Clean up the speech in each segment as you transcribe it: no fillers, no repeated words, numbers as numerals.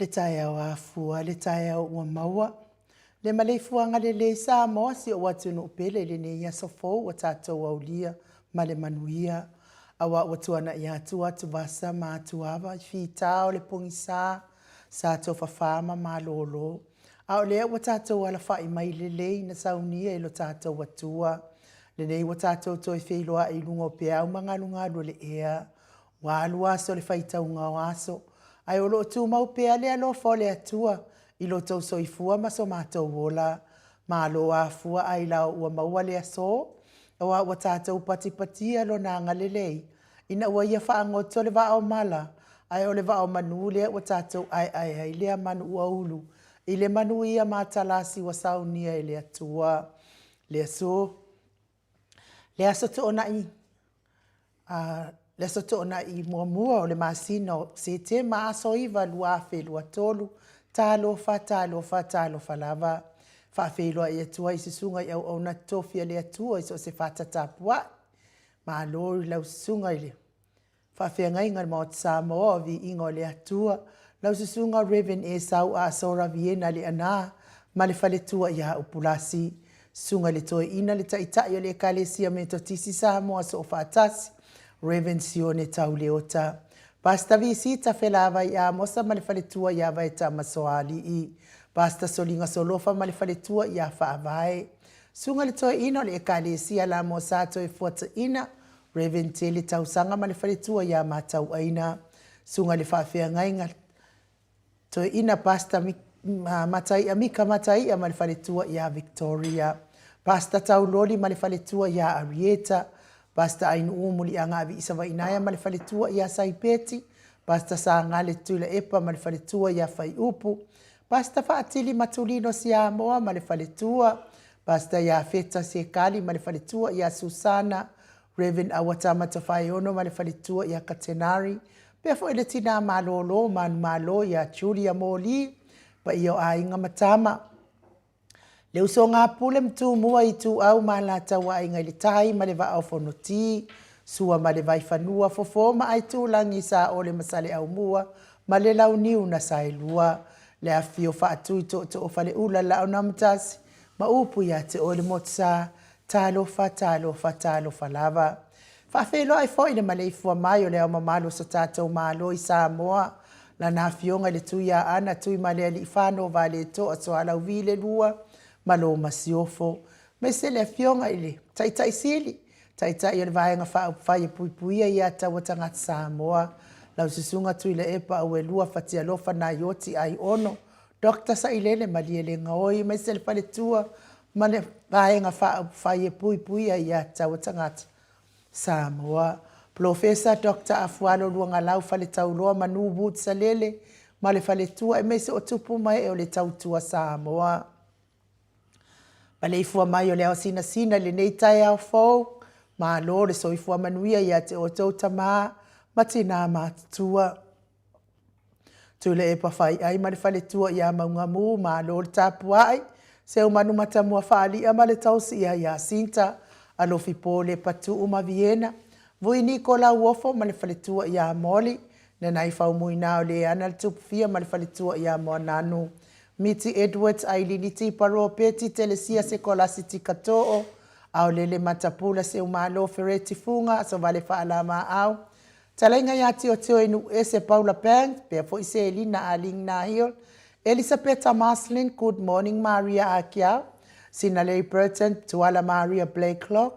Le taeao afua, le taeao ua maua, le maleifuaga lelei Samoa si ou atunuu pele i lenei aso fou ua tatou aulia ma le manuia. Aua ua tuanai atu atuvasa ma atuava i fita o le pogisa sa tofafa ma malolo, a o lea ua tatou alafai mai lelei na saunia e lo tatou Atua. Lenei ua tatou toe feiloai i luga o peau ma galugalu o le ea. Ua alu aso o le faitauga o aso, ae o lo o tumau pea le alofa o le Atua i lo outou soifua ma so matou ola. Malo afua ailao ua maua le aso, aua ua tatou patipatia Lona agalelei ina ua Ia faagoto le vaa o mala, ae o le vaa o manu lea ua tatou aeae ai lea manu ua ulu i le manuia matalasi ua saunia e le Atua. Le aso, le aso Toonai, le aso Toonai muamua o le masina o Setema aso 9 2023, talofa, talofa, talofa lava. Faafeiloai atu ai i susuga i auauna totofi a le Atua i so o se fata tapuai. Malo i lau susuga i le Faafeagaiga i le Maota Samoa o Viiga o le Atua, lau Susuga Rev. Esau Asora Viena Leaana ma le faletua ia Upulasi, Susuga i le Toeaina le Taitai o le Ekalesia Metotisi Samoa Soofaatasi, Rev. Sione Tau Leota, Pastor Visita Felavai Amosa ma le faletua ia Vaetama Soalii, Pastor Soliga Solofa ma le faletua ia Faavae, Susuga i le Toeaina o le Ekalesia Lamosa Toefuataina, Rev. Tele Tausaga ma le faletua ia Matauaina, Susuga i le Faafeagaiga Toeaina Pastor Mataia Mika Mataia ma le faletua ia Victoria, Pastor Tauloli ma le faletua ia Arieta, Pastor Ainuu Muliaga Aviisavainaea ma le faletua ia Saipeti, Pastor Sagale Tuilaepa ma le faletua ia Faiupu, Pastor Faatili Matulino Siamoa ma le faletua, Pastor Iafeta Sekali ma le faletua ia Susana, Rev. Auatama Tafaeono ma le faletua ia Katenari, pea foi le tina malolo manumalo ia Julia Moli, paia o aiga ma tama. Le usoga a Pule ma Tumua i Ituau ma Alataua Aiga i le Tai ma le Vaa o Fonoti, Sua ma le Vaifanua, Fofo ma Aitulagi, Saole ma Saleaaumua ma le Launiu na Saelua, le afifio Faatui Tootoo o Faleula, Laaunaamatasi ma upu ia te oe le Motusa, talofa, talofa, talofa lava. Faafeiloai foi le maleifua mai o Le Ao Mamalu o so tatou Malo i Samoa, Lana Afioga i le Tuiaana Tuimalealiifano Vaaletoa Sualauvi le Lua ma lo Masiofo, aemaise le Afioga i le Taitai Sili, Taitai o le Vaega Faaupufai e Puipuia ia Taua Tagata Samoa, lau Susuga Tuilaepa Auelua Fatialofa Naioti Aiono, Doctor Sailele Malielegaoi aemaise le faletua ma le Vaega Faaupufai e Puipuia ia Taua Tagata Samoa. Polofesa Doctor Afualo Luagalau Faletauloa Manu Wood Salele ma le faletua aemaise o tupu ma ee o le Tautua Samoa. Maleifua mai o le ao sinasina i lenei taeao fou, malo le soifua manuia ia te outou tama ma tinā matutua. Tuilaepa Faiai ma le faletua ia Maugamu, malo le tapuai, Seumanu Matamua Faali'a ma le tausi ia Iasinta, Alofi Pole Patu'u ma Viena, Vui Niko Lauofo ma le faletua ia Molly, Nanai Faumuina o Leana le Tupufia ma le faletua ia Moananu, Miti Edwards Ailini Tipa Ropeti Telesia Sekolasi Tikatoo, Aolele Matapula Seumalo Fereti Fuga Asovale Faalamaau, Talaiga ia Tiotio i Nuuese Paula Banks, pea foi Selina Aling Nahil, Elisapeta Marcelin, Good Morning Maria Akiau, Sinalei Burton, Tuala Maria Blakelock,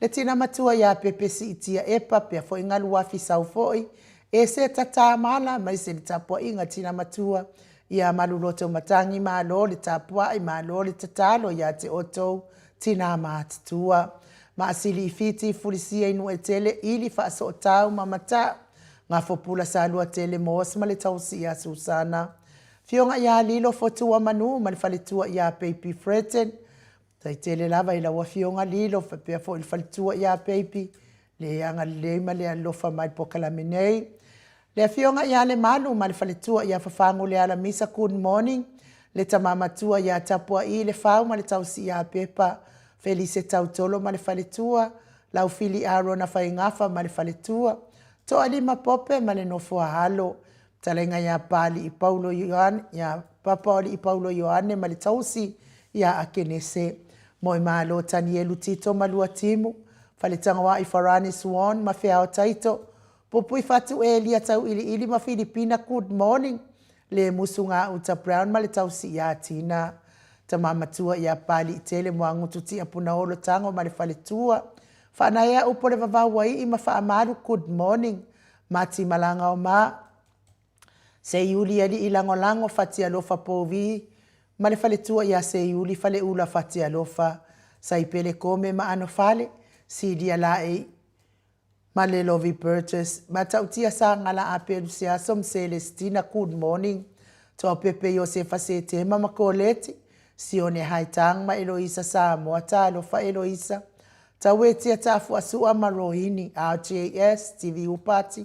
le tina matua ia Pepe Siitia Epa, pea foi Galuafi Saufo'i, Eseta Tamala, aemaise le tapuaiga tina matua ia Maluloto Matangi, malo le tapuai, malo le tatalo ia te outou tinā matutua. Maasili i Fiti, Fulisia i Nuuetele, Ili Faasootau ma Mata'u, Gafopula Saluatele, Moos ma le tausi ia Susana. Afioga ia Lilo Fotua Manu ma le faletua ia Peipi Fredden. Faafetai tele lava i lau Afioga Lilo faapea foi le faletua ia Peipi le agalelei ma le alofa mai i le polokalame nei. Le Afioga ia Lemalu ma le faletua ia Fafagu Lealamisa Good morning. Le tama matua ia Tapuaii Lefau ma le tausi ia Pepa Felise Tautolo ma le faletua, Laufili Arona Faigafa ma le faletua, Toalima Pope ma le nofo a alo. Fetalaiga ia Papalii Paulo Ioane, ia Papaoalii Paulo Ioane ma le tausi ia Akenese, Moemalo Tanielu Tito ma Luatimu, Faletagoai Farani Swan ma Feao Taito, Pupuifatu Elia Tauiliili ma Filipina Good morning Le Musu Gauta Brown ma le tausi ia Tina, Tama Matua ia Papaliitele Moagutu Tiapunaolo Tago ma le Faletua, Faanaea Upu o le Vavau Aii ma Faamalu Good morning Mati Malagaoma, Seiuli Alii Lagolago Fatialofa Povi ma le faletua ia Seiuli Faleula Fatialofa Saipele Kome ma Anofale Silia Laei ma le Lovi Burgess Matautia Sagala Apelu Seaso ma Selestina Good morning Toapepe Iosefa Setema ma Koleti Sione Haitang ma Eloisa Samoa Talofa Eloisa Tauetia Tafuasua ma Rohini, RJS, TV Upati,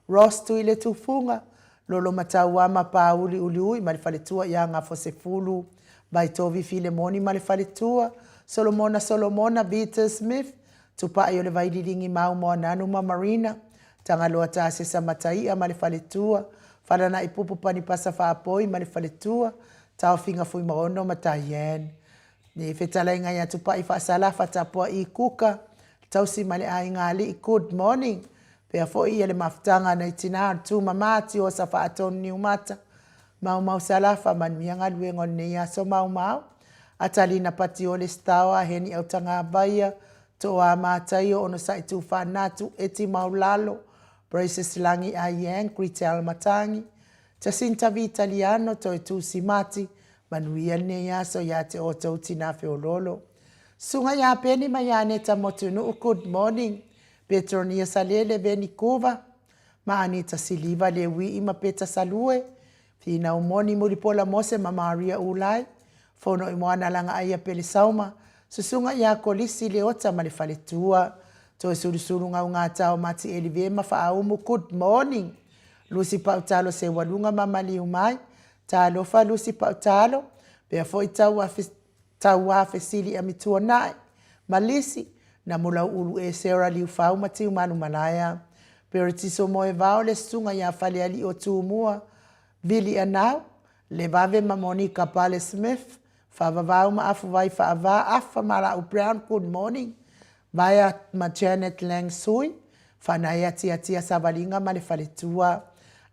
Ross Tuiletufuga, Lolo Mataua ma Pauli Uliui ma le faletua ia Gafosefulu, Vaitovi Filemoni ma le faletua, Solomona Solomona, Vita Smith, Tupai o le Vaililigi Mau Moananu ma Marina, Tagaloa Tasesa Mataia ma le faletua, Falanaipupu Panipasa Faapoi ma le faletua, Taofiga Fuimaono ma Diane. Nei fetalaiga ia Tupai Faasalafa Tapua'i Kuka, Tausi ma le Aiga Alii Good morning Pea foi ia le mafutaga nai tina o le Tumama Tiosa Faatonu Niumata Maumau Salafa Manuia galuega o lenei aso Maumau Atalina Patiole Staoa Heni Autagavaia Toa Mataio Onosai Tufaanatu Eti Maulalo Braces Lagi Aiyang Gretel Matangi Jacinta Vitaliano Toe Tusi Mati Manuia lenei aso ia te outou tina feololo. Susuga ia Peni ma ia Aneta Motunuu Good morning Petronia Salele Veni Kuva ma Anita Siliva Leuii ma Peta Salue Finau Moni Mulipola Mose ma Maria Ulai Fono i Moana Lagaaia Pele Sauma Susuga ia Kolisi Leota ma le Faletua Toe Sulusulu Gaugatao Mati Elive ma Faaumu Good morning Lusi Pautalo Seualuga ma Maliumai Talofa Lusi Pautalo, pea foi tauā fesili Amituanai, ma Lisi, na Molauulu e Sarah Liufau ma Tiumalu Malaea. Peretiso Moevao le susuga iā Falealii o Tumua, Vili Anau, Levave ma Monica Pale Smith, Faavavau ma Afuvai Faava, Afa ma La'u Brown Good morning, Vaea ma Janet Lang Sui, Whanaia Tiatia Savaliga ma le faletua.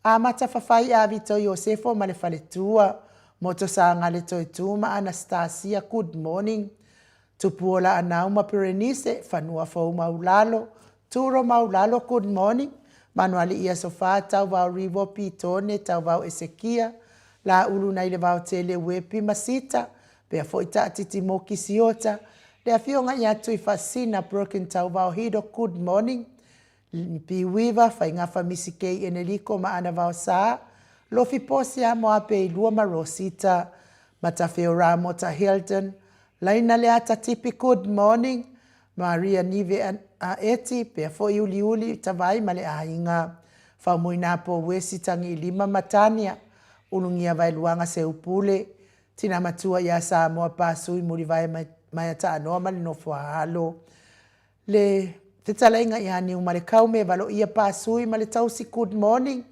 Amata Whawhai Avito Iosefo ma le faletua. Moto Sangale Toetū ma Anastasia Good morning. Tupuola Anau ma Berenice, Fanua Fou Maulalo, Turo Maulalo Good morning. Manuali'i Aso Fa, Tauvao Rivo Pitone, Tauvao Esekia, Laulu Nailevaotele Uepi ma Sita, Pea foi Taatiti Moki Siota, Le afioga ia Tuifaasina Broken Tauvao Hido Good morning P Weaver, Faigafa Misi Kei Eneliko ma Ana Vaosa, Lofi Posia Moapeilua ma Rosita, Matafeo Ramota Hilton, Laina Leata Tipi Good morning Maria Nive a Eti, Pea foi Uliuli Tavai ma le aiga Faumuinapo Uesi Tagiilima ma Tania Ulugia Vaeluaga Seupule Tina matua ia Samoa Pasui Mulivae Maiataanoa ma le nofo a alo. Le fetalaiga ia Niumalekau me Valoia Pasui ma le tausi Good morning.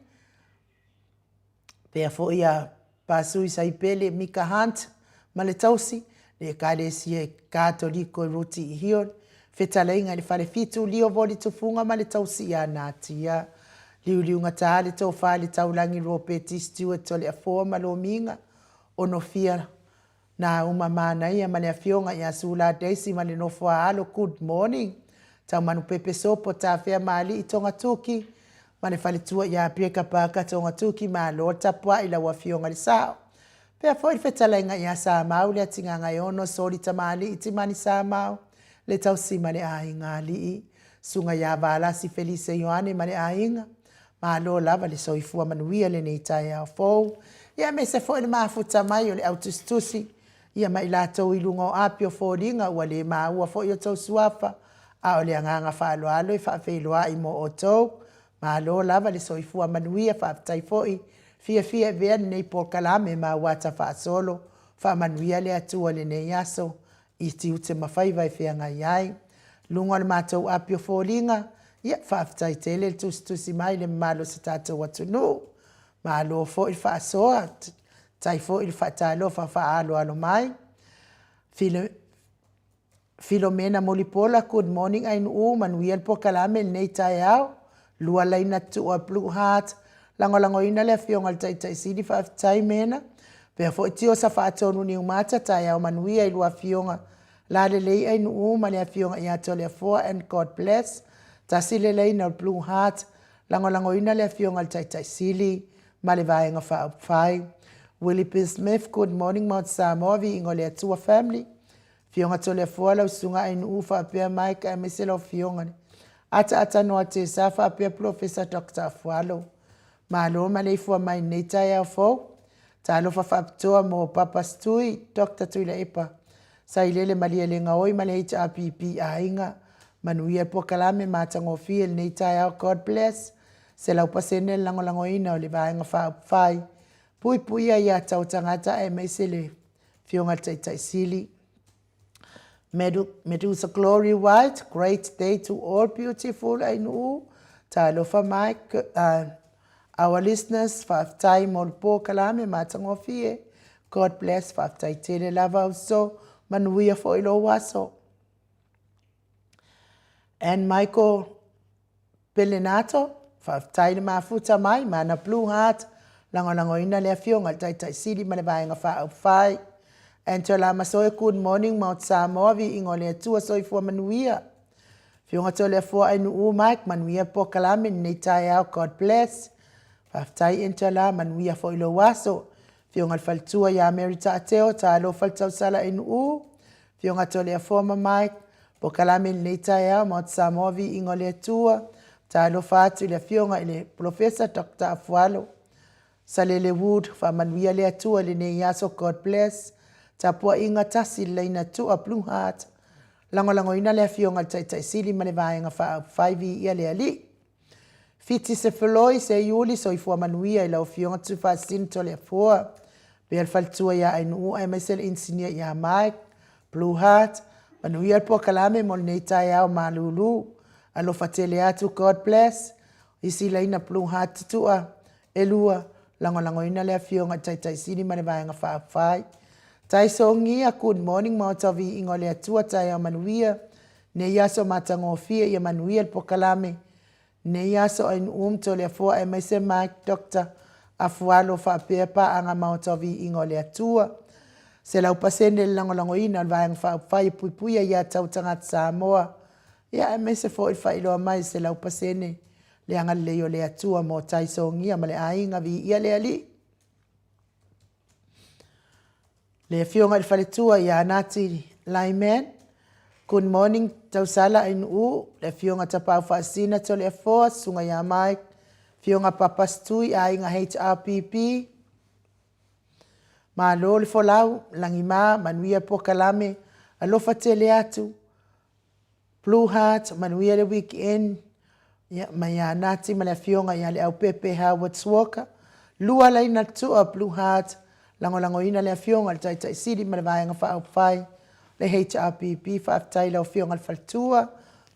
Pea foi ia Pasui Saipele Mika Hunt ma le tausi, le Ekalesia Katoliko i Ruti i Hion, fetalaiga i le Falefitu Lio Voli Tufunga ma le tausi ia Natia. Liuliugatā le tofa i le Taulangi Ropeti Stewart Toleafoa ma Lomiga Onofia Nāuma Manaia ma le Afioga ia Sula Daisy ma le nofo a alo Good morning Taumanupepe Sopo Tafea Maali'i Togatuki ma le faletua ia Pieka Parker Togatuki Malo tapua'i lau Afioga le Sao Pea foi le fetalaiga ia Samau le Atigagaeono Soli Tamali'i Timani Samau le tausi ma le aiga alii Susuga ia Valasi Felise Ioane ma le aiga Malo lava le soifua manuia lenei taeao fou, ia aemaise foi le mafuta mai o le au tusitusi, ia ma i latou i luga o api o foliga ua le maua foi outou suafa, a o le agaga faaaloalo e faafeiloai mo outou. Malo lava le soifua manuia, faafetai foi fiafia e avea lenei polokalame ma auata faasolo, faamanuia le Atua i lenei aso, i tiute ma faiva e feagai ai. Luga o le matou api o foliga, ia, faafetai tele le tusitusi mai i le mamalu o se tatou atunuu. Malo foi le faasoa, tai foi le faatalofa faaaloalo mai. Filomena Mulipola, good morning Ainuu, manuia le polokalame i lenei taeao. Lua laina tua Blue Heart, lagolagoina le Afioga i le Taitai Sili, faafetai Mena. Faapea foi Tiosa Faatonu Niumata, taeao manuia i lua afioga lalelei Ainuu ma le Afioga ia Toleafoa and God bless. Tasi le laina o le Blue Heart, lagolagoina le Afioga i le Taitai Sili ma le Vaega Faaupufai. Willie B. Smith, good morning Mount Samoa, viiga o le Atua family. Afioga Toleafoa lau Susuga Ainuu faapea Mike aemaise lau Afioga le Ataatanoa Tesa faapea Polofesa Doctor Afualo. Malo maleifua mai i lenei taeao fou. Talofa faapitoa mo Papa Stui, Doctor Tuilaepa Sailele Malielegaoi ma le HRPP Aiga. Manuia le polokalame matagofie i lenei taeao. God bless. 100% le lagolagoina o le Vaega Faaupufai. Puipuia ia tautagata aemaise le Afioga i le Taitai Sili. Medusa Glory White, great day to all beautiful Ainuu. Talofa mai, our listeners, faafetai mo le polokalame matagofie. God bless, faafetai tele lava uso, manuia foi lou aso. And Michael Pelenato, Faafetai le mafuta mai, Mana Blue Heart, lagolagoina le Afioga i le Taitai Sili ma le Vaega Faaupufai. Angela Masoe, Good morning Mount Samoa, viiga o le Atua, soifua manuia. Afioga Toleafoa Ainuu Mike, manuia le polokalame i lenei taeao, God bless. Faafetai Angela, manuia foi lou aso. Afioga i le Faletua ia Mary Taateo, talofa le tausala Ainuu. Afioga Toleafoa ma Mike, polokalame i lenei taeao, Maota Samoa Viiga o le Atua, talofa atu i le Afioga i le Polofesa Doctor Afualo Salele Wood, faamanuia le Atua i lenei aso, God bless. Tapuaiga tasi le laina tua Blue Heart, lagolagoina le Afioga i le Taitai Sili ma le Vaega Faaupufai Viia le Alii. Fiti se foloi, se iuli, soifua manuia i lau Afioga Tufaasisina Toleafoa, pea le faletua ia Ainuu aemaise le inisinia ia Mike, Blue Heart, manuia le polokalame mo lenei taeao malulu. Alofa tele atu, God bless. Isi laina Blue Heart tutua, elua, lagolagoina le Afioga i Taitai Sili ma le Vaega Faaupufai. Taisogia, good morning Maota o Viiga o le Atua, taeao manuia. Nei aso matagofie ia manuia le polokalame. Nei aso Ainuu ma Toleafoa aemaise Mike Doctor Afualo faapea paaga Maota o Viiga o le Atua. 100% le lagolagoina o le Vaega Faaupufai e puipuia ia tau tagata Samoa ia aemaise foi le faailoa mai 100% le agalelei o le Atua mo Taisogia ma le aiga Viia le Alii. Le Afioga i le Faletua ia Nati Lyman. Good morning Tausala Ainuu, le Afioga Tapaau Faasisina Toleafoa, Susuga ia Mike, Afioga Papa Stui, Aiga HRPP. Malo le folau, lagima, manuia polokalame, alofa tele atu. Blue Heart, manuia le weekend, ia, mai ia Nati ma le afioga ia Leaupepe Howard Walker. Lua laina tua Blue Heart, lagolagoina le afioga i le Taitai Sili ma le Vaega Faaupufai le HRPP. Faafetai i lau afioga i le faletua.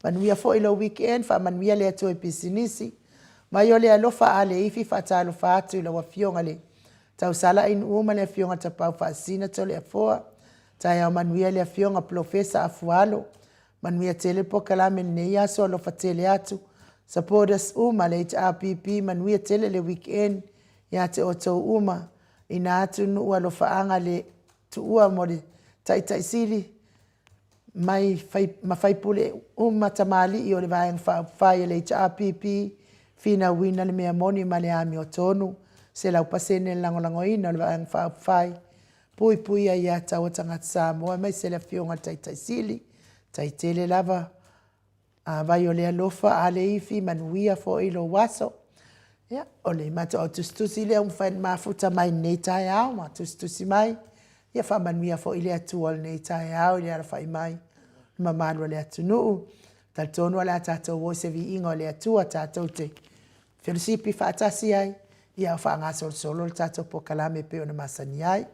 Manuia foi lou weekend, faamanuia le Atua i pisinisi. Mai o le alofa a le ifi faatalofa atu i lau afioga i le Tausala Ainuu ma le afioga Tapau Faasisina Toleafoa. Taeao manuia i le Afioga Polofesa Afualo. Manuia tele polokalame i lenei aso alofa tele atu. Supporters uma le HRPP manuia tele le weekend ia te outou uma. Ina atu nuu alofaaga le tuua mo le Taitai Sili mai fai, ma faipule uma tamalii o le Vaega Faaupufai a le HRPP finauina le mea moni ma le amiotonu 100% le lagolagoina o le Vaega Faaupufai Puipuia ia taua tagata Samoa aemaise le Afioga i le Taitai Sili, tai tele lava a vai o le alofa a le ifi, manuia foi lou aso. Ia, o le matou au tusitusi lea ua mafai ona mafuta mai i lenei taeao ma tusitusi mai. Ia faamanuia foi le Atua o lenei taeao i le alafai mai le mamalu o le atunuu. Talitonu o le a tatou o i se viiga o le Atua tatou te felosipi faatasi ai, ia o faagasolosolo le tatou polokalame e pei ona masani ai.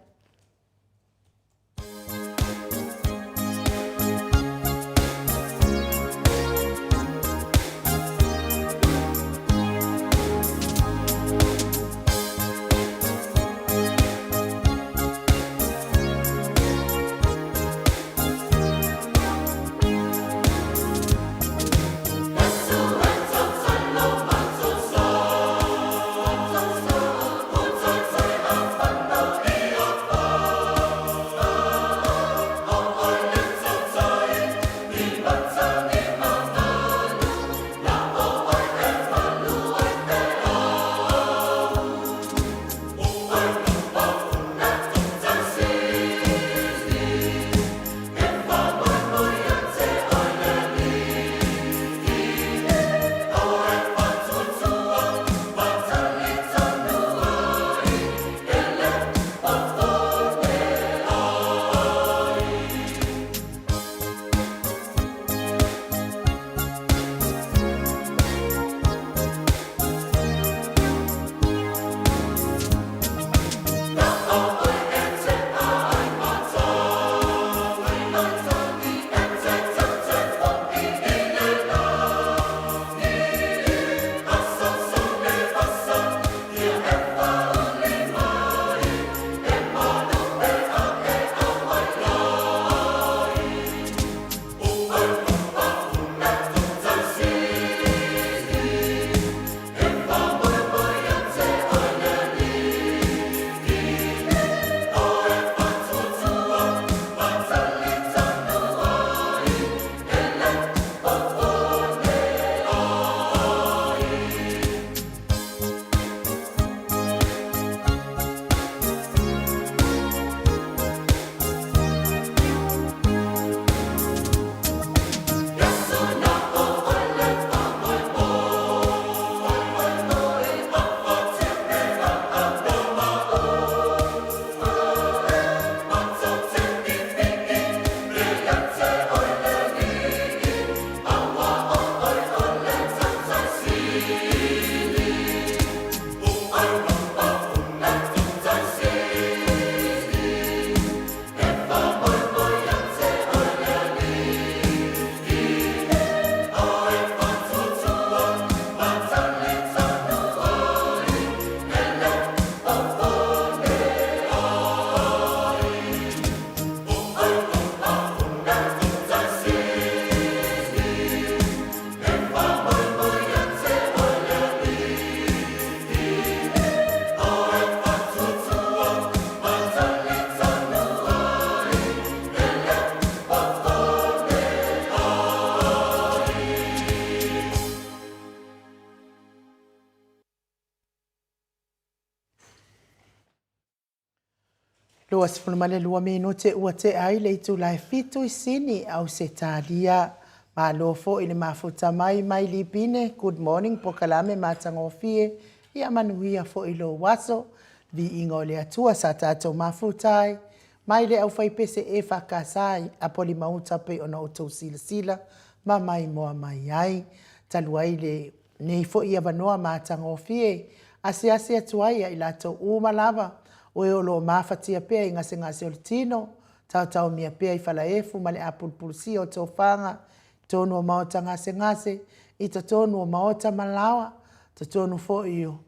22 minute ua tea ai le itula e 7 i Sini, Ausetalia. Malo foi le mafuta mai mai Lipine. Good morning, polokalame matagofie. Ia manuia foi lou aso. Viiga o le Atua sa tatou mafuta ai mai le aufaipese EFKS i Apolima-uta pei ona outou silasila ma maimoa mai ai. Talu ai lenei foi avanoa matagofie, asiasi atu ai ia i latou uma lava o e o lo o mafatia pea i gasegase o le tino, taotaomia pea i falaefu ma le apulupulusia o tofaga, i totonu o maota gasegase, i totonu o maota ma laoa, totonu foi o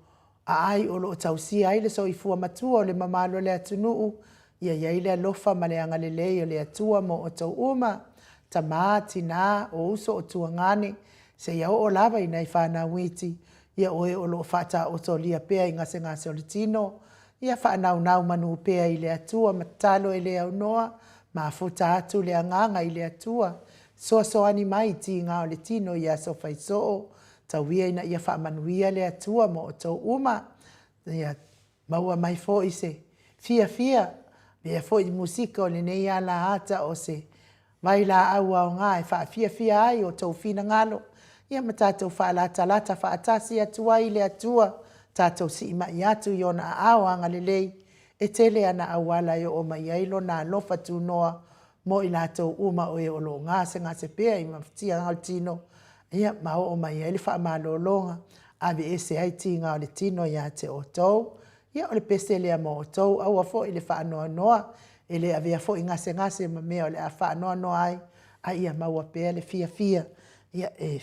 aai o lo o tausia ai le soifua matua o le mamalu o le atunuu, ia i ai le alofa ma le agalelei o le Atua mo outou uma, tama, tina, o uso, o tuagane, seia oo lava i nai fanau iti, ia o e o lo o faataotolia pea i gasegase o le tino, ia faanaunau manu pea i le Atua ma tatalo e le aunoa, mafuta atu le agaga i le Atua, soasoani mai i tiga o le tino i aso faisoo, tau ia ina ia faamanuia le Atua mo outou uma, ia maua mai foi se fiafia, avea foi musika o lenei alaata o se vailaau aoga e faafiafia ai o outou finagalo, ia ma tatou faalatalata faatasi atu ai i le Atua, tatou siimai atu i Ona aao agalelei, e tele ana auala e oo mai ai Lona alofa tunoa mo i latou uma o e o lo o gasegase pea i mafatiaga o le tino, ia ma oo mai ai le faamalologa, aveese ai tiga o le tino ia te outou. Ia o le pese lea mo outou, aua foi le faanoanoa, e le avea foi gasegase ma mea o le a faanoanoa ai, a ia maua pea le fiafia, ia e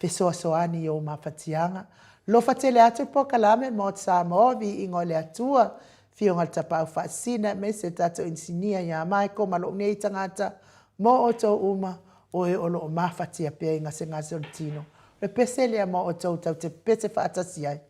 fesoasoani i ou mafatiaga. Alofa tele atu le polokalame Maota Samoa, Viiga o le Atua, Afioga i le Tapaau Faasisina aemaise le tatou Inisinia ia Michael ma lou nei tagata, mo outou uma, o e o lo o mafatia pea i gasegase o le tino. O le pese lea mo outou tatou te pepese faatasi ai.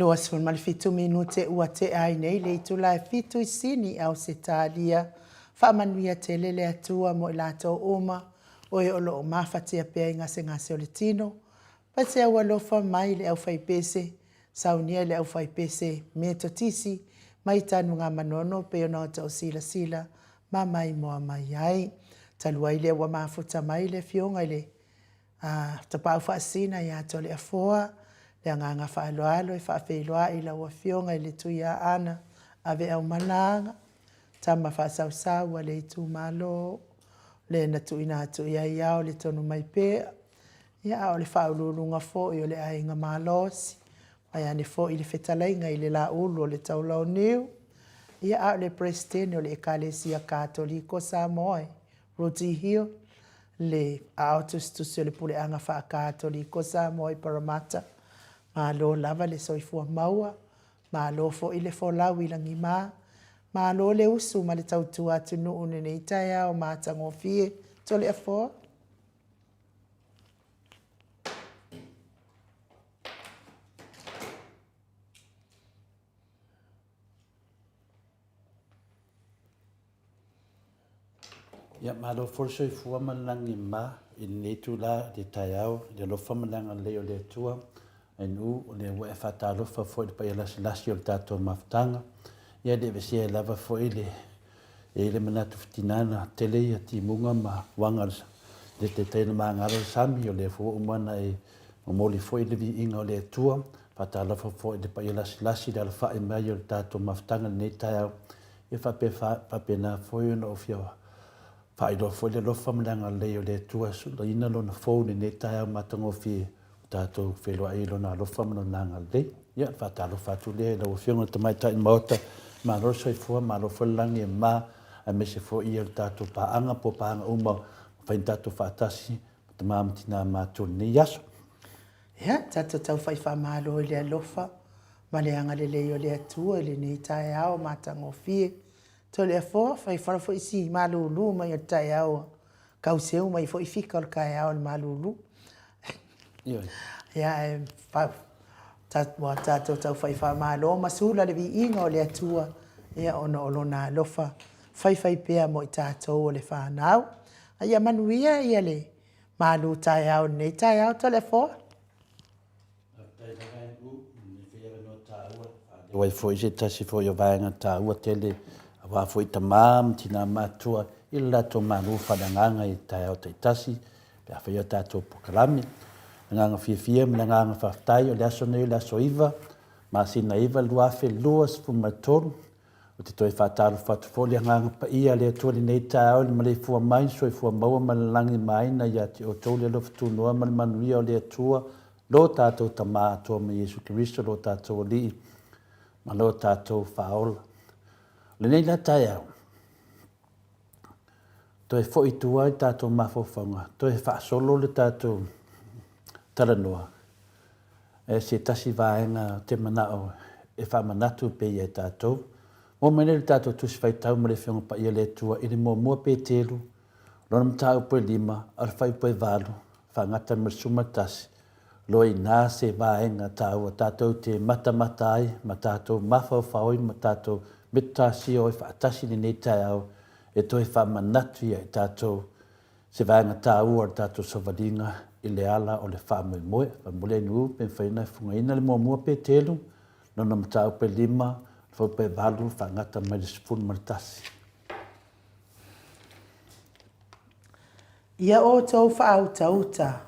27 minute ua tea ai nei le itula e 7 i Sini, Ausetalia. Faamanuia tele le Atua mo i latou uma o e o lo o mafatia pea i gasegase o le tino. Patea ua alofa mai le aufaipese, saunia le aufaipese Metotisi mai Tanugamanono pei ona outou silasila ma maimoa mai ai. Talu ai lea ua mafuta mai le Afioga i le Tapaau Faasisina ia Toleafoa, le agaga faaaloalo e faafeiloai i lau Afioga i le Tuiaana Aveaumalaga, tama faasausau a le itumalo, le na tuuina atu i ai ao le tonu mai pea, ia a o le faauluuluga foi o le aiga malosi, mai ane foi le fetalaiga i le Laulu o le Taulauniu, ia a o le Peresetene o le Ekalesia Katoliko Samoa i Rooty Hill, le aao tusitusi o le Puleaga Faa-Katoliko Samoa i Parramatta. Malo lava le soifua maua, malo foi le folau i lagima, malo le usu ma le tautua atunuu i lenei taeao matagofie. Toleafoa. Ia, malo foi le soifua ma le lagi e mama i lenei itula i le taeao i le alofa ma le agalelei o le Atua. Ainu, o lea ua e faatalofa foi i le paia lasilasi o le tatou mafutaga. Ia, e le aveesea ai lava foi le E i ai le manatu tina na tele ia timuga ma uaga o le taitai ona magalo le sami, o lea foi ua uma ona e momoli foi le viiga o le Atua. Faatalofa foi i le paia lasilasi i le alafai mai o le tatou mafutaga i lenei taeao. Ia faapea faapena foi ona ou fia faailoa foi le alofa ma le agalelei o le Atua e sulaina Lona fou i lenei taeao matagofie ua tatou feiloai i Lona alofa ma Lona agalelei. Ia, o le faatalofa atu lea i lau Afioga i le Tamaitai Maota, malo le soifua, malo foi le lagi e mama, aemaise foi ia le tatou paaga po o paaga uma ua mafai ona tatou faatasi ma tama ma tina matutua i lenei aso. Ia, tatou tau fai faamalo i le alofa ma le agalelei o le Atua i lenei taeao matagofie. Toleafoa, fai fala foi si malulu mai o le taeao Kauseu mai foi fika o le kaeao i le malulu. Ioe. Ia, ae ua tatou taufai faamalo ma sula le viiga o le Atua, ia, ona o Lona alofa faifaipea mo i tatou o le fanau. A ia manuia ia le malu taeao i lenei taeao Toleafoa. Faafetai lava Andrew i lenei foi avanoa taua e faaleo ai foi se tasi foi o vaega taua tele aua foi tama ma tina matutua i le latou malu faaleagaga i taeao taitasi pe a faia tatou polokalame. O le agaga fiafia ma le agaga faafetai o le aso nei o le aso 9 masina 9 2023. Ou te toe faatalofa atu foi i le Agaga Paia a le Atua i lenei taeao i le maleifua mai, le soifua maua ma le lagi maina ia te outou le alofa tunoa ma le manuia o le Atua, lo tatou Tama Atoa ma Iesu Keriso lo tatou Alii ma lo tatou Faaola. O lenei la taeao, toe foi i tua i tatou mafaufauga, toe faasolo le tatou talanoa E se tasi vaega ou te manao e faamanatu pea ia i tatou. Maua mai nei le tatou Tusi Faitau ma le Afioga Paia a le Atua i le muamua Peteru, lona mataupu e lima, a o le fuaiupu e valu, faagata ma le 11, loa inā se vaega taua tatou te matamata ai ma tatou mafaufau ai ma tatou metotasio ai faatasi i lenei taeao e toe faamanatu ia i tatou Se vaega taua o le tatou savaliga i le ala o le faamoemoe. Faamolemole ai pe mafai ona e fugaina le muamua Petelu, lona mataupu e lima, le fuaiupu e valu, faagata mai le 11. Ia outou faautauta,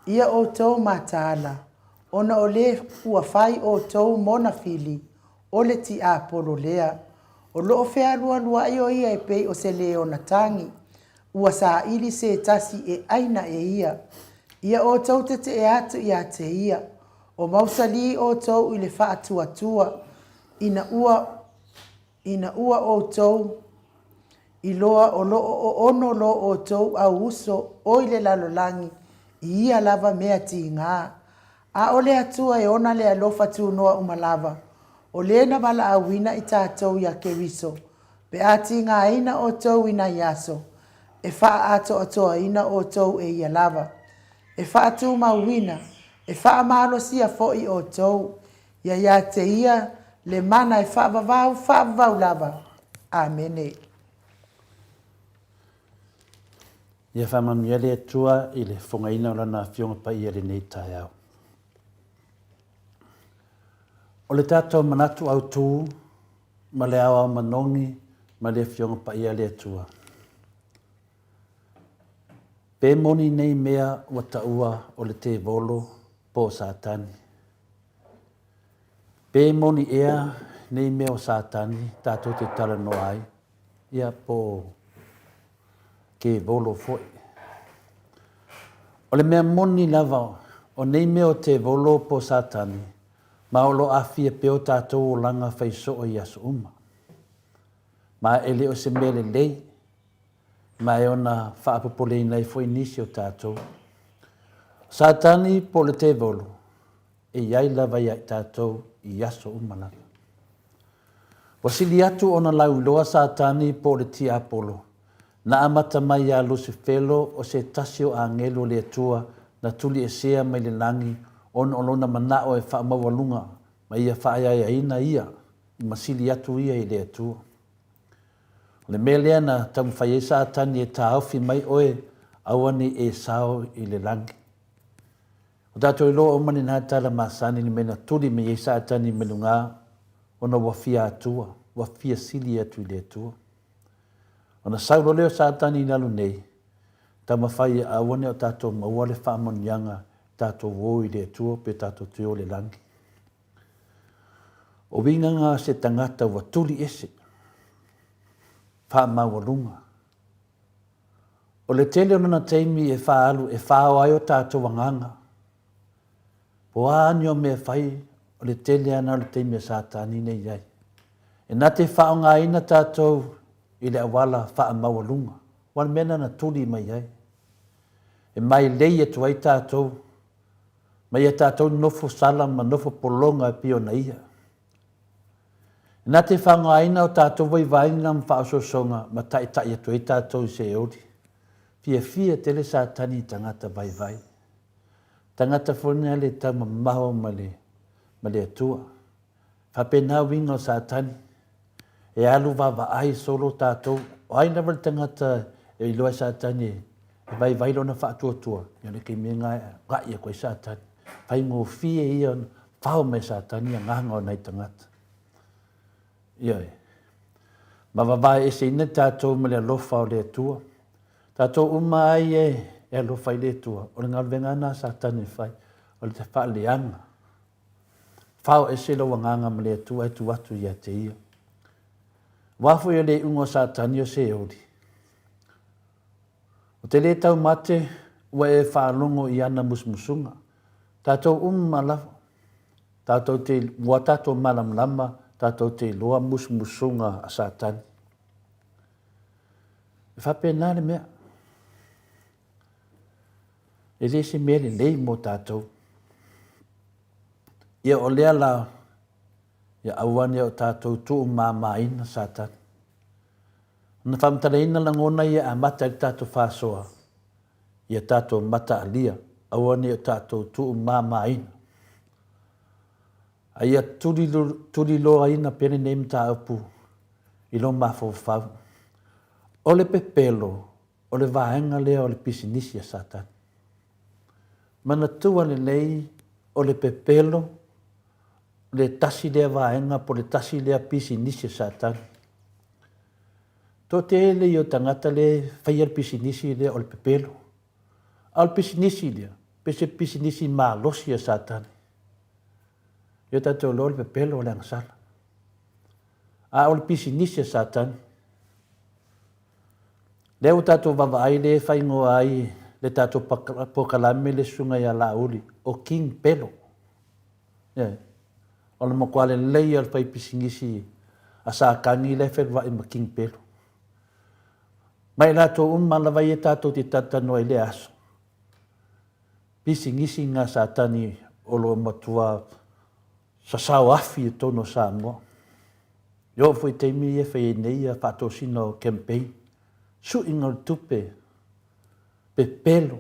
ia outou mataala, ona o le ua fai outou mona fili, o le tiapolo lea. O lo o fealualuai o ia e pei o se leona tagi, Ua saili se tasi e ʻaina e ia. Ia ʻoutou teteʻe atu iā te ia, o mausalī ʻoutou i le faatuatua, ina ua, ina ua ʻoutou iloa o lo o ʻoʻono lo ʻoutou ʻau uso ʻoi le lalolagi i ia lava mea tigā. A o le Atua e ona le alofa tunoa uma lava, o lē na valaauina i tatou iā Keriso, Pe a tigaina outou i nai aso, e faaatoatoaina outou e ia lava. E faatumauina, e faamalosia foi outou, ia ia te ia le mana e faavavau faavavau lava. Amene. Ia faamanuia le Atua i le fofogaina o Lana Afioga Paia i lenei taeao. O le tatou manatu autu ma le aoao manogi ma le Afioga Paia a le Atua. Pe moni nei mea ua taua o le tevolo po o Satani? Pe moni ea nei mea o Satani tatou te talanoa ai, ia po o tevolo foi? O le mea moni lava o nei mea o tevolo po o Satani, Ma o lo o aafia pea o tatou olaga fai soo i aso uma. Ma e le o se mea lelei, ma e ona faapopoleina ai foi nisi o tatou. O Satani po o le tevolo, e i ai lava ia i tatou i aso uma lava. Ua sili atu ona lauiloa Satani po o le tiapolo, na amata mai iā Lusifelo o se tasi o agelu o le Atua na tuliesea mai le lagi ona o lona manao e faamaualuga ma ia faaeaeaina ia i ma sili atu ia i le Atua. O le mea lea na taumafai ai Satani e taofi mai oe aua ne i e sao i le lagi. Ua tatou iloa uma lena tala masani le mea na tuli mai ai Satani mai luga ona ua fia Atua, ua fia sili atu i le Atua. Ona sau loa lea o Satani i lalo nei, taumafai e aua ne o tatou maua le faamanuiaga tatou o i le Atua pe tatou te o i le lagi. O uiga na se tagata ua tuli ese, faamaualuga. O le tele o lona taimi e faaalu e fao ai o tatou agaga. Po o a ni o mea e fai, o le tele lava na o le taimi a Satani nei i ai. E na te faaaogaina tatou i le auala faamaualuga, aua o le mea lena na tuli mai ai. E mailei atu ai tatou mai a tatou nofo sala ma nofo pologa e pei ona ia. Na te faaaogaina o tatou vaivaiga ma faaosoosoga ma taitai atu ai tatou i Seoli. Fiafia tele Satani i tagata vaivai. Tagata foi na le taumamao ma le, ma le Atua. Faapena uiga o Satani. E alu vaavaai solo tatou. O ai lava le tagata e iloa e Satani e vaivai lona faatuatua, ia o le taimi lena e agai atu ai Satani. Faigofie ia ona fao mai e Satani agaga o nai tagata. Ioe. Ma vavae eseina tatou ma le alofa o le Atua. Tatou uma ai e, e alofa i le Atua. O le galuega lena a Satani e fai, o le faaleaga. Fao ese lou agaga ma le Atua e tuu atu ia te ia. Aua foi o le iuga o Satani o Seoli. O te le taumate ua e faalogo i ana musumusuga. Tatou uma lava, tatou te, ua tatou malamalama, tatou te iloa musumusuga a Satani. E faapena le mea. E le se mea lelei mo tatou. Ia o lea la, ia aua ne o tatou tuumamaina Satani. Na faamatalaina lagona ia e amata ai le tatou faasoa, ia tatou mataalia, aua ne i o tatou tuumamaina. A ia tuliloaina pea lenei mataupu i lou mafaufau. O le pepelo, o le vaega lea o le pisinisi a Satani. Manatua lelei, o le pepelo, le tasi lea vaega po o le tasi lea pisinisi a Satani. Toatele ia o tagata lea e faia le pisinisi lea o le pepelo. A o le pisinisi lea, pe se pisinisi malosi a Satani. Ia tatou iloa o le pepelo o le agasala. A o le pisinisi a Satani, lea ua tatou vaavaai lea e faaigoa ai le tatou polokalame le susuga ia Laauli o King Pelo. Ioe. O le matua lelei o le faipisinisi a Satani la e feluai ma King Pelo. Ma i latou uma lava ia tatou te talatalanoa i lea aso, pisinisi na Satani o lo o matua sasao afi i totonu o Samoa. E oo foi i taimi ia e fai ai nei ia faatosina o campaign, suiga o le tupe, pepelo,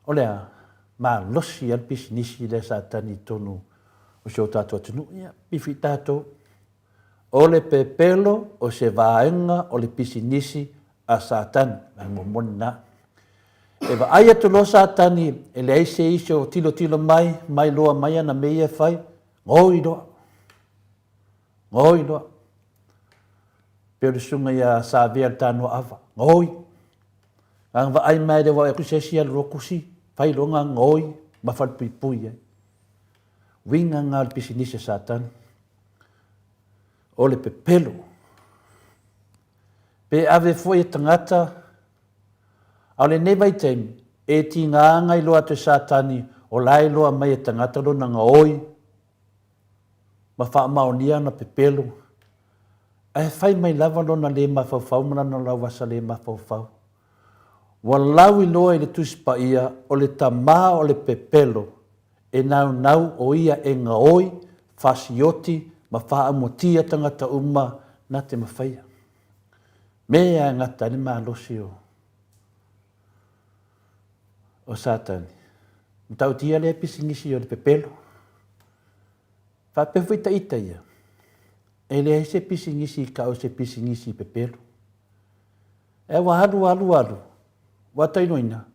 O le a? Malosi lava le pisinisi lea sa tagi i totonu o si o tatou atunuu. Ia, pifi tatou. O le pepelo o se vaega o le pisinisi a Satani. Vaega muamua lena. E vaai atu loa Satani e leai se isi o tilotilo mai, mai loa mai ana mea ia e fai, gaoi loa. Gaoi loa. Pei o le susuga ia Savea le Tanoaava, gaoi. Ana vaai mai le vaai atu se isi alu loa tusi, fai loa na gaoi ma falepuipui ai. Uiga na o le pisinisi a Satani. O le pepelo. Pe ave foi e tagata, a o lenei vaitaimi, e tiga ana iloa atu e Satani o la e iloa mai e tagata lona gaoi ma faamaonia ana pepelo, ae fai mai lava lona le mafaufau ma lana lauasa le mafaufau. Ua lauiloa i le Tusi Paia, o le tama o le pepelo E naunau o ia e gaoi, fasioti ma faamuatia tagata uma na te mafaia. Mea e gata ai le malosi o o Satani. Matautia lea pisinisi o le pepelo. Faapea foi ta ita ia, e leai se pisinisi i kau se pisinisi i pepelo. E ua alu alu alu, ua tainoina,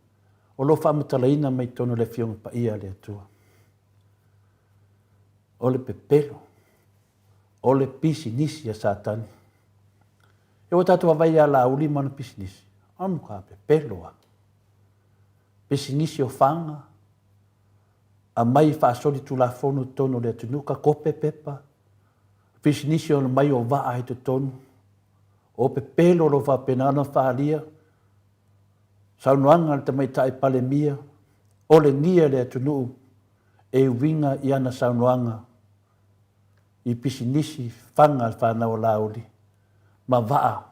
o lo o faamatalaina mai totonu o le Afioga Paia a le Atua. O le pepelo, o le pisinisi a Satani. E ua tatou vaavaai ia Laauli ma ana pisinisi, o le matua pepelo lava. Pisinisi o faga, aumai faasolitulafono i totonu o le atunuu, ka kope pepa, pisinisi o mai o vaa i totonu, o pepelo o lo o faapena ona faaalia, saunoaga a le Tamaitai Palemia, olegia le atunuu e uiga i ana saunoaga i pisinisi faga a le fanau a Laauli ma vaa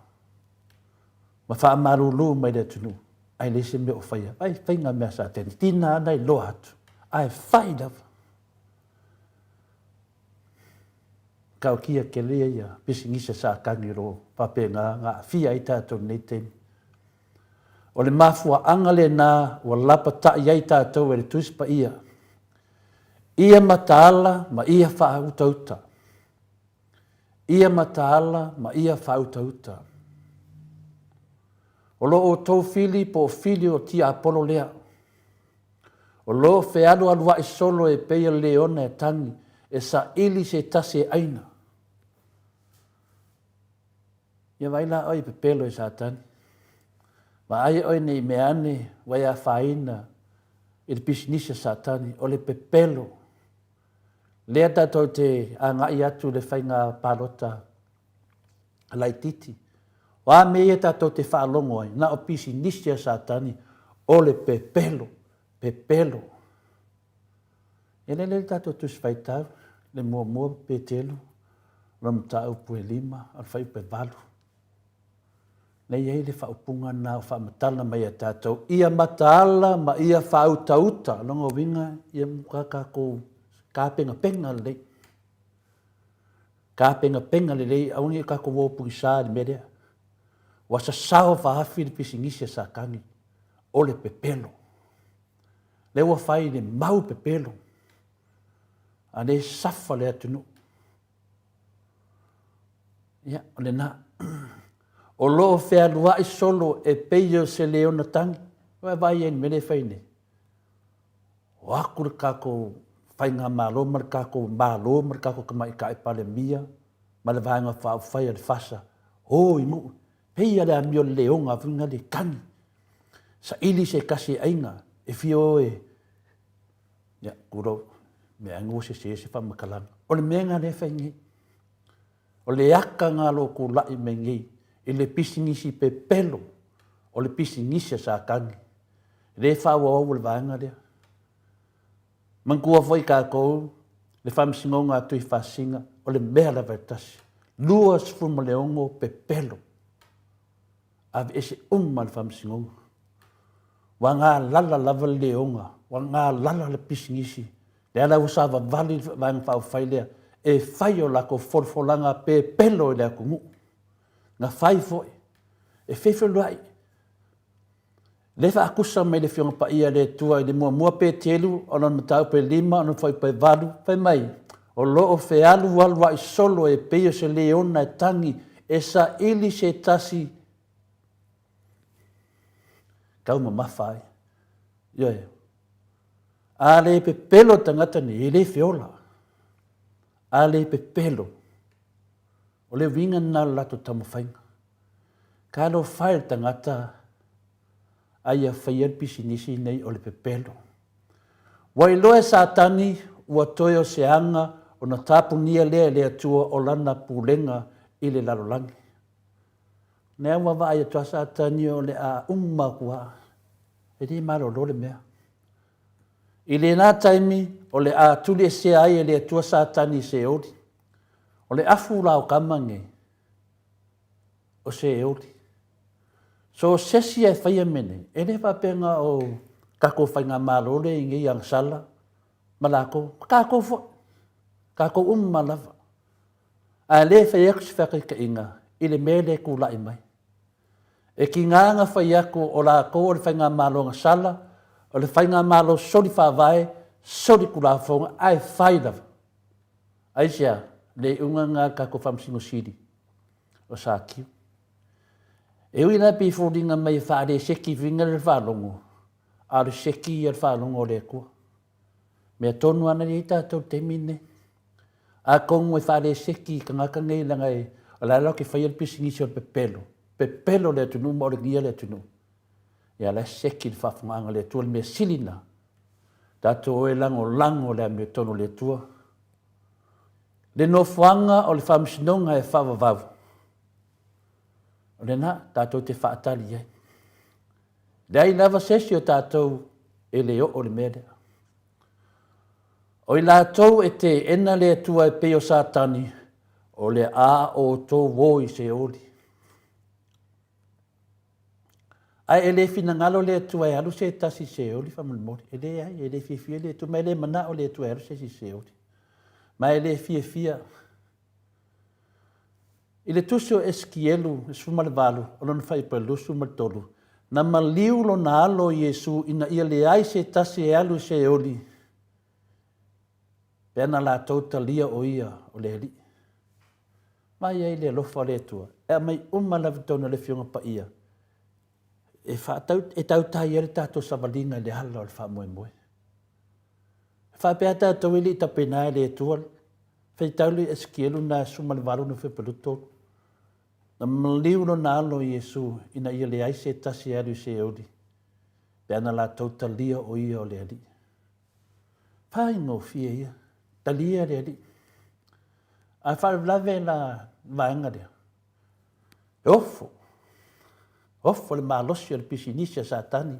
ma faamalulu mai le atunuu, ae leai se mea o faia. Ai faiga mea sa tene, tina ana iloa atu, ae fai lava. Taokia tele ia pisinisi a Satani o lo o faapena ona aafia ai tatou i lenei taimi. O le mafuaaga lena ua lapata'i ai tatou e le Tusi Paia, Ia mataala ma ia faautauta. Ia mataala ma ia faautauta. O lo outou fili po o fili o tiapolo lea. O lo o fealualua'i solo e pei o le leona e tagi, e saili se tasi e ʻaina. Ia vaai la ʻoe i pepelo e Satani. Vaai ʻoe ne i mea ane ua e afaina i le pisinisi a Satani, o le pepelo. Lea tatou te agai atu i le faiga palota laitiiti. O a mea ia tatou te faalogo ai, na o pisinisi a Satani, o le pepelo, pepelo. E lele le tatou Tusi Faitau, le muamua Petelu, o le mataupu e 5, o le fuaiupu e 8. Lea e i ai le faaupuga lena o faamatala mai ia tatou, ia mataala ma ia faautauta. O lona uiga, ia matua tatou tapenapena lelei. Tapenapena lelei, aua ne i tatou o pugisa i le mea lea. Ua sasao faafi le pisinisi a Satani, o le pepelo. Lea ua fai le mau pepelo, a lea e safa le atunuu. Ia, o lena. O lo o fealuai solo e pei o se leona tagi. Ua e vaai ai i le mea lea e fai nei? O atu le tatou Faigamalo ma le tatou Malo ma le tatou Tamaitai Palemia ma le Vaega Faaupufai a le FASA, o i nuu, pei lava le amio a le leona foi lena e tagi, saili se tasi e aiga e fia o e, ia, tulou, mea ane ua sese se faamatalaga. O le mea lena lea e fai nei. O le aka lena o lo o tulai mai nei i le pisinisi pepelo o le pisinisi a Satani. Le faaauau le vaega lea. Manatua foi tatou le faamasinoga a Tuifasina, o le mea lava e tasi. 26 pepelo aveese uma le faamasinoga. Ua galala lava le leoga, ua galala le pisinisi. Lea la ua savavali le Vaega Faaupufai lea e fai o latou folafolaga pepelo i le atunuu. Na fai foi, e fefeluai. Lea e faatusa mai le Afioga Paia a le Atua i le muamua Petelu o lona mataupu e 5 ona fuaiupu e 8, fai mai, O lo o fealualuai solo e pei o se leona e tagi, e saili se tasi taumamafa ai. Ioe. A le pepelo le tagata nei, e le feola. A le pepelo, o le uiga lena o le latou taumafaiga. Talofa e le tagata a ia faia le pisinisi nei o le pepelo. Ua iloa e Satani ua toe o se aga ona tapunia lea e le Atua o lana pulega i le lalolagi. Lea ua vaai atu a Satani o le a uma atu lava, e le malolo le mea. I lena taimi o le a tuliesea ai e le Atua Satani i Seoli. O le afu la o tama nei, o Seoli. So o sesi e faia mea nei, e le faapea na o tatou faigamalo lea i nei agasala Ma latou, ma tatou foi, tatou uma lava. Ae le fai atu se faataitaiga i le mea lea e tulai mai. E tiga na fai atu o latou o le Faigamalo na sala, o le Faigamalo soli faavae, soli tulafono, ae fai lava. Aisea? Le iuga lena a le tatou Faamasino Sili o Satiu. E ui la pei e foliga mai e faaleseki uiga le faalogo, a o le seki ia o le faalogo o le Atua. Mea tonu lava na i ai tatou i le taimi lenei. Atonu e faaleseki i tagata nei leaga e, o la e latou te faia le pisinisi o le pepelo, pepelo le atunuu ma olegia le atunuu. Ia o la e seki i le faafofogaaga a le Atua, le mea sili lena. Tatou o e lagolago le amiotonu a le Atua. Le nofoaga o le faamasinoga e faavavau, o lena tatou te faatali i ai. Leai lava se isi o tatou e le oo i le mea lea. O i latou e teena le Atua e pei o Satani, o le a outou o i Seoli. Ae e le finagalo le Atua e alu se tasi i Seoli faamolemole. E leai, e le fiafia le Atua, ma e le manao le Atua e alu se isi i Seoli. Ma e le fiafia. I le tusi o Esikielu 18, o lona fuaiupu e 23, na maliu lona alo o Iesu ina ia leai se tasi e alu i Seoli, pe ana latou talia o ia o le Alii. Vaai ai le alofa o le Atua, e aumai uma lava i totonu o le Afioga Paia, e, faatau, e tautai ai le tatou savaliga i le ala o le faamoemoe. E faapea tatou e le i tapena e le Atua, faitau le Esikielu na 18 na 23. Na maliu lona alo o Iesu ina ia leai se tasi e alu i Seoli, pe ana latou talia o ia o le Alii. Faigofie ia, talia le Alii. Ae faalavelave la vaega lea, e ofo, ofo le malosi o le pisinisi a Satani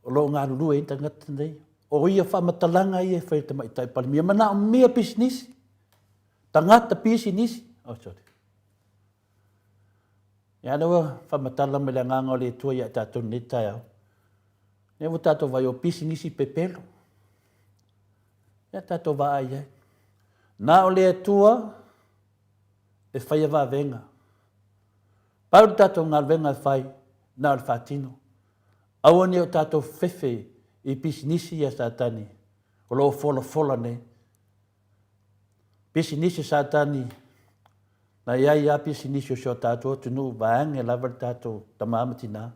o lo o galulue ai tagata nei. O ia faamatalaga ia e fai e le Tamaitai Palemia, manaomia pisinisi, tagata pisinisi. Oh, sorry. Ia lea ua faamatala mai le agaga o le Atua ia tatou nei taeao. Lea ua tatou vaai o pisinisi pepelo. Ia tatou vaai ai. Na o le Atua e faia vavega. Pau le tatou galuega e fai, na o le faatino. Aua ne i o tatou fefe i pisinisi ia Satani o lo o folafola nei. Pisinisi Satani, na i ai lava pisinisi o si o tatou atunuu, vaeane lava le tatou tama ma tina.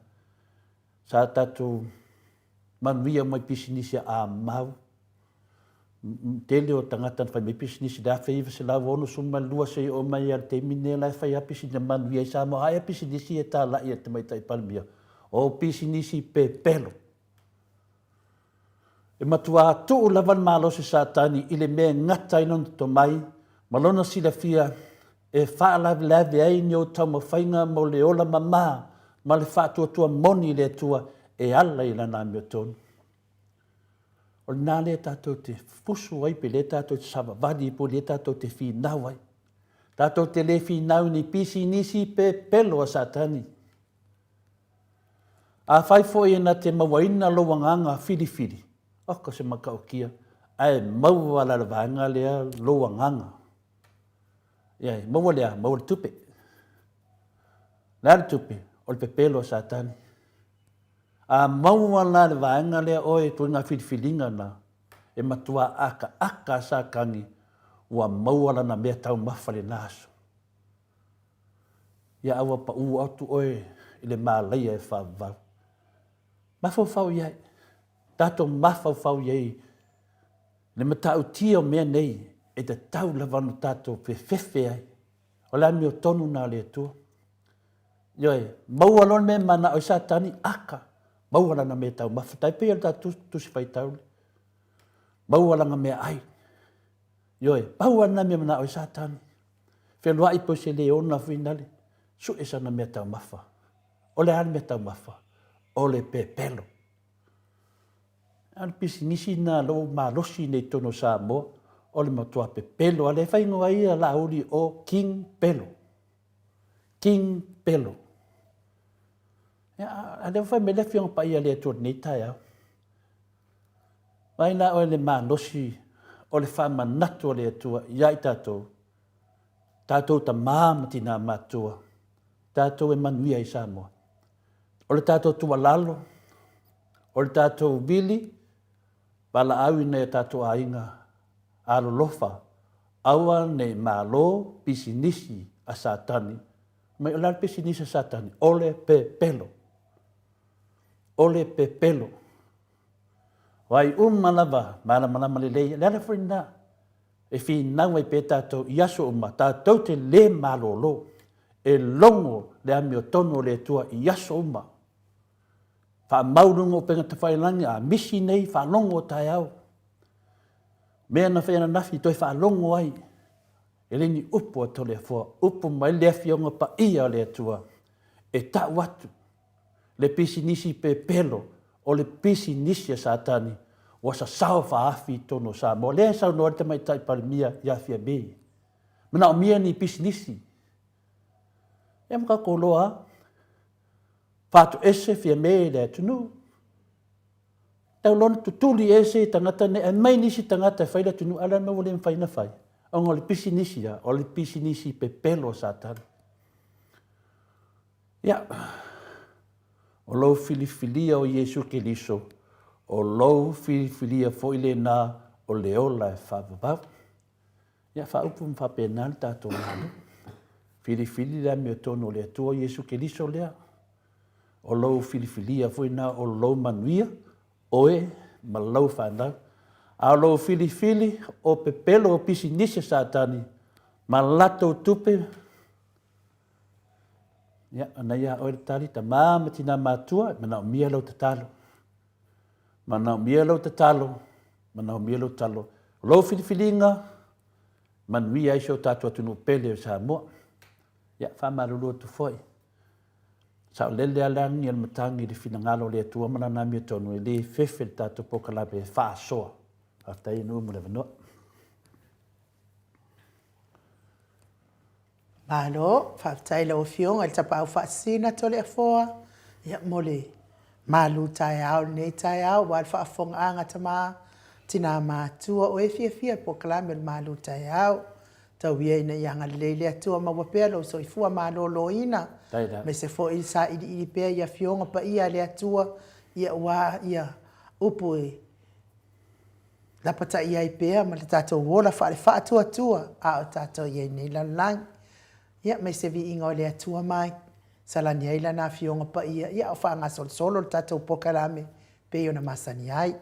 Sa tatou manuia mai pisinisi a mau. Tele o tagata na fai mai pisinisi i le 1962 seia oo mai lava i le taimi lenei la e fai lava pisinisi na manuia ai Samoa. Ae a pisinisi ia e talai e le Tamaitai Palemia? O pisinisi pepelo. E matuā tuu lava le malosi Satani i le mea e gata ai lona tomai ma lona silafia e faalavelave ai ni ou taumafaiga mo le ola mamā ma le faatuatua moni i le Atua e ala i Lana amiotonu. O lena lea tatou te fusu ai pe lea tatou te savavali ai po o lea tatou te finau ai. Tatou te le finau i ni pisinisi pepelo a Satani. Afai foi e na te mauaina lou agaga filifili, oka se matautia, ae maua la le vaega lea lou agaga. Ia, maua le a? Maua le tupe. O le a le tupe? O le pepelo a Satani. A maua la le vaega lea oe i ituaiga filifiliga na, e matua akaaka a Satani ua maua lana mea taumafa i lena aso. Ia a ua pau atu oe i le malaia e faavavau. Mafaufau i ai. Tatou mafaufau i ai le matautia o mea nei e tatau lava ona tatou fefefe ai. O le amiotonu lena a le Atua. Ioe, maua loa le mea e manao ai Satani, aka, maua lana mea taumafa. Tai pei o le tatou tusi faitau lea. Maua lana mea ai. Ioe, pau lava lena mea e manao ai Satani. Feloai po o se leona foi nale, sue sana mea taumafa. O le a le mea taumafa? O le pepelo. A o le pisinisi lena lou malosi nei i totonu o Samoa, o le matua pepelo lava lea e fai igoa ai ia Laauli o King Pelo. King Pelo. Ia, a lea ua fai mai le Afioga Paia a le Atua i lenei taeao. Vaai la oe le malosi o le faamanatu a le Atua ia i tatou, tatou tama ma tina matutua, tatou e manuia i Samoa. O le tatou tuualalo, o le tatou vili, valaau i nai o tatou aiga alolofa, aua ne i malo pisinisi a Satani. Mai o le a le pisinisi a Satani? O le pepelo. O le pepelo. O ai uma lava malamalama lelei, le ala foi lena e finau ai pea tatou i aso uma, tatou te le malolo e logo le amiotonu o le Atua i aso uma. Faamau luga o upega tafailagi, a misi nei, faalogo o taeao. Mea na fai ananafi, toe faalogo ai. E le ni upu a Toleafoa, upu mai le Afioga Paia o le Atua e tau atu le pisinisi pepelo o le pisinisi a Satani ua sasao faaafi i totonu o Samoa. Lea e saunoa ai le Tamaitai Palemia ia Fiame, manaomia ni pisinisi. Ia ma tatou iloa lava, faatoese Fiame i le atunuu, tau loa ona tutuli ese tagata nei, aumai nisi tagata e fai le atunuu, a o le a le mea ua le mafai ona fai? Ona o le pisinisi lava, o le pisinisi pepelo a Satani. Ia, o lou filifilia o Iesu Keriso, o lou filifilia foi lena o le ola e faavavau. Ia, faaupu ma faapena le tatou Malo. Filifili le amiotonu o le Atua Iesu Keriso lea. O lou filifilia foi lena o lou manuia, oe ma lau fanau. A o lou filifili o pepelo o pisinisi a Satani ma latou tupe, Ia, o na ia oe le tali, tama ma tina matua, e manaomia lau tatalo. Manaomia lau tatalo, manaomia lau tatalo. O lou filifiliga, manuia ai si o tatou atunuu pele o Samoa. Ia, faamalulu atu foi. Saolele lava le agi a le matagi i le finagalo o le Atua ma Lana amiotonu, e le fefe le tatou polokalame e faasoa. Faafetai Nuu mo le avanoa. Malo, faafetai i lau Afioga i le Tapaau Faasisina Toleafoa, ia, mo le malu taeao i lenei taeao, aua le faafofogaaga a tama, tina matua, o e fiafia i le polokalame o le malu taeao. Tau ia ina ia agalelei le Atua maua pea lou soifua maloloina, aemaise foi le sailiili pea i Afioga Paia a le Atua, ia, aua ia upu e Lapatai ai pea ma le tatou ola faale-faatuatua a o tatou i ai nei lalolagi. Ia, mai se viiga o le Atua mai, salani ai Lana Afioga Paia, ia a o faagasolosolo le tatou polokalame pei ona masani ai.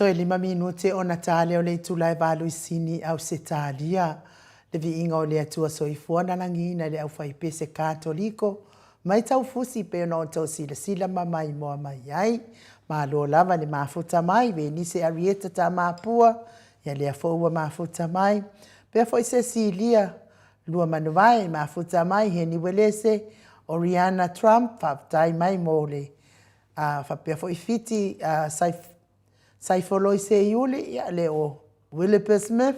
Toe lima minute ona ta lea o le itula e Valuisini i Ausetalia. Le viiga o le Atua Soifua na lagiina i le aufaipese Katoliko mai Taufusi pei ona outou silasila ma maimoa mai ai. Malo lava le mafuta mai, Venise Arieta Tamapua, ia lea foi ua mafuta mai. Pea foi Cecilia Luamanuvae, mafuta mai, Heni Uelese, Oriana Trump, faafetai mai mo le A faapea foi Fiti Saifoloi Seiuli, ia le o Williper Smith,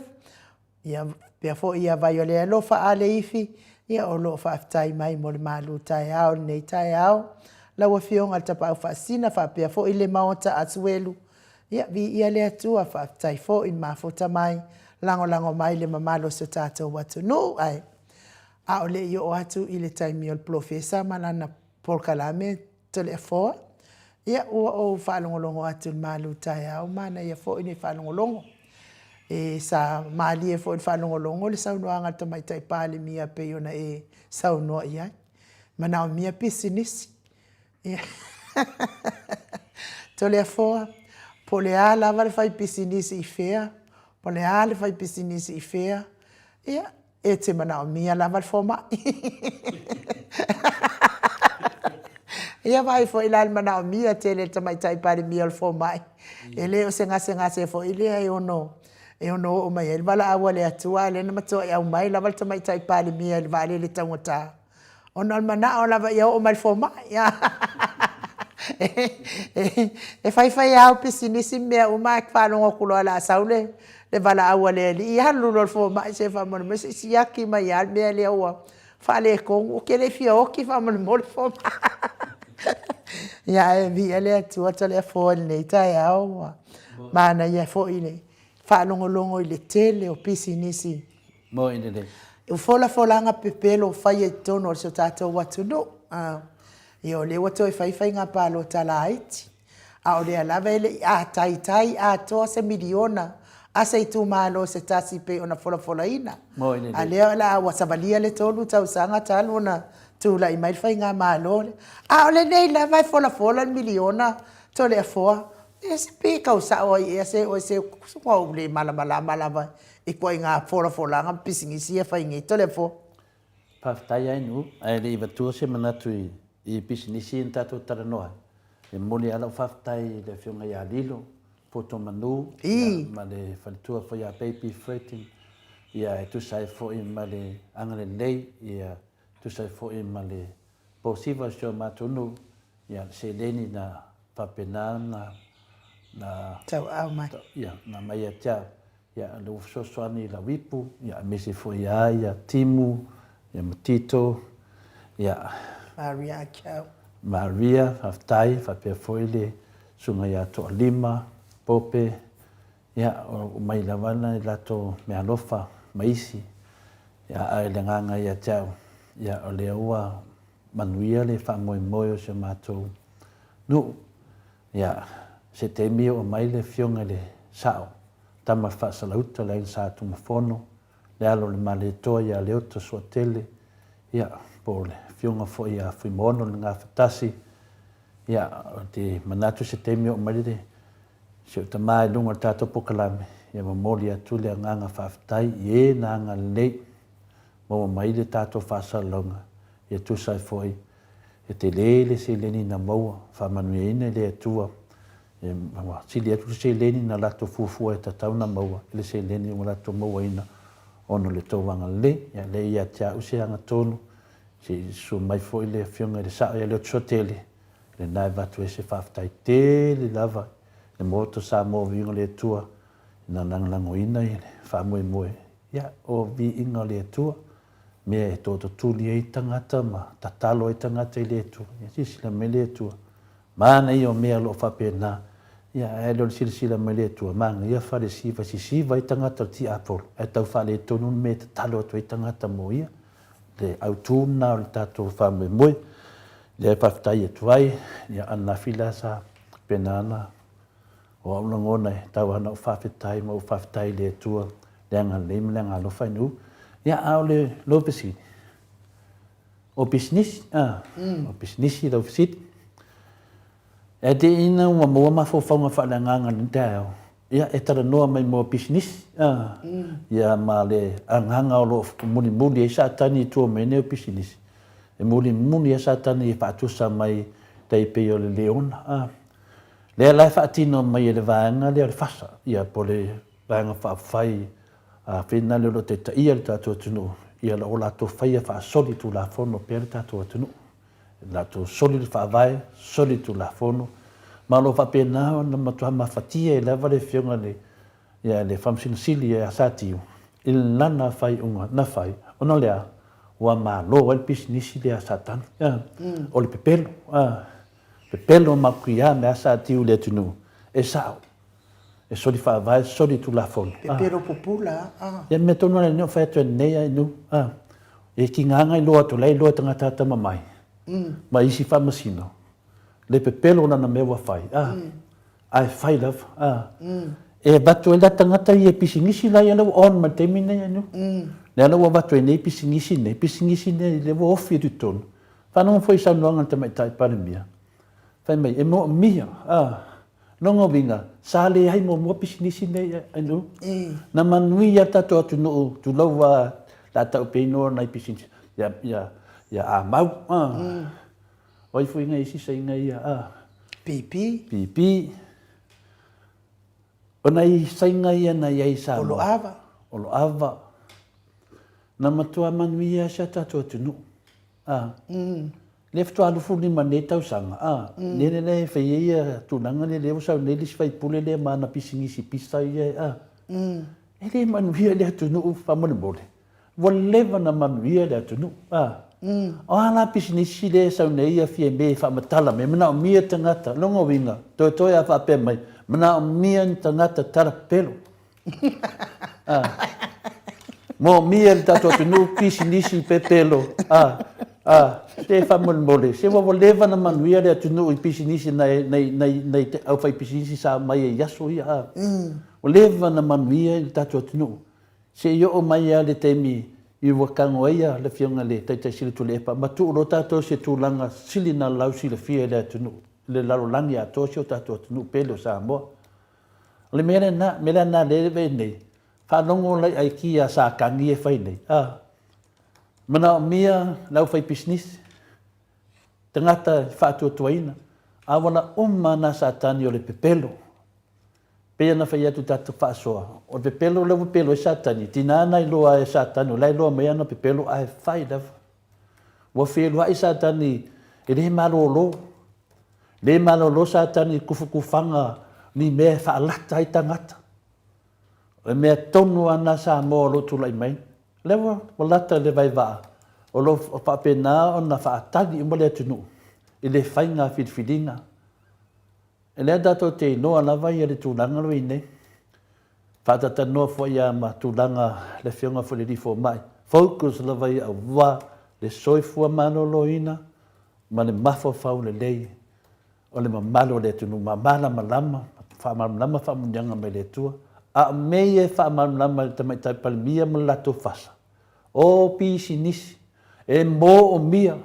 ia faapea foi ia Vaiolealofa Aleifi, ia o lo o faafetai mai mo le malu taeao i lenei taeao. Lau Afioga i le Tapaau Faasisina faapea foi le Maota Asuelu, ia viia le Atua, faafetai foi le mafuta mai, lagolago mai le mamalu o si o tatou atunuu. Ae a o le i oo atu i le taimi o le Polofesa ma lana polokalame, Toleafoa, Ia, ua ou faalogologo atu i le malu taeao, manaia foi le faalogologo. E sa malie foi i le faalogologo le saunoaga a le Tamaitai Palemia pei ona e saunoa i ai. Manaomia pisinisi. Toleafoa, po o le a lava le faipisinisi i fea, po o le a le faipisinisi i fea, ia, E te manaomia lava le fomai. Ia vaai foi la i le manaomia tele e le Tamaitai Palemia o le fomai. E le o se gasegase foi lea e ono e ono oo mai ai le valaau a le Atua, a o lea na matuai aumai lava le Tamaitai Palemia i le vaalele taugata ona o le manao lava ia oo mai le fomai. E faifai lava au pisinisi ma mea uma ae faalogo atu loa o le a sau le valaau a le Alii, alu loa i le fomai, se faamolemole se i siaki mai lava le mea lea ua faaletonu, ou te le fia oti faamolemole fomai. Ia ae viia le Atua Toleafoa i lenei taeao, ua manaia foi le faalogologo i le tele o pisinisi. Moi lelei. O folafolaga pepelo o faia i totonu o si o tatou atunuu. Ia o lea ua toe fai faiga palota laiti, a o lea lava e le i ataitai atoa se miliona a se itumalo se tasi pei ona folafolaina. Moi lelei. A lea o le a ua savalia le 3 tausaga talu ona tulai mai le faigamalo lea. A o lenei lava e folafola le miliona Toleafoa, e se pe tau sao ai ea se oe se ua ou le malamalama lava i ituaiga folafolaga ma pisinisi ia e fai nei. Toleafoa. Faafetai Ainuu, ae le i avatua se manatu i pisinisi ia na tatou talanoa ai, e momoli lava lau faafetai i le Afioga ia Lilo Potomanu ma le faletua foi ia Baby Freighting e tusa ai foi ma le agalelei, e tusa ai foi ma le posiva o si o matou nuu, ia le seleni na faapena ona na tauaau mai. Ia, na aumai ia te au. Ia, o lea ua fesoasoani i lau ipu, ia, aemaise foi ia ia Timu, ia ma Tito, ia. Maria Akau. Maria, faafetai, faapea foi le susuga ia Toalima, Pope, ia, o mai lava nai latou meaalofa ma isi. Ia, ae o le agaga ia te au, ia, o lea ua manuia le faamoemoe o si o matou nuu. Ia, se taimi oo mai le Afioga i le Sao, tama Faasalauta le Aiga Sa Tumafono, le alo o le Malietoa ia Leota Suatele, ia, po o le Afioga foi ia Fuimaono le Gafatasi, ia, ou te manatu se taimi oo mai le si ou tama i luga o le tatou polokalame, ia momoli atu le agaga faafetai i e na agalelei maua mai le tatou faasalalauga, ia tusa ai foi e tele le seleni na maua, faamanuiaina e le Atua, ua sili atu le seleni na latou fuafua e tatau ona maua i le seleni ua latou mauaina ona o le tou agalelei. Ia lea ia te au se agatonu, se i susu mai foi le Afioga i le Sao ia Leotosuatele, lena e avatu ai se faafetai tele lava i le Maota o Samoa o Viiga o le Atua, na lagolagoina le faamoemoe, ia, o viiga o le Atua, mea e toototuli ai tagata ma tatalo ai tagata i le Atua. Ia silasila mai le Atua, manaia o mea o lo o faapena, ia, ae le o le silasila mai le Atua, manaia falesiva, sisiva ai tagata o le tiapolo, ae tau faaletonu le mea e tatalo atu ai tagata mo ia. Le autu lena o le tatou faamoemoe, lea e faafetai atu ai, ia, ananafi la sa faapena ona O au lagona e tau ana ou faafetai ma ou faafetai i le Atua le agalelei ma le agalofa i nuu. Ia, a o le lou fesili, o pisinisi, a, o pisinisi lau fesili. E te ina ua maua mafaufauga faaleagaga i lenei taeao. Ia, e talanoa mai mo pisinisi, a, ia ma le agaga o lo o mulimuli ai Satani i tua mai nei o pisinisi, e mulimuli lava Satani e faatusa mai tai pei o le leona, a. Lea la e faatino mai e le vaega lea o le FASA, ia po o le Vaega Faaupufai a Finale o lo o taitaia le tatou atunuu, ia o latou faia faasoli tulafono pea le tatou atunuu. Latou soli le Faavae, soli le Tulafono, ma o lo o faapena ona matua mafatia ai lava le Afioga i le, ia, le Faamasino Sili ia Satiu i lana faaiuga na fai, ona o le a? Ua malo ai le pisinisi lea a Satani. A, o le pepelo, a, pepelo makuia mea a Satiu i le atunuu, e sao, e soli Faavae, soli Tulafono. Pepelo pupula, a. Ia, mea tonu lava lenei o fai atu ai nei a inu, a. E tiga na iloa atu, la e iloa e tagata atamamai ma isi faamasino le pepelo o lana mea ua fai, a, ae fai lava, a. E avatu ai la tagata ia i pisinisi la ia lea ua on mai le taimi lenei anu. Lea la ua avatu ai nei pisinisi nei, pisinisi nei lea ua ofi atu i totonu. Faalogo foi i saunoaga a le Tamaitai Palemia, fai mai e moomia, a. Lona uiga, sa leai muamua pisinisi nei e nuu. Na manuia le tatou atunuu, tulou lava le a tau pea inoa o nai pisinisi, ia, ia, ia Amau, a. O ai foi nai isi saina ia, a. PP. PP. O nai saina ia na i ai i Samoa. Oloava. Oloava. Na matua manuia si a tatou atunuu. A. Lea faatoa 25 nei tausaga, a, lele la e fai ai ia tulaga lea, lea ua sau nei le isi faipule lea ma ana pisinisi pisa ia, a. E le manuia le atunuu faamolemole. Ua leva ona manuia le atunuu, a. O a la pisinisi lea e sau nei ia Fiame e faamatala mai, e manaomia tagata, lona uiga, toetoe a faapea mai, manaomia ni tagata tala pepelo. Ah. Moomia le tatou atunuu pisinisi pepelo. Ah. Ah. Se faamolemole, se ua ua leva ona manuia le atunuu i pisinisi nai nai nai nai te aufaipisinisi sa aumai ai i aso ia. Ah. Ua leva ona manuia le tatou atunuu. Se i oo mai lava le taimi i ua tago ai le Afioga i le Taitai Sili Tuilaepa ma tuu loa tatou i se tulaga sili ona lausilafia e le atunuu, le lalolagi atoa si o tatou atunuu pele o Samoa. O le mea lena, mea lena lea e vei nei, faalogo lai aikia a Satani e fai nei, a, manaomia le aufaipisinisi, tagata e faatuatuaina, a ua uma na Satani o le pepelo. Pei ona fai atu tatou faasoa, o le pepelo lea ua pepelo ai Satani, tina na iloa e Satani, o la e iloa mai ana pepelo ae fai lava. Ua feluai Satani e le malolo. Le malolo Satani i kufukufaga ni mea e faalata ai tagata. O le mea tonu lava lena Samoa o lo o tulai mai. O lea ua ua lata i le vaivaa, o lo o faapena ona faatali uma le atunuu i le faiga filifiliga. E lea tatou te iloa lava ia le tulaga lo i nei. Faatatalanoa foi ia ma tulaga le afioga foi le alii fomai. Focus lava ia aua le soifua maloloina ma le mafaufau lelei o le mamalu o le atunuu ma malamalama, faamalamalama faamanuiaga mai le Atua. A o mea ia e faamalamalama e le Tamaitai Palemia ma le latou fasa, o pisinisi, e moomia.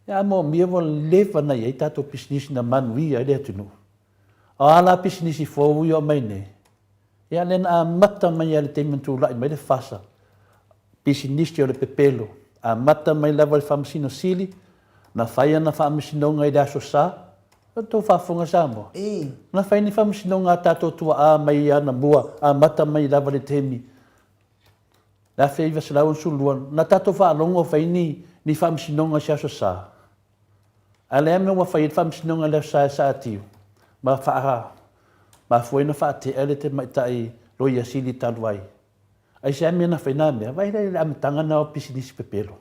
Ia a moomia ua leva ona i ai tatou pisinisi na manuia ai le atunuu. O a la pisinisi fou ia o aumai nei, Ia lea na amata mai lava i le taimi na tulai mai le FASA, pisinisi o le pepelo, amata mai lava i le Faamasino Sili, na fai ana faamasinoga i le Aso Sa, o tou faafofoga Samoa, na fai ni faamasinoga a tatou tuaa mai anamua, amata mai lava i le taimi 1962, na tatou faalogo o fai ni ni faamasinoga i se Aso Sa. A o le a mea ua fai ai le faamasinoga i le Aso Sa e Saatiu ma faa mafua ai ona faatea le tamaitai loia sili talu ai? Aisea mea na fai na mea? Vaai la i le amataga na o pisinisi pepelo.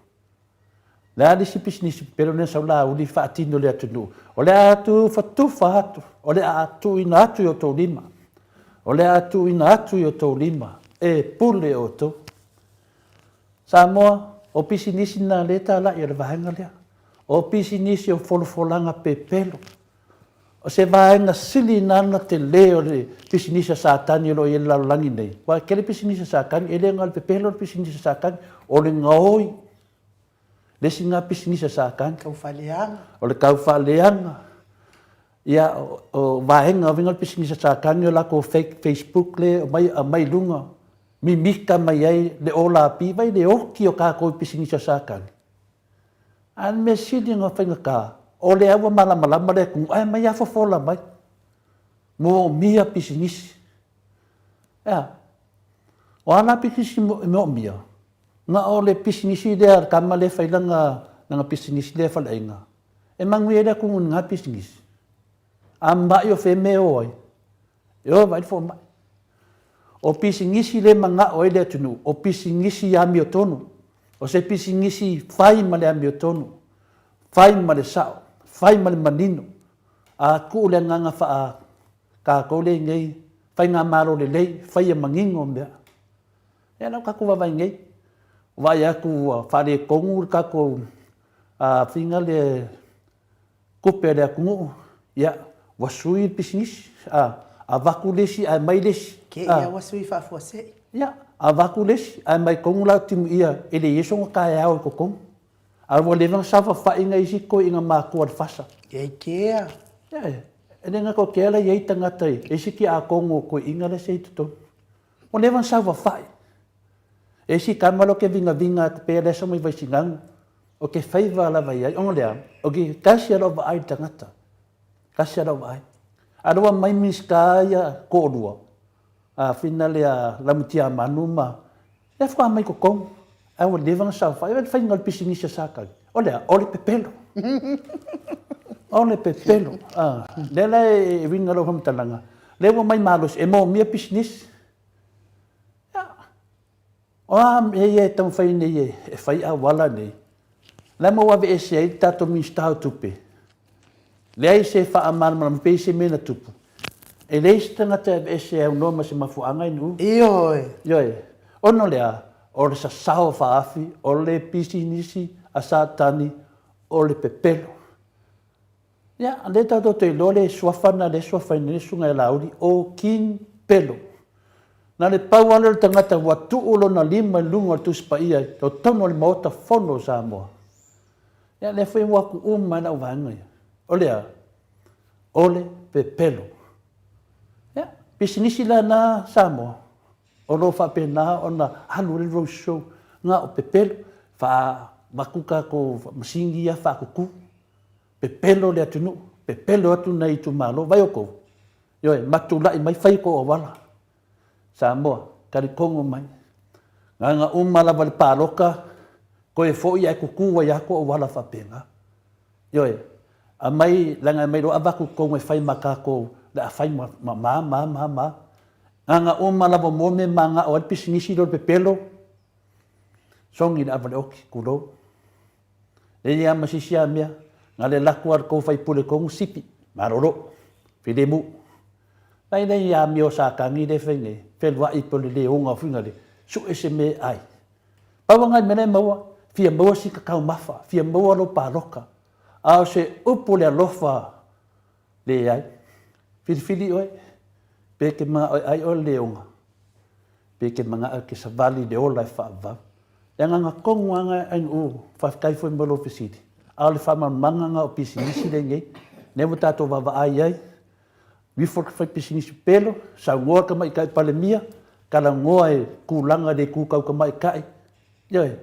Le a le isi pisinisi pepelo lea sau lauli faatino i le atunuu? O le a tufatufa atu, o le a tuuina atu i outou lima. O le a tuuina atu i outou lima e pule outou. Samoa, o pisinisi na lea e talai o le vaega lea. O pisinisi o folafolaga pepelo. O se vaega sili na ana tele o le pisinisi a Satani o lo o i ai i le lalolagi nei. Aua e tele pisinisi a Satani, e le na o le pepelo le pisinisi a Satani, o le gaoi le isi na pisinisi a Satani. Taufaaleaga. O le taufaaleaga. Ia, o vaega o le pisinisi a Satani o latou fake Facebook le omai aumai i luga, mimita mai ai le olapi, vaai le oti o tatou i pisinisi a Satani. A o le mea sili ona faigata, o lea ua malamalama le atunuu ae omai lava fofola mai, moomia pisinisi. E a? O a la pisinisi e moomia? Na o le pisinisi lea a le tama lea e fai lana pisinisi lea i faleaiga. E manuia ai le atunuu i lena pisinisi. A mamai o fea mea e o ai? E o e vaai le fomai. O pisinisi lea e manao ai le atunuu, o pisinisi amiotonu. O se pisinisi fai ma le amiotonu, fai ma le sao, fai ma le manino. A tuu le agaga faa tatou lea i inei, faigamalo lelei, faia manino mea. Ia la ua tatou vaavaai nei, vaai atu ua faaletonu le tatou faiga lea tupe a le atunuu, ia ua sui le pisinisi, avatu le isi ae aumai le isi. Ke ia ua sui faafuasei. Ia, avatu le isi ae aumai tonu la timuia e leai sona taeao i totonu. Ae ua leva ona saofafai nai isi toeaiina matua o le fasa. E kea. Ia, e le gata o kea la e i ai tagata i isi tiakono o toeaiina la e i totonu. Ua leva ona saofafai. E isi tama la ke vingavinga atu pea le aso mai Vaisigano, o ke faiva lava i ai, ona lea, o ke tasi a lau vaai i le tagata. Tasi a lau vaai. A lua mai Minisita ia toalua, a whina lea Lamutiamanu ma, lea faatoa mai totonu, ae ua leva ona saofai. O le faiga o le pisinisi a Satani, o le a? O le pepelo. O le pepelo. Lea la e uiga lau faamatalaga, lea ua mai malosi, e moomia pisinisi. Ia, o a mea ia e taumafai nei e fai auala nei, la ma ua aveese ai le tatou Minisita o Tupe, leai se faamalamalama pe i se mea na tupu. E leai se tagata e aveese e aunoa ma se mafuaaga i nuu. Ioe. Ioe. Ona o le a? O le sasao faaafi, o le pisinisi a Satani, o le pepelo. Ia, o lea tatou te iloa le suafa lena lea e suafaina ai le Susuga ia Laauli, o King Pelo. Na le pau lava lea o le tagata ua tuu lona lima i luga o le Tusi Paia i totonu o le Maota Fono o Samoa. Ia, lea foi ua atu uma ai lau vaega ia. O le a? O le pepelo. Ia, pisinisi la na Samoa, o lo o faapena ona alu ai le road show, na o pepelo, faavatu tatou masini ia faakutu. Pepelo le atunuu, pepelo atu nai itumalo, vai outou, ioe, ma tulai mai fai outou auala. Samoa, talitogo mai, na ona uma lava le palota, toe foi ae tutu ai lava tou auala faapena. Ioe, aumai, leaga e aumai loa avatu i totonu e fai ma tatou, o le a fai ma ma ma ma ma. Na ona uma lava mo mea e manao ai le pisinisi lea o le pepelo, sogi le ava i le oti, tulou. E i ai ma se isi a mea, na le alu atu a le tou faipule tonu sipi, malolo, filemu. Mai nei amio Satani lea e fai nei, feluai pe o le leoga foi le sue se mea e ai. Pau lava nai mea la e maua, fia maua sita taumafa, fia maua lou paloka. A o se upu le alofa leai. Filifili oe, pe e te manao e ai oe le leoga. Pe ke manao ke savali i le ola e faavavau. Le agaga tonu lava lena e Ainuu, faafetai foi mo lou fesili. A o le faamalamalamaga lena o pisinisi lea nei, lea ua tatou vaavaai ai, ifo le faipisinisi pelo, saunoa le tamaitai Palemia, talanoa i tulaga le tu tau tamaitai, ioe,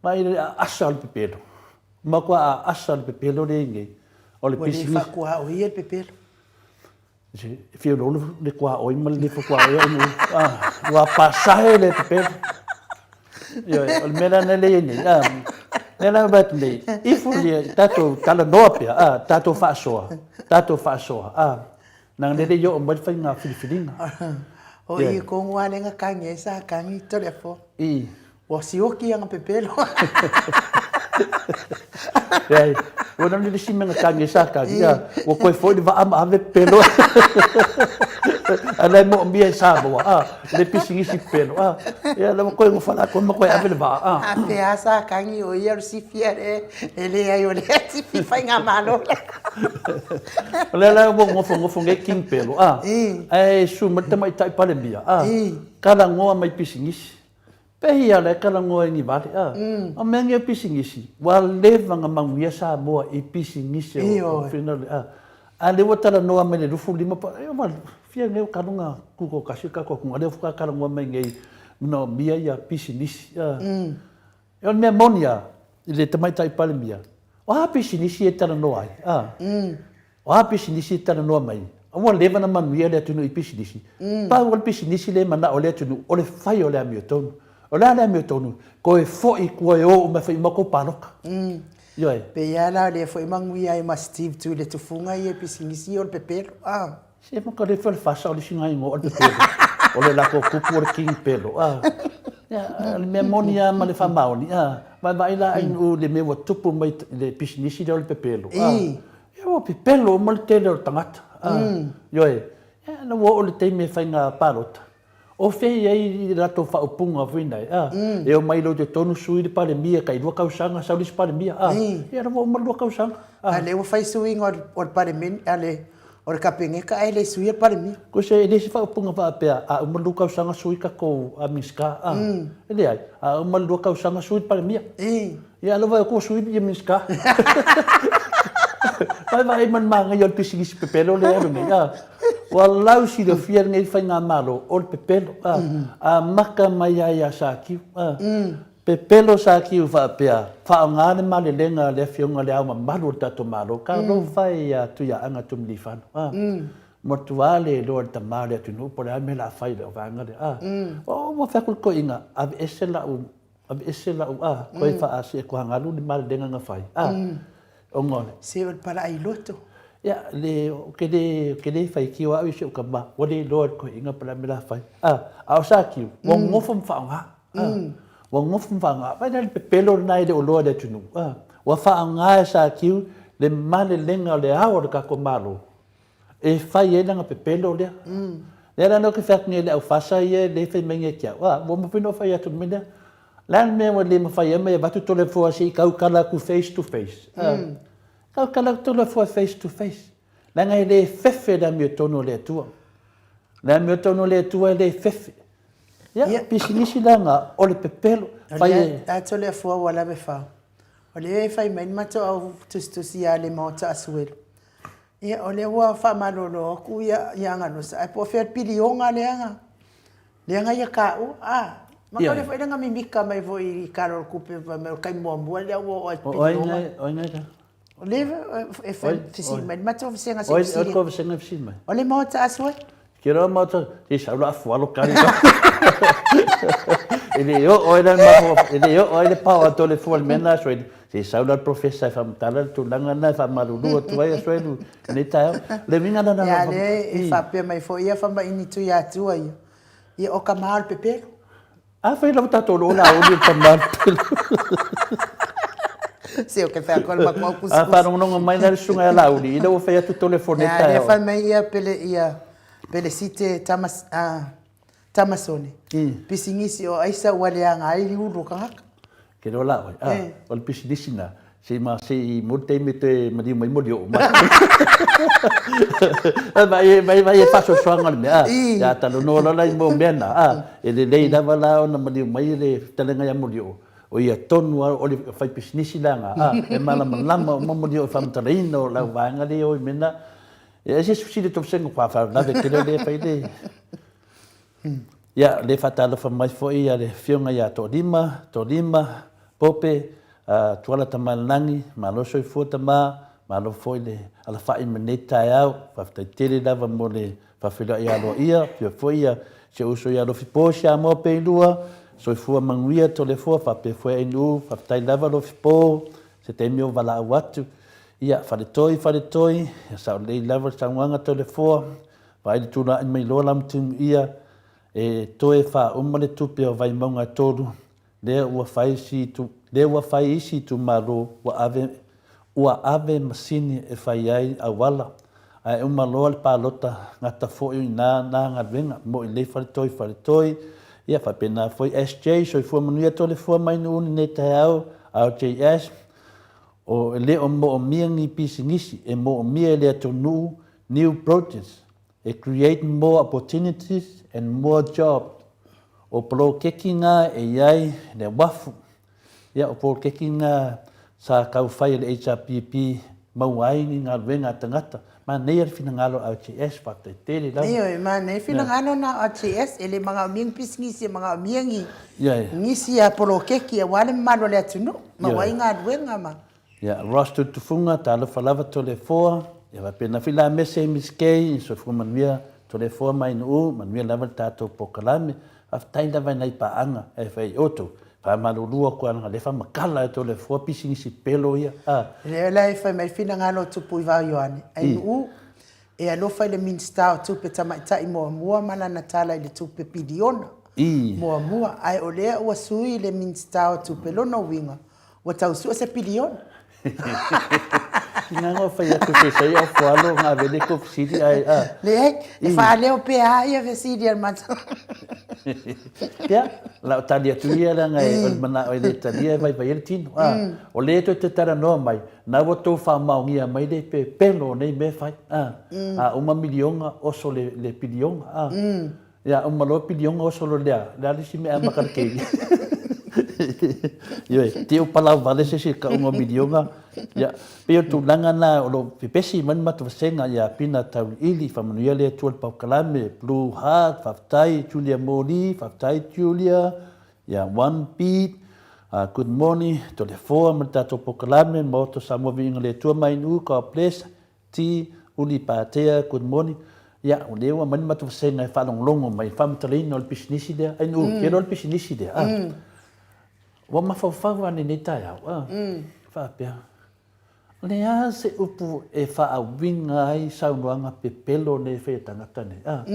vaai le aasa o le pepelo, matua aasa le pepelo lea i nei, o le pisinisi. Ua le faakuaoia le pepelo. E fia lolo le tuaoi ma le le tuaoi au ua pasae le pepelo. Ioe, o le mea la lea e nei, a, lea la vaai atu nei, ifo ia tatou talanoa pea, a, tatou faasoa, tatou faasoa, a, leaga lea e le i oo mai le faiga filifiliga. O i kongu a lenga kangi ai sa kangi tole fo. I. Ua sioki anga pepelo. Leai, ua nani le isi mea na tagi ai sa tagi, a, ua toe foi le vaa ma ave pepelo. A la e moomia e Samoa, a, le pisinisi pepelo, a, ia la ua toe nofo latou ma toe ave le vaa, a. A fea sa tagi o ia o le sifi a le, e leai o lea sifi faigamalo. O lea la ua nofonofo nei King Pelo, a, ae susu mai le tamaitai Palemia, a, talanoa mai pisinisi. Pehea la e talanoa i ni vale, a? O mea nei o pisinisi, ua leva ona manuia Samoa i pisinisi o finale, a? A lea ua talanoa mai le 25 pa, e ua fia nei o kaluga tutoatasi le tatou atunuu, a lea ua talanoa mai nei manaomia ia pisinisi. E o le mea moni lava i le Tamaitai Palemia, o a pisinisi e talanoa ai? A? O a pisinisi e talanoa mai? Ua leva ona manuia le atunuu i pisinisi. Pau o le pisinisi lea e manao ai le atunuu, o le fai o le amiotonu. O le a le amiotonu? Toe foi i tua e o uma e fai uma tou palota. Ioe. Pei lava la o lea foi e manuia ai ma Steve Tuiletufuga ia i pisinisi ia o le pepelo. A. Se ma le fai fasa o le isi igoa o le pepelo. O le latou tupu o le King Pelo. A. Ia, le mea moni lava ma le faamaoni. A. Vaavaai la i le mea ua tupu mai i le pisinisi lea o le pepelo. A. Ia ua pepelo uma le tele o tagata. A. Ioe. Ia, ua oo i le taimi e faiga palota. O fea e i ai le latou faaupuga foi nei, a? E omai loa i totonu sui le Palemia tai lua tausaga sau le isi Palemia, a? Ia lea ua uma le lua tausaga, a? A lea ua fai suiga o le Palemene, a le, o le Kapeneta ae le suia le Palemia. Kose e le se faaupuga faapea a uma le lua tausaga sui tatou Minisita, a? E leai, a uma le lua tausaga sui le Palemia. Ia lava e kou sui ia Minisita. Vaevae ma le manaia o le pisinisi pepelo lea e alu nei, a. Ua lau silafia lenei faigamalo o le pepelo, a. Amata mai lava ia Satiu, a. Pepelo Satiu faapea, faaaoga le malelega a le Afioga i Le Ao Mamalu o le tatou Malo, talofa e ia Tuiaana Tumilifano, a. Matua le iloa e le tama o le atunuu po o le a le mea o le a fai i le vaega lea, a. Ua fai atu le toeaina, aveese lau Aveese lau a, koe faa-seetohagalu le malelega na fai, a, ona o le. Se o le palai loto. Ia, le, ou te le, ou te le faitio au i si ou tama, ua le iloa e le toeaina po o le a le mea la fai. A, a o Sakiu, ua nofo ma faaaoga, a, ua nofo ma faaaoga. Vaai la i le pepelo lena e le o iloa e le atunuu, a, ua faaaoga e Sakiu le malelega o le ao o le tatou Malo e fai ai lana pepelo lea. Lea la ou te fai atu nei i le au fasa ia lea e fai mai nei ia te au, a, ua mafai ona ou fai atu i le mea lea. O le a le mea ua le mafai ai ona avatu Toleafoa se i tautala atu face to face? A, tautala atu Toleafoa face to face. Leaga e le fefe le amiotonu a le Atua. Le amiotonu a le Atua e le fefe. Ia, pisinisi la na, o le pepelo. Fai e. A Toleafoa ua lave fao. O lea e fai mai le matou au tusitusi ia Lemaota Asuelu. Ia, o lea ua faamalolo atu ia ia Aganusa, ae po o fea le piliona lea na, lea na ia taua. A, ma o lea foi na mimika mai foi i Tala o le Tupe fai mai o le taimi muamua lea ua oo ai i le piliona. O ai na? O lea e fesili mai le matou vasega se i fesili. O ai tou vasega e fesili mai? O le Maota Asuelu. Ke roa maota, se sau la afualo kari. E le oo ai la e le oo ai le pao a Toleafoa i le mea lena Asuelu. Se sau la le professor e faamatala le tulaga lena e faamalulu atu ai Asuelu i lenei taeao. O le uiga lena. Ia lea e faapea mai foi ia Famaini Tuiatua ia, ia o tama o le pepelo. Afai lava tatou o Laauli o le tama o le pepelo. Se o ke fai atu o le matua kuskus. A faalogologo mai la le susuga ia Laauli, ina ua fai atu Toleafoa i lenei taeao. Ia lea fai mai ia pele ia Pelesite tama Tamasone, pisinisi o aisa ua leaga ai ulu o tagata. Ke iloa la oe, a, o le pisinisi na, se i ma, se i mo le taimi e toe maliu mai Molioo mai. Vai, vai, vai e faasoasoaga o le mea, a, ia talanoa loa la i mau mea na, a, e lelei lava la ona maliu mai le fetalaiga ia Molioo, o ia tonu lava o le faipisinisi la na, a, e malamalama uma Molioo i le faamatalaina o lau vaega lea e o i mea na. E ese se fesili tou sega kua faalavelave tele lea e fai le. Ia, le faatalofa mai foi a le Afioga ia Toalima, Toalima, Pope, Tuala Tamailanagi, malo soifua tama, malo foi le alafai mai lenei taeao, faafetai tele lava mo le faafeiloai aloaia, afio foi ia si ou uso ia Lofipo Siamoa Peilua, soifua manuia Toleafoa faapea foi Ainuu, faafetai lava Lofipo, se taimi o valaau atu. Ia, Faletoi, Faletoi, ia sao lelei lava le saunoaga Toleafoa, Vaai le tula'i mai loa Lamutimuia e toe faauma le tupe o Vaimauga e tolu, lea ua fai si lea ua fai isi itumalo ua ave ua ave masini e fai ai auala, ae uma loa le palota gata foi i ina na galuega mo'i lei Faletoi Faletoi, ia faapena foi SJ Soifua Manuia Tolefua mai Nu'u lenei taeao RJS O e le o moomia ni pisinisi, e moomia e le atunuu new projects e create more opportunities and more jobs. O poloketi na e i ai le uafu. Ia, o poloketi na sa tau fai e le HRPP maua ai ni galuega a tagata. Manaia le finagalo a LGS, faafetai tele lava. Ioe, manaia finagalo na o LGS, e le magaomia ni pisinisi e magaomia ni nisi a poloketi aua le mamalu o le atunuu, maua ai galuega ma. Ia, Ross Tutufunga, talofa lava Toleafoa, ia faapena foi la Mese Miss Kay, soifua manuia Toleafoa ma Ainuu, manuia lava le tatou polokalame. Faafetai lava i nai paaga e fai i outou. Faamalulu atu lava leaga o lea e faamatala e Toleafoa pisinisi pelo ia, a. Lea la e fai mai finagalo o Tupuivao Ioane, Ainuu, e alofa i le Minisita o Tupe Tamaitai muamua ma lana tala i le tupe piliona muamua, ae o lea ua sui le Minisita o Tupe, lona uiga, Ua tau sue se piliona. Ina no fai atu se sai o fualo nga vele ko fesili ai a. Leai, e faaleo pea a ia fesili a le matou. Ia, la o tali atu ia leaga e o le manao e le talia e vaivai ai le tino. A, o lea toe te talanoa mai, na ua tou faamaonia mai le pepelo o nei mea e fai. A, a uma miliona oso le piliona. A, Ia, uma loa piliona oso loa lea, le a le isi mea amata le keili. Ioe, te o palau vale se isi kauga o miliona. Ia, pei o tulaga na o lo pepesi mai le matou vasega ia Pina Tauiliili, faamanuia le Atua i le paokalame, Blue Heart, faafetai, Julia Moli, faafetai Julia, ia One Beat, good morning, Toleafoa ma le tatou paokalame, Maota Samoa Viiga le Atua Mainuu, God bless, Ti, Uli Patea, good morning. Ia, o lea ua aumai le matou vasega e faalogologo mai i le faamatalaina o le pisinisi lea. Ai nuu, kelo le pisinisi lea. Ah. Ua mafaufau lava i lenei taeao, ah, faapea, o le a se upu e faauiga ai saunoaga pepelo nei e fai e tagata nei? Ah.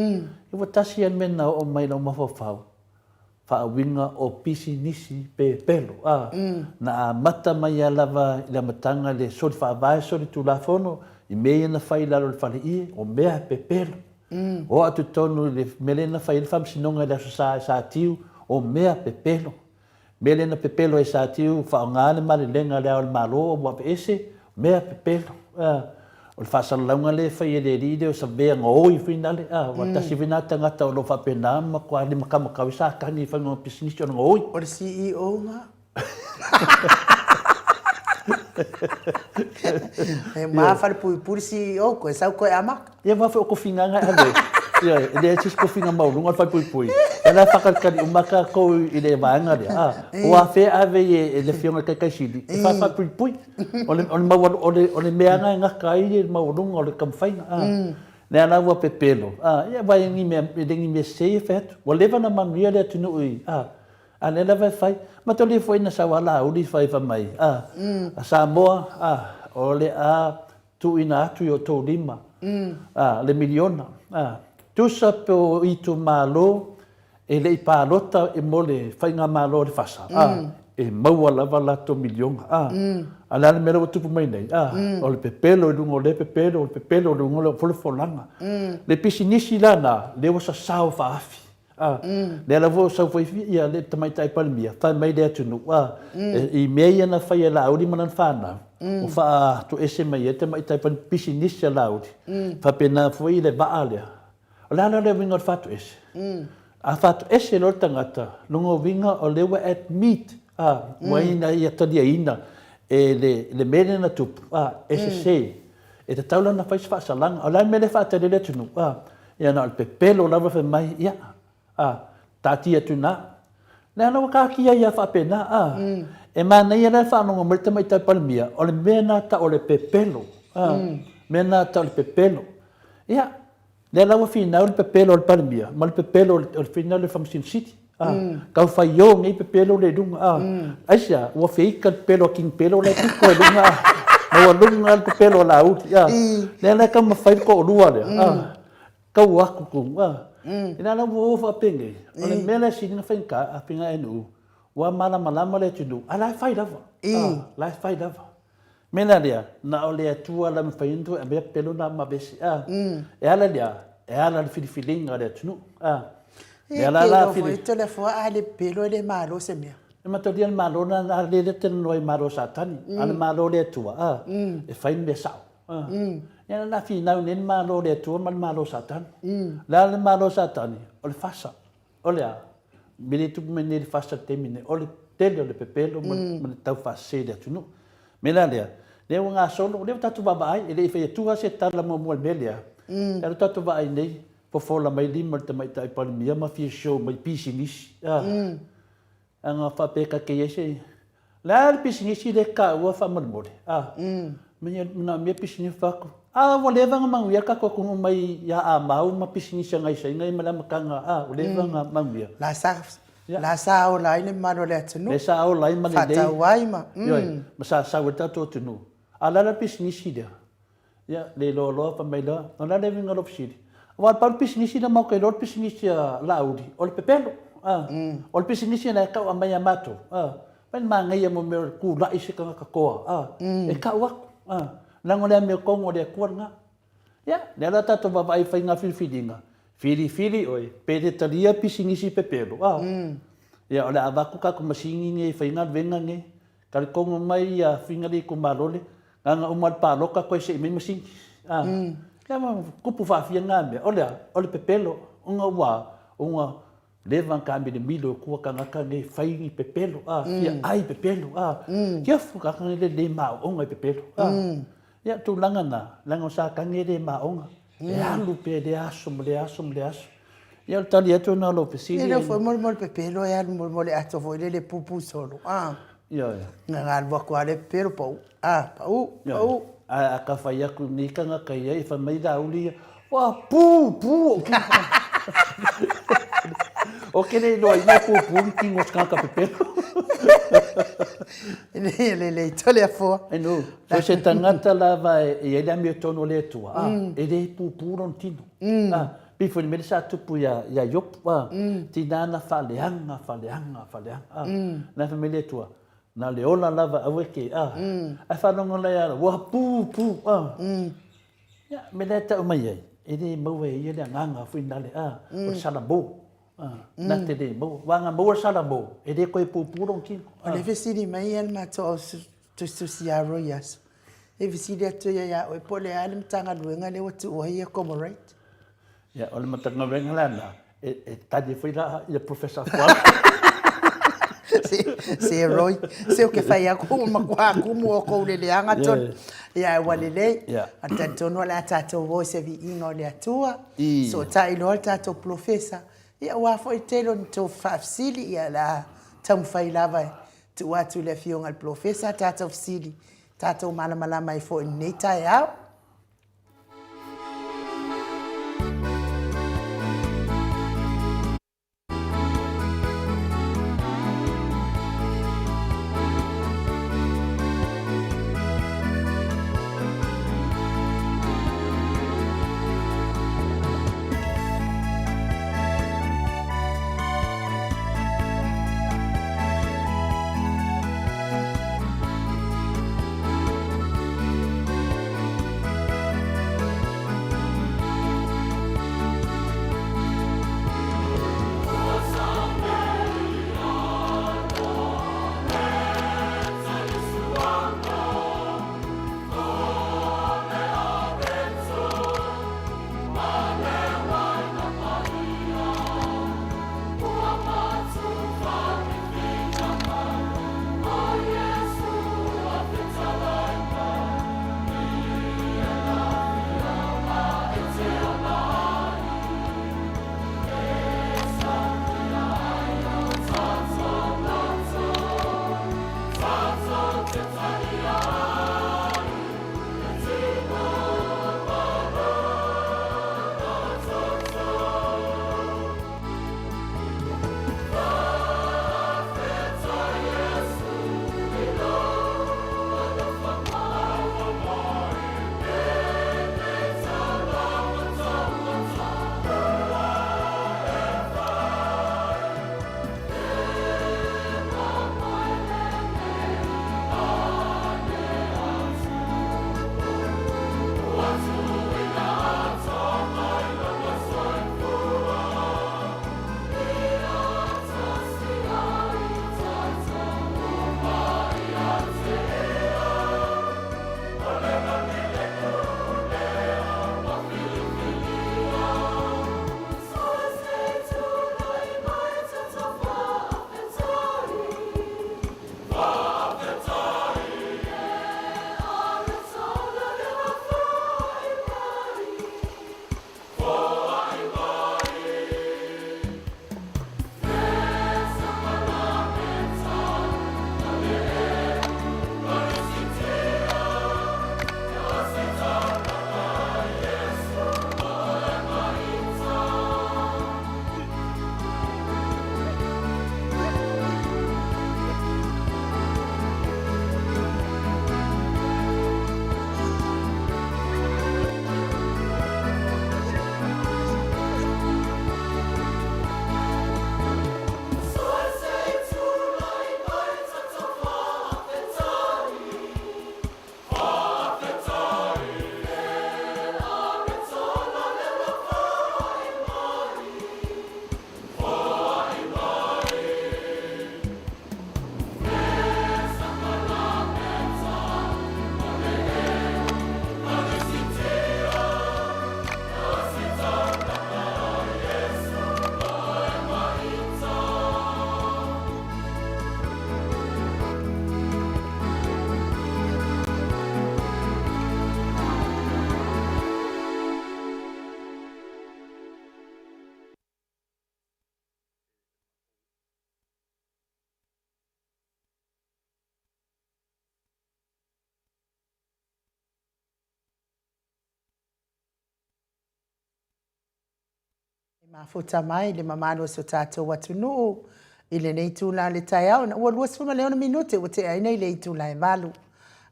Ua tasi lava le mea na oo mai i lou mafaufau, faauiga o pisinisi pepelo, a, na amata mai a lava i le amataga le soli faavae soli tulafono i mea ia na fai i lalo o le fale ie, o mea e pepelo. O atu totonu i le mea lea na fai ai le faamasinoga i le Aso Sa i Satiu, o mea pepelo. Mea lea na pepelo ai i Satiu, faaaoga le malelega a Le Ao o le Malo ua aveese, Mea pepelo, a, o le faasalalauga lea e fai e le alii lea o Savea gaoi foi nale, a, aua tasi foi na tagata o lo o faapena ma matua limakamakau ai Satani i faiga o pisinisi ona gaoi. O le CEO na. E ma falepuipui le CEO koe sau koe amata. Ia aua foi o tofiga na e ave ai. Ioe, e leai se isi tofiga maualuga o le falepuipui. Ia la e faakalikali uma tatou i le vaega lea, a, o afea e ave ai e le Afioga i le Taitai Sili e faapuipui. O le, o le maualu, o le, o le mea na e gata ai le maualuga o le taumafaiga, a. Lea la ua pepelo, a, ia aua e ni mea, e le ni mea sese ia e fai atu. Ua leva ona manuia le atunuu i, a, a lea lava e fai. Mataulia foi na sau lava Laauli fai fai mai, a, a Samoa, a, o le a tuuina atu i outou lima, a, le miliona, a, tusa pe o itumalo e le i palota mo le faigamalo a le FASA, a, e maua lava latou miliona, a. A o le a le mea lea ua tupu mai nei, a? O le pepelo i luga o lea pepelo, o le pepelo i luga o lea folafolaga. Le pisinisi la na, lea ua sasao faaafi. A, lea lava ua sau foi ia le Tamaitai Palemia, fai mai le atunuu, a, i mea ia na fai e Laauli ma lana fanau, ua faatoese mai ai le Tamaitai Palemia, pisinisi a Laauli. Faapena foi le vaa lea. O le a la le uiga o le faatoese? A faatoese loa le tagata, lona uiga o lea ua admit, a, ua ina ia taliaina e le mea lea na tupu, a, e sese. E tatau la ona fai se faasalaga. O le a le mea lea e faatali ai le atunuu? A, ia na o le pepelo lava fai mai, ia, a, taatia atu i ina. Lea la ua taatia ai lava faapena, a. E manaia la le faalogo mai le Tamaitai Palemia, o le mea lena tau o le pepelo, a, mea lena tau o le pepelo. Ia, lea la ua finau le pepelo a le Palemia ma le pepelo o le finau le Faamasino Sili. A, tau faio nei pepelo lea i luga. A, aisea, ua feika le pepelo a King Pelo la e pito i luga, a, maualuga le pepelo a Laauli. A, lea la e taumafai le toalua lea, a, tau atu tonu, a. Ina la ua o faapenei, o le mea lea e sili ona faigata, a Pingaenuu, ua malamalama le atunuu, a la e fai lava, a, la e fai lava. Mea la lea, na o le Atua la mafai ona toe avea pepelo na ma aveese, a. E ala lea, e ala le filifiliga a le atunuu, a. Lea la la fili. E te iloa a le pepelo e le malo se mea. E mataulia le malo na, na le le talanoa i malo Satani, a le malo le Atua, a, e fai le mea sao, a. Ia la finau nei le malo le Atua ma le malo Satani. Le a le malo Satani, o le fasa. O le a? Me le tupu mai nei le fasa i le taimi nei, o le tele o le pepelo ma le taufaasese i le atunuu. O le mea la lea, Lea ua gasolo, lea ua tatou vaavaai, e le i fai atua se tala muamua i le mea lea. Lea ua tatou vaai nei, fofola mai lima o le Tamaitai Palemia ma fia show mai pisinisi. A, ana faapea ta te i ai se... O le a le pisinisi lea e taua faamolemole? A, manaomia pisinisi fai atu, a ua leva ona manuia le tatou atunuu mai ia Amau ma pisinisi a nai Saina ia mai le amataga, a, ua leva ona manuia. La sa La sa ola ai le mamalu o le atunuu. Lea sa ola ai ma lelei. Faatau ai ma, mm. Ioe, ma sa sau ai le tatou atunuu. A o le a la le pisinisi lea? Ia, le iloa loa, fai mai loa, o le a le uiga o lou fesili? Aua pau le pisinisi lea matou te iloa o le pisinisi a Laauli, o le pepelo. A, o le pisinisi lena e tau aumai ia matou. A, fai le manaia mo mea o le tulai se tagata toa, a, e tau atu. A, leaga o le amiotonu a le Atua lena. Ia, lea la tatou vaavaai i faiga filifiliga, filifili oe pe le talia pisinisi pepelo, a. Ia, o le a avatu tatou masini nei e fai galuega nei, talitonu mai ia Figa le itumalo le, na ona uma lava le palota toe sei mai masini. A, ia ma tupu faafia na mea, o le a? O le pepelo, ona ua, ua leva ona taamilomilo i tua tagata nei fai ni pepelo, a, fia ai pepelo, a, careful tagata nei le le maoaoga i pepelo, a. Ia, o tulaga na, leaga o Satani e le maoga, e alu pea i lea aso ma lea aso ma lea aso. Ia, o le tali atu lena o lau fesili. E le o foi molemole pepelo e alu molemole ato foi lele pupu solo, a. Ioe. Na alu atu lava le pepelo, pau, a, pau, pau. Ae a ta fai atu i nei tagata ia, e fai mai Laauli ia, Ua pu, pu ou tino. Ou te le iloa ina e pupu ni tino o se tagata pepelo. E lelei tole afoa. E no, so se tagata lava e i ai le amiotonu o le Atua, a, e le pupu lona tino. A, pei foi le mea lea sa tupu ia, ia Iopu, a, tina na faaleaga, faaleaga, faaleaga, a, na fai mai le Atua, na le ola lava aua e te, a, ae faalogo la ia, ua pupu, a. Ia, mea lea e tau mai ai, e le maua e ia le agaga foi nale, a, o le salamo, a, na te le maua. Aua ana maua le salamo, e le toe pupu lona tino. O le fesili mai a le matou au tusitusi ia Roy Aso, e fesili atu ia ia oe po o le a le Matagaluega lea ua tuu ai ia Comorate? Ia, o le Matagaluega la lena, e tali ai foi la ia Professor Fuaga. Se, Roy, se ou te fai atu ua matua tumu outou i le leaga tonu. Ia, ae ua lelei. Ae talitonu o le a tatou o i se viiga o le Atua, sootai loa le tatou polofesa. Ia, aua foi le tele o ni tou faafesili, ia o le a taumafai lava e tuu atu i le Afioga i le Polofesa a tatou fesili, tatou malamalama ai foi i lenei taeao. Mafuta mai le mamalu o si o tatou atunuu i lenei itula o le taeao ina ua 26 minute ua te'aina i le itula e 8.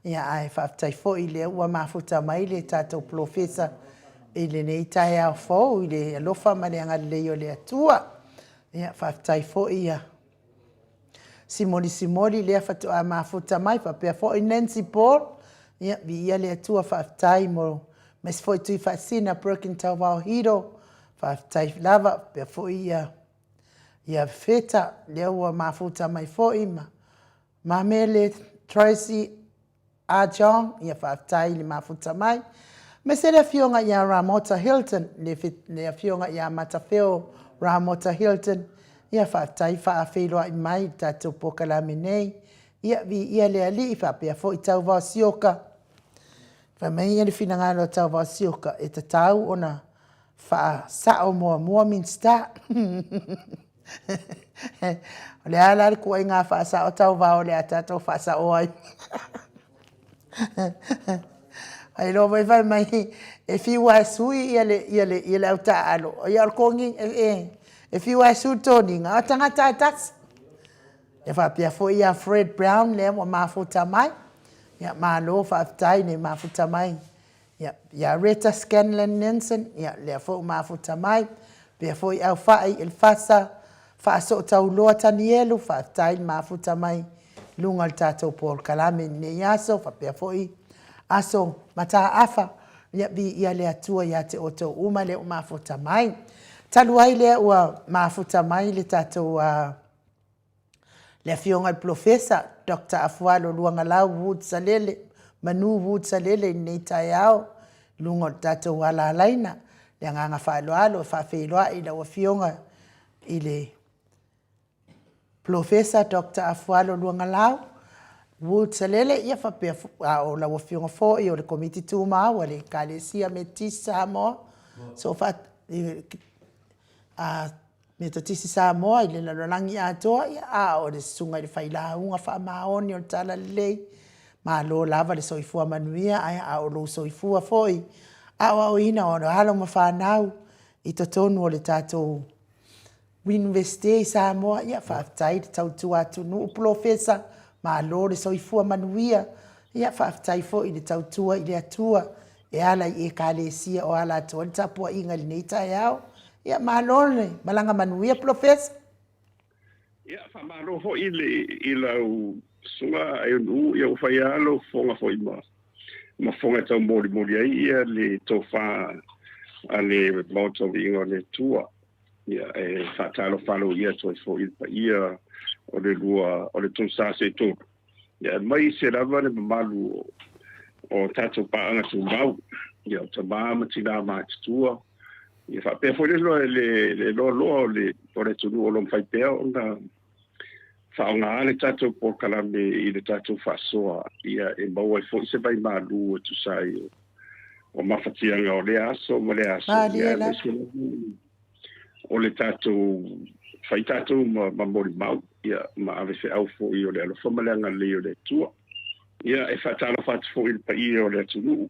Ia ae faafetai foi lea ua mafuta mai le tatou polofesa i lenei taeao fou i le alofa ma le agalelei o le Atua. Ia faafetai foi ia Simoli Simoli lea faatoa mafuta mai, faapea foi Nancy Paul, ia viia le Atua, faafetai mo aemaise foi Tuifaasina Broken Tauvao Hiro, faafetai lava, faapea foi ia ia Feta lea ua mafuta mai foi ma Mamele Tracy A John, ia faafetai i le mafuta mai. Aemaise le afioga ia Ramota Hilton, le, le afioga ia Matafeo Ramota Hilton, ia faafetai faafeiloai mai i le tatou polokalame nei. Ia viia le Alii faapea foi Tauvao Sioka. Fai mai ia le finagalo a Tauvao Sioka, e tatau ona faasao muamua Minisita. O le a la le kuaiga faasao tauvao o le a tatou faasao ai? Ai loa foi fai mai e fiu lava e sui ia le, ia le, ia le au taaalo, ia o le toniga, e, e fiu lava e sui le toniga, a o le tagata lava e tasi. Ia faapea foi ia Fred Brown lea ua mafuta mai. Ia malo faafetai le mafuta mai. Ia, ia Reta Scanlan Nenson, ia, lea foi ua mafuta mai, pea foi Aufai Elefasa, Faasootauloa Tanielu, faafetai le mafuta mai i luga o le tatou polokalame i lenei aso, faapea foi aso mataafa, ia, viia le Atua ia te outou uma lea ua mafuta mai. Talu ai lea ua mafuta mai le tatou uh, le Afioga i le Polofesa Doctor Afualo Luagalau Wood Salele, Manu Wood Salele i lenei taeao i luga o le tatou alalaina. Le agaga faaaloalo e faafeiloai i lau Afioga i le Polofesa Doctor Afualo Luagalau Wood Salele, ia faapea a o lau Afioga foi o le Komiti Tumau a le Ekalesia Metotisi Samoa, so faa, a Metotisi Samoa i le lalolagi atoa, ia, a o le Susuga i le Failauga Faamaoni o le Talalelei, malo lava le soifua manuia, ae a o lou soifua foi aoaoina o alo ma fanau i totonu o le tatou Universite i Samoa, ia, faafetai le tautua atunuu, Polofesa, malo le soifua manuia, ia, faafetai foi le tautua i le Atua e ala i Ekalesia o ala atu ai le tapuaiga i lenei taeao. Ia, malo le malaga manuia, Polofesa. Ia, faamalo foi i le, i lau susuga Aionuu, ia ua fai lava lou fofoga foi ma, ma fofoga e taumolimoli ai ia le tofa a le Maota o Viiga o le Atua. Ia, e faatalofa aloaia atu ai foi i le paia o le lua, o le tolu sa seitolu. Ia, aemaise lava le mamalu o tatou paaga tumau, ia, o tama ma tinā matutua, ia faapea foi le le loaloa o le o le atunuu o lo o mafai pea ona faaaoga le tatou polokalame i le tatou faasoa, ia, e maua ai foi se vaimalu e tusa ai o mafatiaga o lea aso ma lea aso, ia, aemaise lava o le tatou fai tatou ma, ma molimau, ia, ma ave feau foi o le alofa ma le agalelei o le Atua. Ia, e faatalofa atu foi i le paia o le atunuu,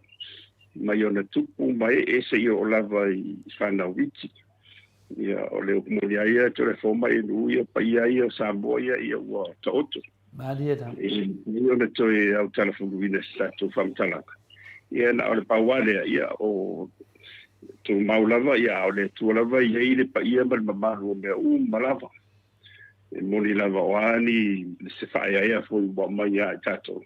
mai ona tupu ma ee seia oo lava i fanau iti. Ia, o le upu moni lava ia, toe fo mai e nuu ia paia ia o Samoa ia, ia ua taoto. Malie la. E mafai ona toe autalafuluina se tatou faamatalaga. Ia, na o le pau lava lea, ia, o tumau lava, ia, a o le Atua lava e i ai le paia ma le mamalu o mea uma lava. E moni lava o a ni se faaeaea foi ua aumai ia i tatou,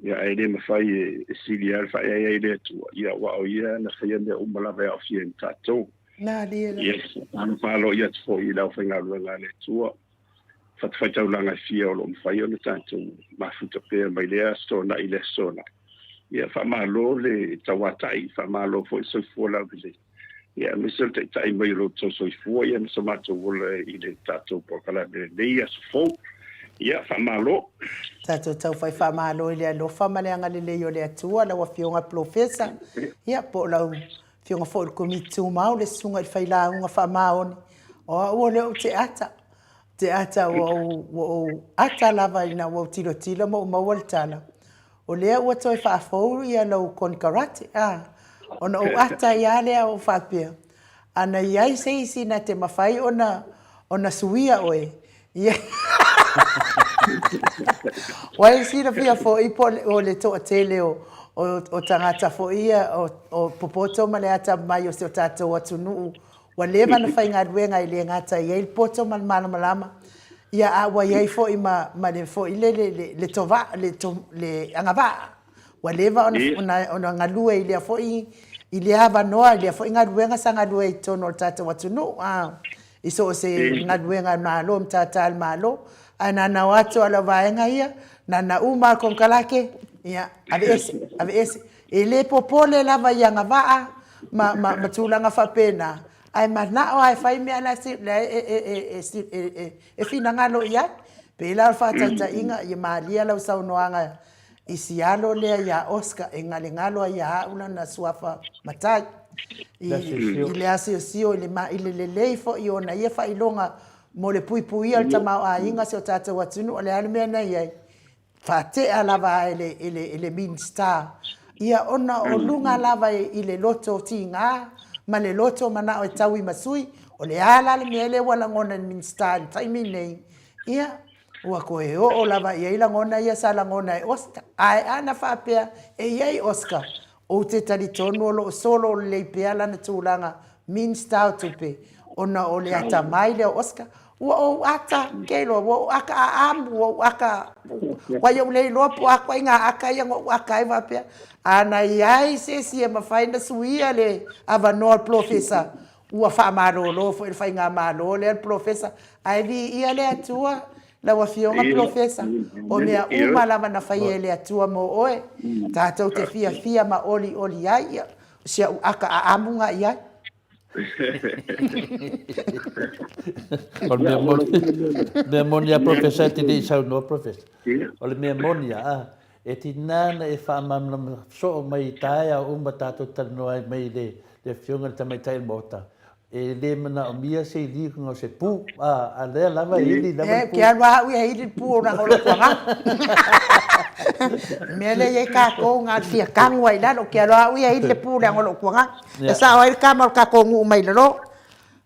ia, ae le mafai e sili lava le faaeaea i le Atua, ia, aua o Ia na faia mea uma lava e aofia ai ma tatou. Malie lava. Ia, talofa aloaia atu foi i le aufaigaluega a le Atua. fatafaitaulaga e fia o lo o mafai ona tatou mafuta pea mai lea aso Toonai i le aso Toonai. Ia, faamalo le tauatai, faamalo foi le soifua laulelei, ia, aemaise o le taitai mai o lo outou soifua, ia, ma so matou ola i le tatou polokalame i lenei aso fou. Ia, faamalo. Tatou taufai faamalo i le alofa ma le agalelei o le Atua, lau Afioga Polofesa, ia, po o lau Afioga foi i le Komiti Tumau, le Susuga i le Failauga Faamaoni, o au o lea ou te ata, te ata ua ou, ua ou ata lava ina ua ou tilotilo ma ou maua le tala, o lea ua toe faafou ia lou konekarate, a, ona ou ata ai lava lea ou faapea, Ana i ai se isi na te mafai ona ona suia oe, ia Ua e silafia foi po o le toatele o o tagata foi ia o popoto ma le atamamai o si o tatou atunuu ua leva ona faigaluega e le gata e i ai le poto ma le malamalama, ia a ua i ai foi ma ma le foi lele le tovaa le le agavaa ua leva ona ona ona galue i lea foi i lea avanoa i lea foi galuega sa galue ai i totonu o le tatou atunuu a i so o se galuega a le Malo, matata a le Malo. Ae na ona o atu lava o lau vaega ia, na ona uma lava o le konekarate, ia, aveese, aveese. E le popole lava i agavaa ma, ma, ma tulaga faapena, ae manao lava e fai mea la e, e, e finagalo i ai. Pei la o le faataitaiga, ia malie lau saunoaga i si alo lea ia Oscar e galegalo ai ia au lana suafa matai. I, i le asiosio, i le, i le lelei foi o ona ia faailoga mo le puipuia o le tamaoaiga o si o tatou atunuu. O le a le mea na i ai? Faatea lava e le, e le, e le Minisita, ia ona o luga lava i le loto tiga ma le loto manao e taui ma sui. O le a la le mea lea ua lagona e le Minisita i le taimi lenei? Ia, ua toe oo lava i ai lagona ia sa lagona e Oscar. Ae a na faapea e i ai Oscar, Ou te talitonu o lo o solo lelei pea lana tulaga Minista o Tupe ona o le atamai lea o Oscar. Ua ou ata, ke iloa, ua ou aka aamu, ua ou aka, ua i ou le iloa po o a ituaiga aka ia na ou aka ai faapea. A na i ai se isi e mafai ona suia le avanoa o le polofesa, ua faamalolo foi le faigamalo lea le polofesa. Ae viia le Atua Lau Afioga Polofesa, o mea uma lava na faia e le Atua mo oe, tatou te fiafia ma olioli ai, ia, o si au aka aamu ga i ai. O le mea moni, mea moni a Polofesa e te le i saunoa Polofesa. O le mea moni a, e tinā na e faamalamalama soo mai i taeao uma tatou talanoa ai mai le Afioga i le Tamaitai o le Maota, E le manaomia se iliga o se pu, a, a lea lava e ili lava le pu. Ke alu a au ia ili le pu o lana o lou tuaga. Le mea lea i ai tatou na o le fia tanu lava i lalo, ke alu a au ia ili le pu leaga o lou tuaga. E sao ai le tama o le tatou nuu mai lalo.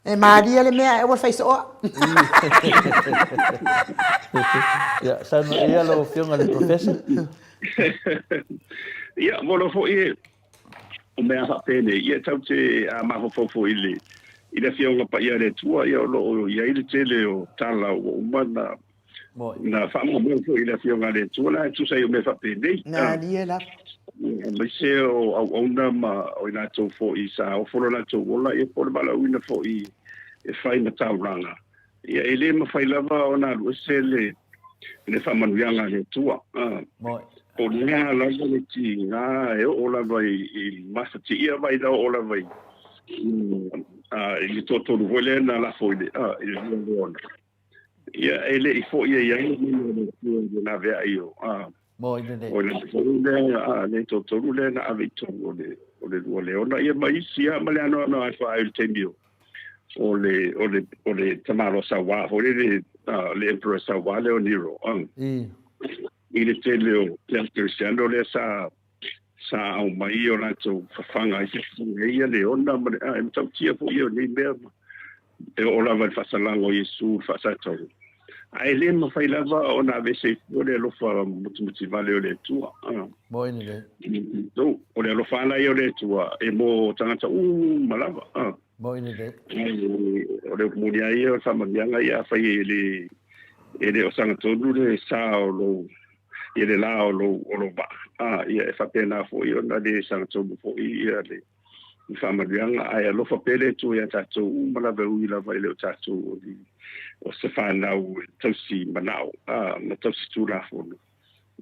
E malie le mea ae aua le fai sooa. Ia, saunoa ia lau Afioga i le Professor. Ia, mo lou foi e, O mea faapenei, ia tau te mafaufau foi i le i le Afioga Paia a le Atua, ia o lo o i ai le tele o tala ua uma na na faamaumau foi i le Afioga a le Atua la e tusa ai o mea faapenei. Malie lava. Aemaise o auauna ma o i latou foi sa ofo lo latou ola, ia po o le valaauina foi e fai ma taulaga, ia e le mafai lava ona alu ese le le faamanuiaga a le Atua. Po o le a lava le tiga e oo lava i mafatiia mai na oo lava i i le toatolu foi lea na lafo i le i le lua leona. Ia e le i foi ai ai le mana o le Atua i le laveai o o le tolu lea le toatolu lea na ave i totonu o le lua leona. Ia ma isi lava ma le anoano ae i le taimi o o le o le o le tamaloa sauā foi lele le emperor sauā lea o Nero i le tele o le kerisiano lea sa sa aumai o latou fafaga ai se fafaga ia leona ma le e matautia foi ia o nei mea e oo lava i le faasalaga o Iesu i le faasatauro ae le mafai lava ona aveese ai fua le alofa mutimutivale o le Atua. Moi lelei. O le alofa ala ia o le Atua e mo tagata uma lava. Moi lelei. O le upu moni lava ia o le faamanuiaga ia afai e le e le o sagatonu le sa o lou ia le la o lou o lou vaa, ia e faapena foi ona le sagatonu foi ia le i faamanuiaga, ae alofa pea le Atua iā tatou uma lava e ui lava e le o tatou o ni o se fanau e tausi manao a ma tausi tulafono.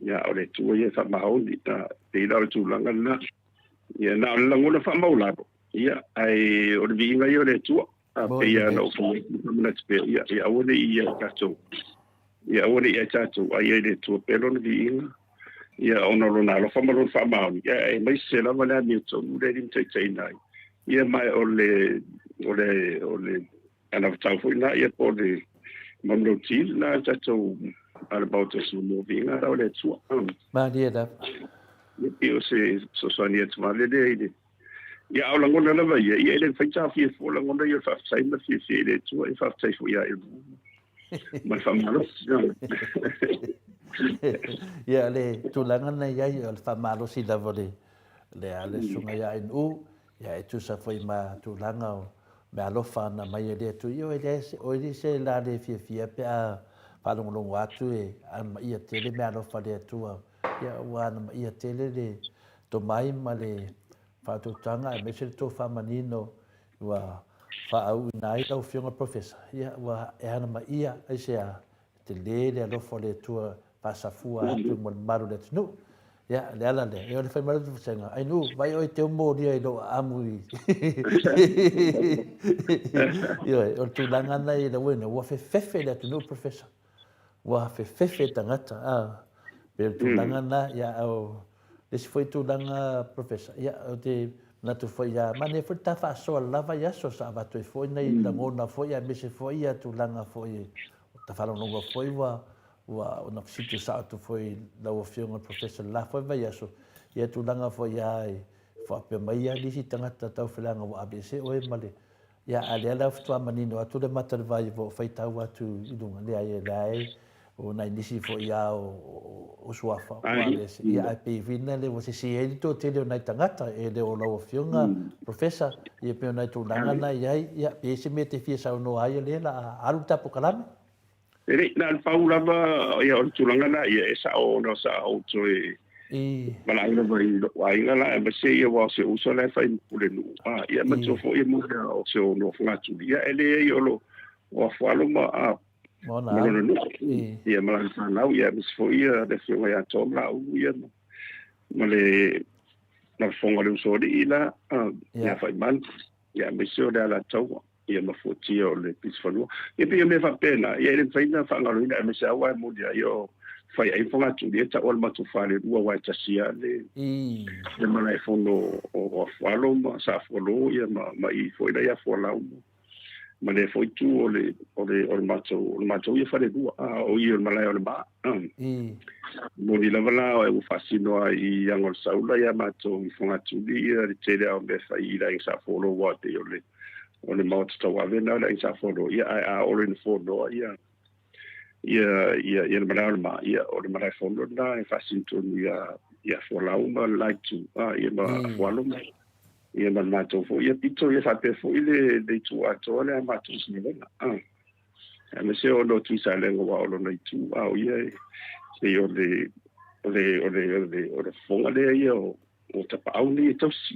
Ia o le Atua ia e faamaoni, a pei la o le tulaga lena. Ia na o le lagona faamaulalo, ia ae o le viiga ia o le Atua. A pei lava ona ou fai atu, manatu pea, ia, ia aua ne i ia tatou, ia aua ne i ai tatou, a ia i le Atua pea lona viiga, ia ona o lona alofa ma lona faamaoni, ia aemaise lava le amiotonu lea e limataitaiina ai. Ia ma o le, o le, o le anavatau foi lena, ia po o le manulauti lena a le tatou, a le Maota o Samoa, viiga la o le Atua. Malie lava. Ia, pei o se fesoasoani atu vave lea i le. Ia, a o lagona lava ia, ia e le mafai taofia fua lagona ia o le faafetai ma le fiafia i le Atua, ia faafetai foi ia Aionuu ma le faamalosi. Ia, o le tulaga na i ai, o le faamalosi lava o le le a le susuga ia Aionuu, ia e tusa foi ma tulaga o meaalofa na mai e le Atua. Ia, o le se la le fiafia pe a faalogologo atu e anamaia tele meaalofa a le Atua. Ia, ua anamaia tele le tomai ma le faatautaga aemaise le tofa manino ua faaauuina ai lau Afioga Professor, ia ua e anamaia aisea e tele le alofa o le Atua faasafua atu mo le mamalu o le atunuu. Ia, le ala lea, ia o le fai mai o le vasega, Ainuu, vaai oe e teu molia i lou aamu i... Ioe, o le tulaga lena i lau ua fefefe le atunuu, Professor. Ua fefefe tagata, a, pei o le tulaga lena, ia, o le isi foi tulaga, Professor, ia, ou te manatu foi, ia, manaia foi le ta faasoa lava i aso sa avatu ai foi nai lagona foi, aemaise foi ia tulaga foi, o ta faalogologo foi ua, ua ona fesili sao atu foi i lau Afioga i le Professor i le la foi vaiaso, ia tulaga foi ia, i faapea mai ia nisi tagata taufilaga ua aveese oe ma le Ia, a lea la faatoa manino atu le mata o le vai ua faitau atu i luga, leai, o lea e, o nai nisi foi lava o suafa ua aveese. Ia, ae pei foi lea ua sese ai le toatele o nai tagata, e le o lau Afioga Professor, ia pei o nai tulaga na i ai, ia, pe i ai se mea e te fia saunoa ai, o lea o le a alu le ta polokalame. E le i na o le pau lava ia o le tulaga lena ia e sao ona sa ou toe valaau lava i lou aiga la aemaise ia aua o si ou uso la e fai ma pulenuu a ia manatua foi ia mea o si ou nofogatuli ia e leai o lo o afualo ma a ma lona nuu ia ma lana fanau ia aemaise foi ia le afioga ia Tom Laulu ia ma le ma le fofoga o le usoalii la ia Faimanu ia aemaise o le Alataua ia ma fuatia o le pisifanua. Ia pei o mea faapena, ia e le mafai ona faagaloina aemaise lava aua e moni ai o fai ai Fogatuli e tau o le matou falelua aua e tasi lava le le malaefono o Afualo ma Saafualo ia ma ma i foi la i Afualau ma lea foi itu o le o le o le matou o le matou ia falelua a o i o le malae o le ma. Moni lava la ua faasino ai i aga o le saula ia matou i Fogatuli ia le tele lava o mea e fai i le aiga Saafualo aua e pei o le o le maota tauave lena o le aiga Safonoa, ia, ae a oo loa ina fonoa ia, ia, ia, ia le malae o le ma, ia, o le malae fono lena e faasino tonu ia, ia Folau ma le la itu, a, ia ma Afualo ma, ia ma le matou foi, ia pito, ia faapea foi le, le itu atoa lea a matou Salega, a. Aemaise o lona Tuisalega aua o lona itu, a o ia e, pei o le, o le, o le, o le, o le fofoga lea ia o, o tapaau nei e tausi.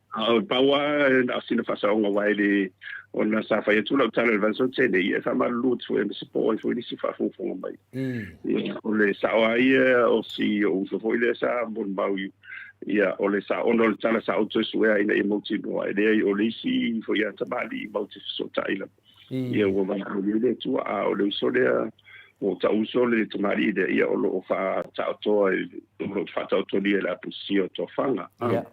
A o pau lava na o sina faasaoga aua e le ona sa fai atu lau tala i le vaiaso na tea nei, e faamalulu atu foi aemaise po o ai foi nisi faafogafoga mai. Ia, o le sao lava ia o si ou uso foi lea sa molimau ia, o le sao ona o le tala sa ou toe suea ina ia mautinoa, e leai o le isi foi a tamalii matou te fesootai lava. Ia ua valaaulia ai le Atua, a o le uso lea, ua tau uso le tamalii lea, ia o lo o faataotoa i, o lo o faataotolia i le apusia o tofaga. Ia,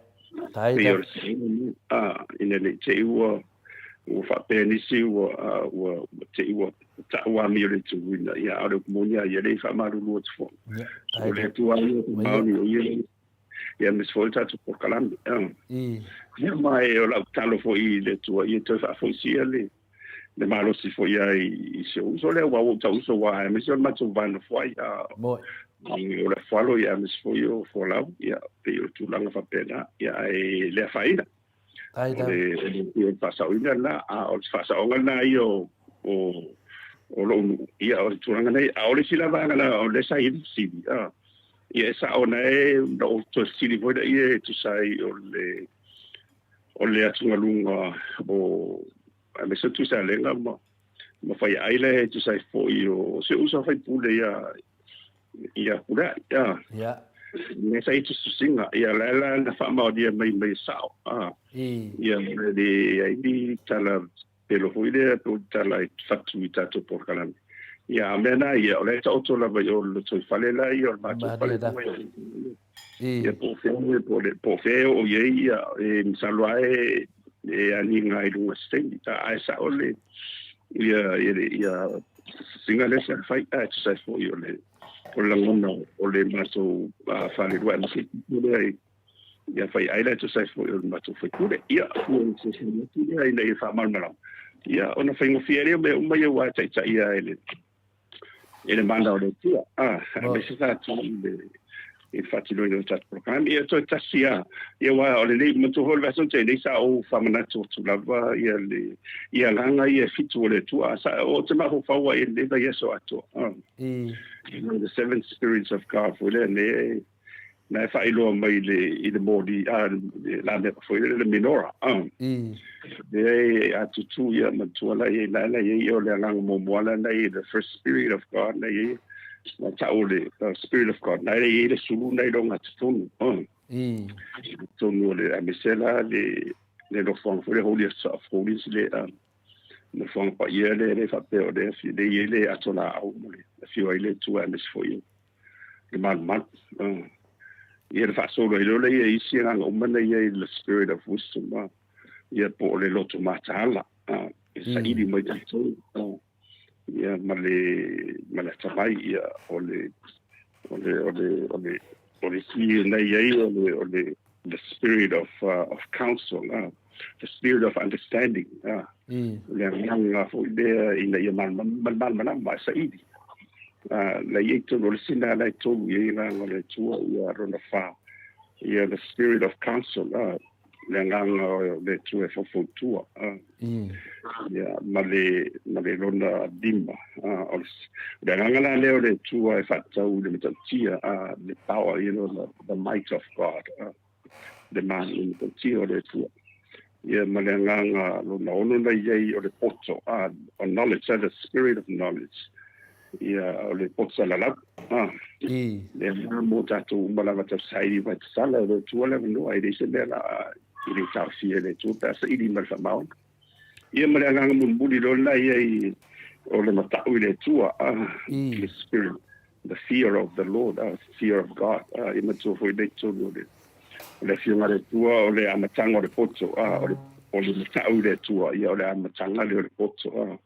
tai Pei o le saoga, a, ina ne i te i ua, ua faapea nisi ua, a, ua, te i ua ta'u amio le tuuina, ia, a o le upu moni lava ia, e leai faamalulu atu foi. Ia, tai O le Atua ia o maoni o ia, ia aemaise foi o le tatou polokalame. Ia ma e o lau tatalo foi i le Atua ia toe faafoisia le le malosi foi ai i si ou uso lea aua ua ou tau uso aua aemaise o le matou va nofo ai a Moi. o le Afualo ia aemaise foi o Folau ia pei o le tulaga faapena ia ae le afaina. Ai O le o le faasaoina lena a o le faasaoga lena ia o o o lou nuu ia o le tulaga nei a o le isi la vaega la o lea sa i ai le fesili a ia e sao na e na ou toe fesili foi lea e tusa ai o le o le atugaluga o aemaise o Tuisalega ma ma Faiaai la e tusa ai foi o si ou uso a faipule ia ia Pulea'i a Ia. Me sa i tusitusiga ia la la na faamaonia mai mai e sao a ia e le ai ni tala pelo foi lea po o tala e fatu i tatou polokalame ia a mea na ia o la e taoto lava i o le lotoifale la ia o le matou fale ia po o fea po o le po o fea e oo i ai ia e masalo lava e e aniga i luga i se taimi a e sao le ia ia ia singa lea sa fai a e tusa ai foi o le o le lagona o le matou falelua aemaise lea i Ia faiaina e tusa ai foi o le matou faipule. Ia, ua fesoasoani atu lea ina ia faamalamalama, ia ona faigofie ai lea o mea uma ia ua taitaia e le e le mana o le Atua. Ah, aemaise tatou i le i le faatinoina o tatou polokalame. Ia toe tasi lava, ia aua o lenei, manatua foi o le vaiaso na tea nei sa ou faamanatu atu lava ia le ia agaga ia e fitu o le Atua. Sa, ou te mafaufau ai i lenei vaiaso atoa. Ah. The seven spirits of God foi lea nei na e faailoa mai i le, i le moli, a, le lamepa foi lea, le menorah, a. Lea e a tutū ia matua la i la la i o le agaga muamua la na i the first spirit of God na i na tau le the spirit of God na i le sulu na i longa totonu, a. Totonu o le aemaise la le le nofoaga foi le holiest of holies le a nofoaga paia le le faapea o le le i le ato laau mo le afio ai le Atua aemaise foi le malumalu. Ia le faasolo ai loa lea i isi agaga uma na i ai le spirit of wisdom, ia po o le loto mataala, e saili mai tatou, ia ma le ma le atamai, ia o le o le o le o le o le isi na i ai o le o le the spirit of of counsel, the spirit of understanding, le agaga foi lea ina ia malamalama e saili. La i ai tonu o le isi lena la e tolu i ai agaga o le Atua, ia lona fa, ia the spirit of counsel, le agaga o le Atua e faufautua, ia ma le ma le lona lima, o le agaga la lea o le Atua e faatatau i le matautia, le power, you know, the might of God, le mana le matautia o le Atua. Ia ma le agaga lona ono na i ai o le poto, o knowledge, the spirit of knowledge, ia o le poto salalau. Lea la mo tatou uma lava tausaili mai tatala e le Atua le avanoa, e leai se mea la e le taofia e le Atua pe a saili mai le faamaoni. Ia ma le agaga mulimuli loa lena i ai o le matau i le Atua, the spirit, the fear of the Lord, fear of God. Ia matua foi nei tonu o le o le afioga a le Atua, o le amataga o le poto, o le o le matau i le Atua, ia o le amataga lea o le poto.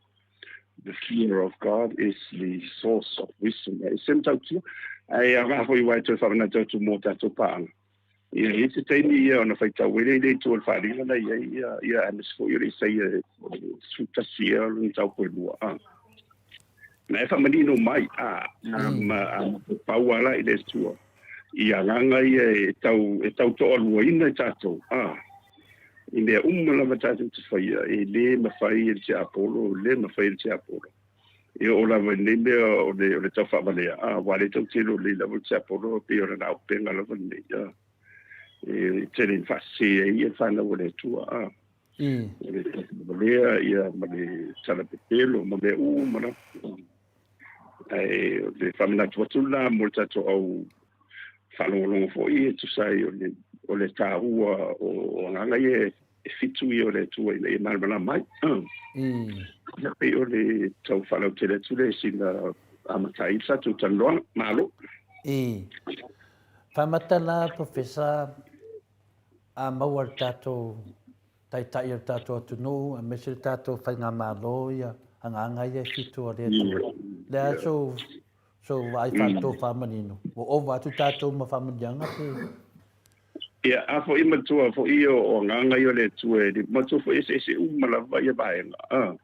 The fear of God is the source of wisdom. E se matautia, ae aoga foi aua e toe faamanatu atu mō tātou pāanga. Ia, i te taimi ia ona faitau ai lea i le Atua i le faaaliga na i ai ia, ia aemaise foi o le Isaia o le 11 ea o lona taupo e lua. A. Na e faamanino mai, a, a, ma, a, pau ala i le Atua. I agaga ia e tau, e tau toaluaina i tātou. A. I mea uma lava tātou te whaia, e lē mawhai e le tiapolo, e lē mawhai e le tiapolo. E oo lava i lenei mea o le, o le tau faavalea, a, aua lea tou te iloa lelei lava le tiapolo e pei o lana auupega lava lenei, a. E tele ina faasese ai ia le fanau a le Atua, a. O le tau faavalea, ia, ma le tala pepelo, ma mea uma lava. Ae o le faamanatu atu lena mo le tatou au faalogologo foi e tusa ai o le, o le taua o agaga ia e fitu ia o le Atua ina ia malamalama ai. Ia pei o le tau faalautele atu lea i sina amata ai le tatou talanoaga. Malo. Faamata la Professor a maua le tatou Taitai o le tatou atunuu aemaise le tatou faigamalo ia agaga ia e fitu a le Atua. Le a sou sou vaai faatofa manino ua ova atu tatou ma faamanuiaga pe? Ia, a foi matua foi ia o agaga ia o le Atua e matua foi eseese uma lava ia vaega a.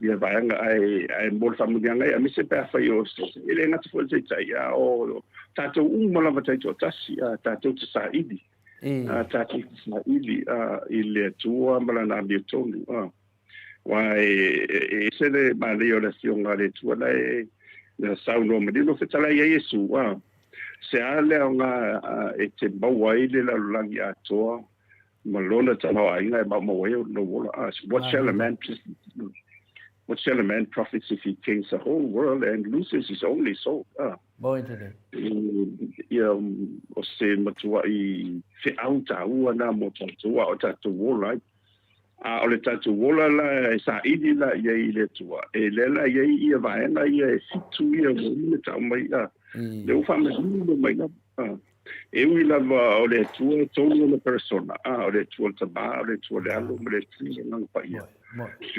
Ia vaega ae ae mo le faamanuiaga ia aemaise pe afai o e le gata foi le taitai a o tatou uma lava taitoatasi a tatou te saili. A tatou te saili i le Atua ma Lana amiotonu. Aua e ese le manaia o le Afioga a le Atua la e na saunoa manino fetalai ai Iesu, se a le aoga e te maua ai le lalolagi atoa ma lona tamaoaiga e maumau ai lou ola. What shall a man What shall a man profit if he gains the whole world and loses his only soul? Moi tēnei. Ia, o se matuaʻi feʻau tāua nā mō tātou, a o tātou ola ai. A o le tātou ola la e saili la i ai i le Atua, e lea la i ai ia vaega ia e fitu ia ua uma ona tau mai, a, lea ua faamanino mai lava. E ui lava o le Atua e tolu ona persona, a, o le Atua le Tamā, o le Atua le Alo, ma le Atua le Agaga Paia.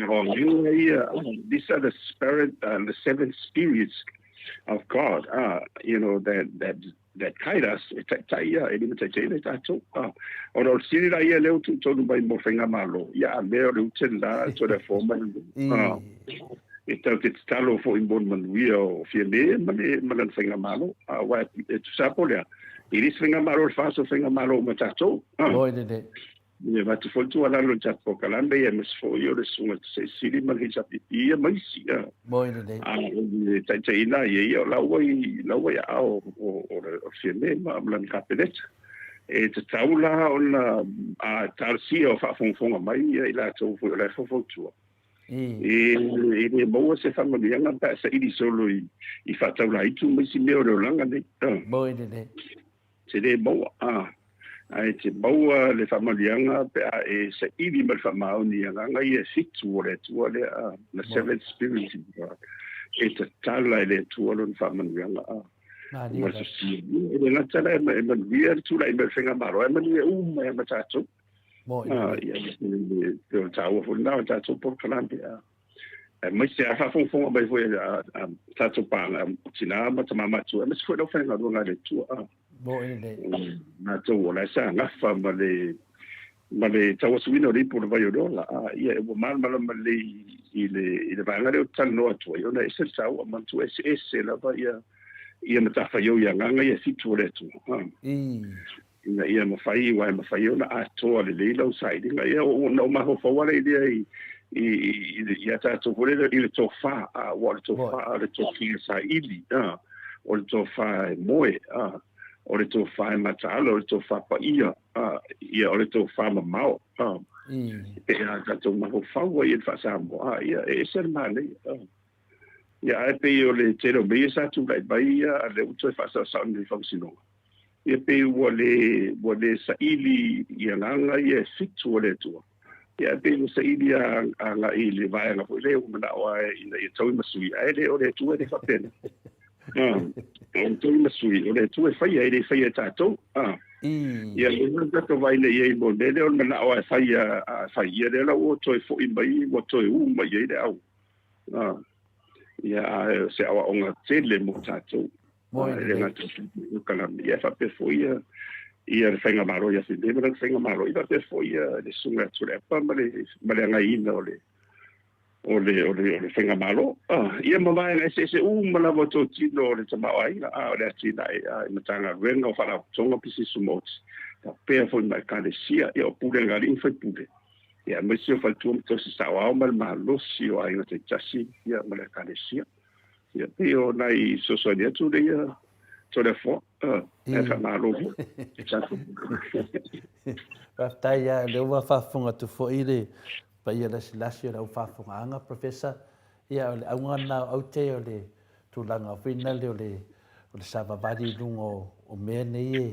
O agaga ia, these are the spirit, the seven spirits. of God, you know, that, that, that guide us, e taitai ia, e limataitaiina i tatou. Ona o le fesili la ia lea ua tuutonu mai mo Faigamalo, ia a mea o le ute le la Toleafoa ma le E tau te tatalo foi mo le manuia o Fiame ma le ma lana Faigamalo. Aua e tusa po lea, e le se Faigamalo o le FAST o Faigamalo uma tatou. Oi lelei. E avatu foi le tuualalo i le tatou polokalame aemaise foi o le Susuga i le Taitaiseili ma le HRPP ia ma isi. Moi lelei. A o le taitaiina ai ia, o la ua i la ua i aao o le Fiame ma lana Kapeneta. E tatau la ona talosia o faafogafoga mai ia i latou foi o la e faufautua. E le maua se faamanuiaga pe a saili solo i faataulaitu ma isi mea o le olaga nei. Moi lelei. Te le maua, ae te maua le faamanuiaga pe a e saili ma le faamaoni i agaga ia e fitu o le Atua lea, the seventh spirit in God, e tatala e le Atua lona faamanuiaga. Ma le E le gata la e manuia le tulai mai o le Faigamalo, ae manuia uma ai ma tatou. Ia, e pei o le taua foi lena o le tatou polokalame. Aemaise a faafogafoga mai foi a tatou paaga, tina ma tama matutua, aemaise foi le aufaigaluega a le Atua. Matou o la e sa gafa ma le ma le tauasuina o le ipu o le vai o le ola. Ia, ua malamalama lelei i le i le vaega lea ou te talanoa atu ai, ona e ese le taua, manatua eseese lava ia ia matafaioi agaga ia e fitu o le Atua. Ina ia mafai, aua e mafai ona atoa lelei lau sailiga. Ia, ona ou mafaufau lava lea i i a tatou foi lea i le tofa, aua o le tofa, o le tofa e saili, o le tofa e moe, o le tofa e mataala, o le tofa paia, ia, o le tofa mamao. Pe a tatou mafaufau ai i le faa-Samoa, ia, e ese le manaia. Ia, ae pei o le tele o mea ia sa tulai mai ia, a lea ua toe faasaosao nei i le Faamasinoga. Ia pei ua le, ua le saili i agaga ia e fitu o le Atua. Ia ae pei ua saili agai i le vaega foi lea ua manao lava ina ia taui ma sui, ae le o le Atua e le faapena. O le taui ma sui, o le Atua e faia, e le faia e tatou. Ia lea la tatou vaai nei i ai mo le mea lea o le manao lava e fai, a fai, ia lea la ua toe foi mai, ua toe u mai ai le au. Ia, a o se aoaoga tele mo tatou. E le gata i le kalame, ia faapea foi ia ia le Faigamalo ia Fiamē ma lana Faigamalo, ia faapea foi ia le Susuga ia Tuilaepa ma le ma le agaiina o le o le o le o le Faigamalo. Ia ma vaega eseese uma lava o totino o le tamaoaiga, o le atinae i Matagaluega o Faalapotopotoga, Pisinisi Tumaoti, faapea foi ma Ekalesia, ia o pulega a alii ma faipule. Ia, aemaise o faletua ma tausi saoao ma le malosi o aiga taitasi ia ma le Ekalesia. Ia, pei o nai fesoasoani atu lea Toleafoa, ae faamalo foi. Faafetai lava, o lea ua faafofoga atu foi le paia lasilasi o le au faafofogaaga, Professor. Ia, o le auga lena o aute o le tulaga foi lea o le o le savavali i luga o mea nei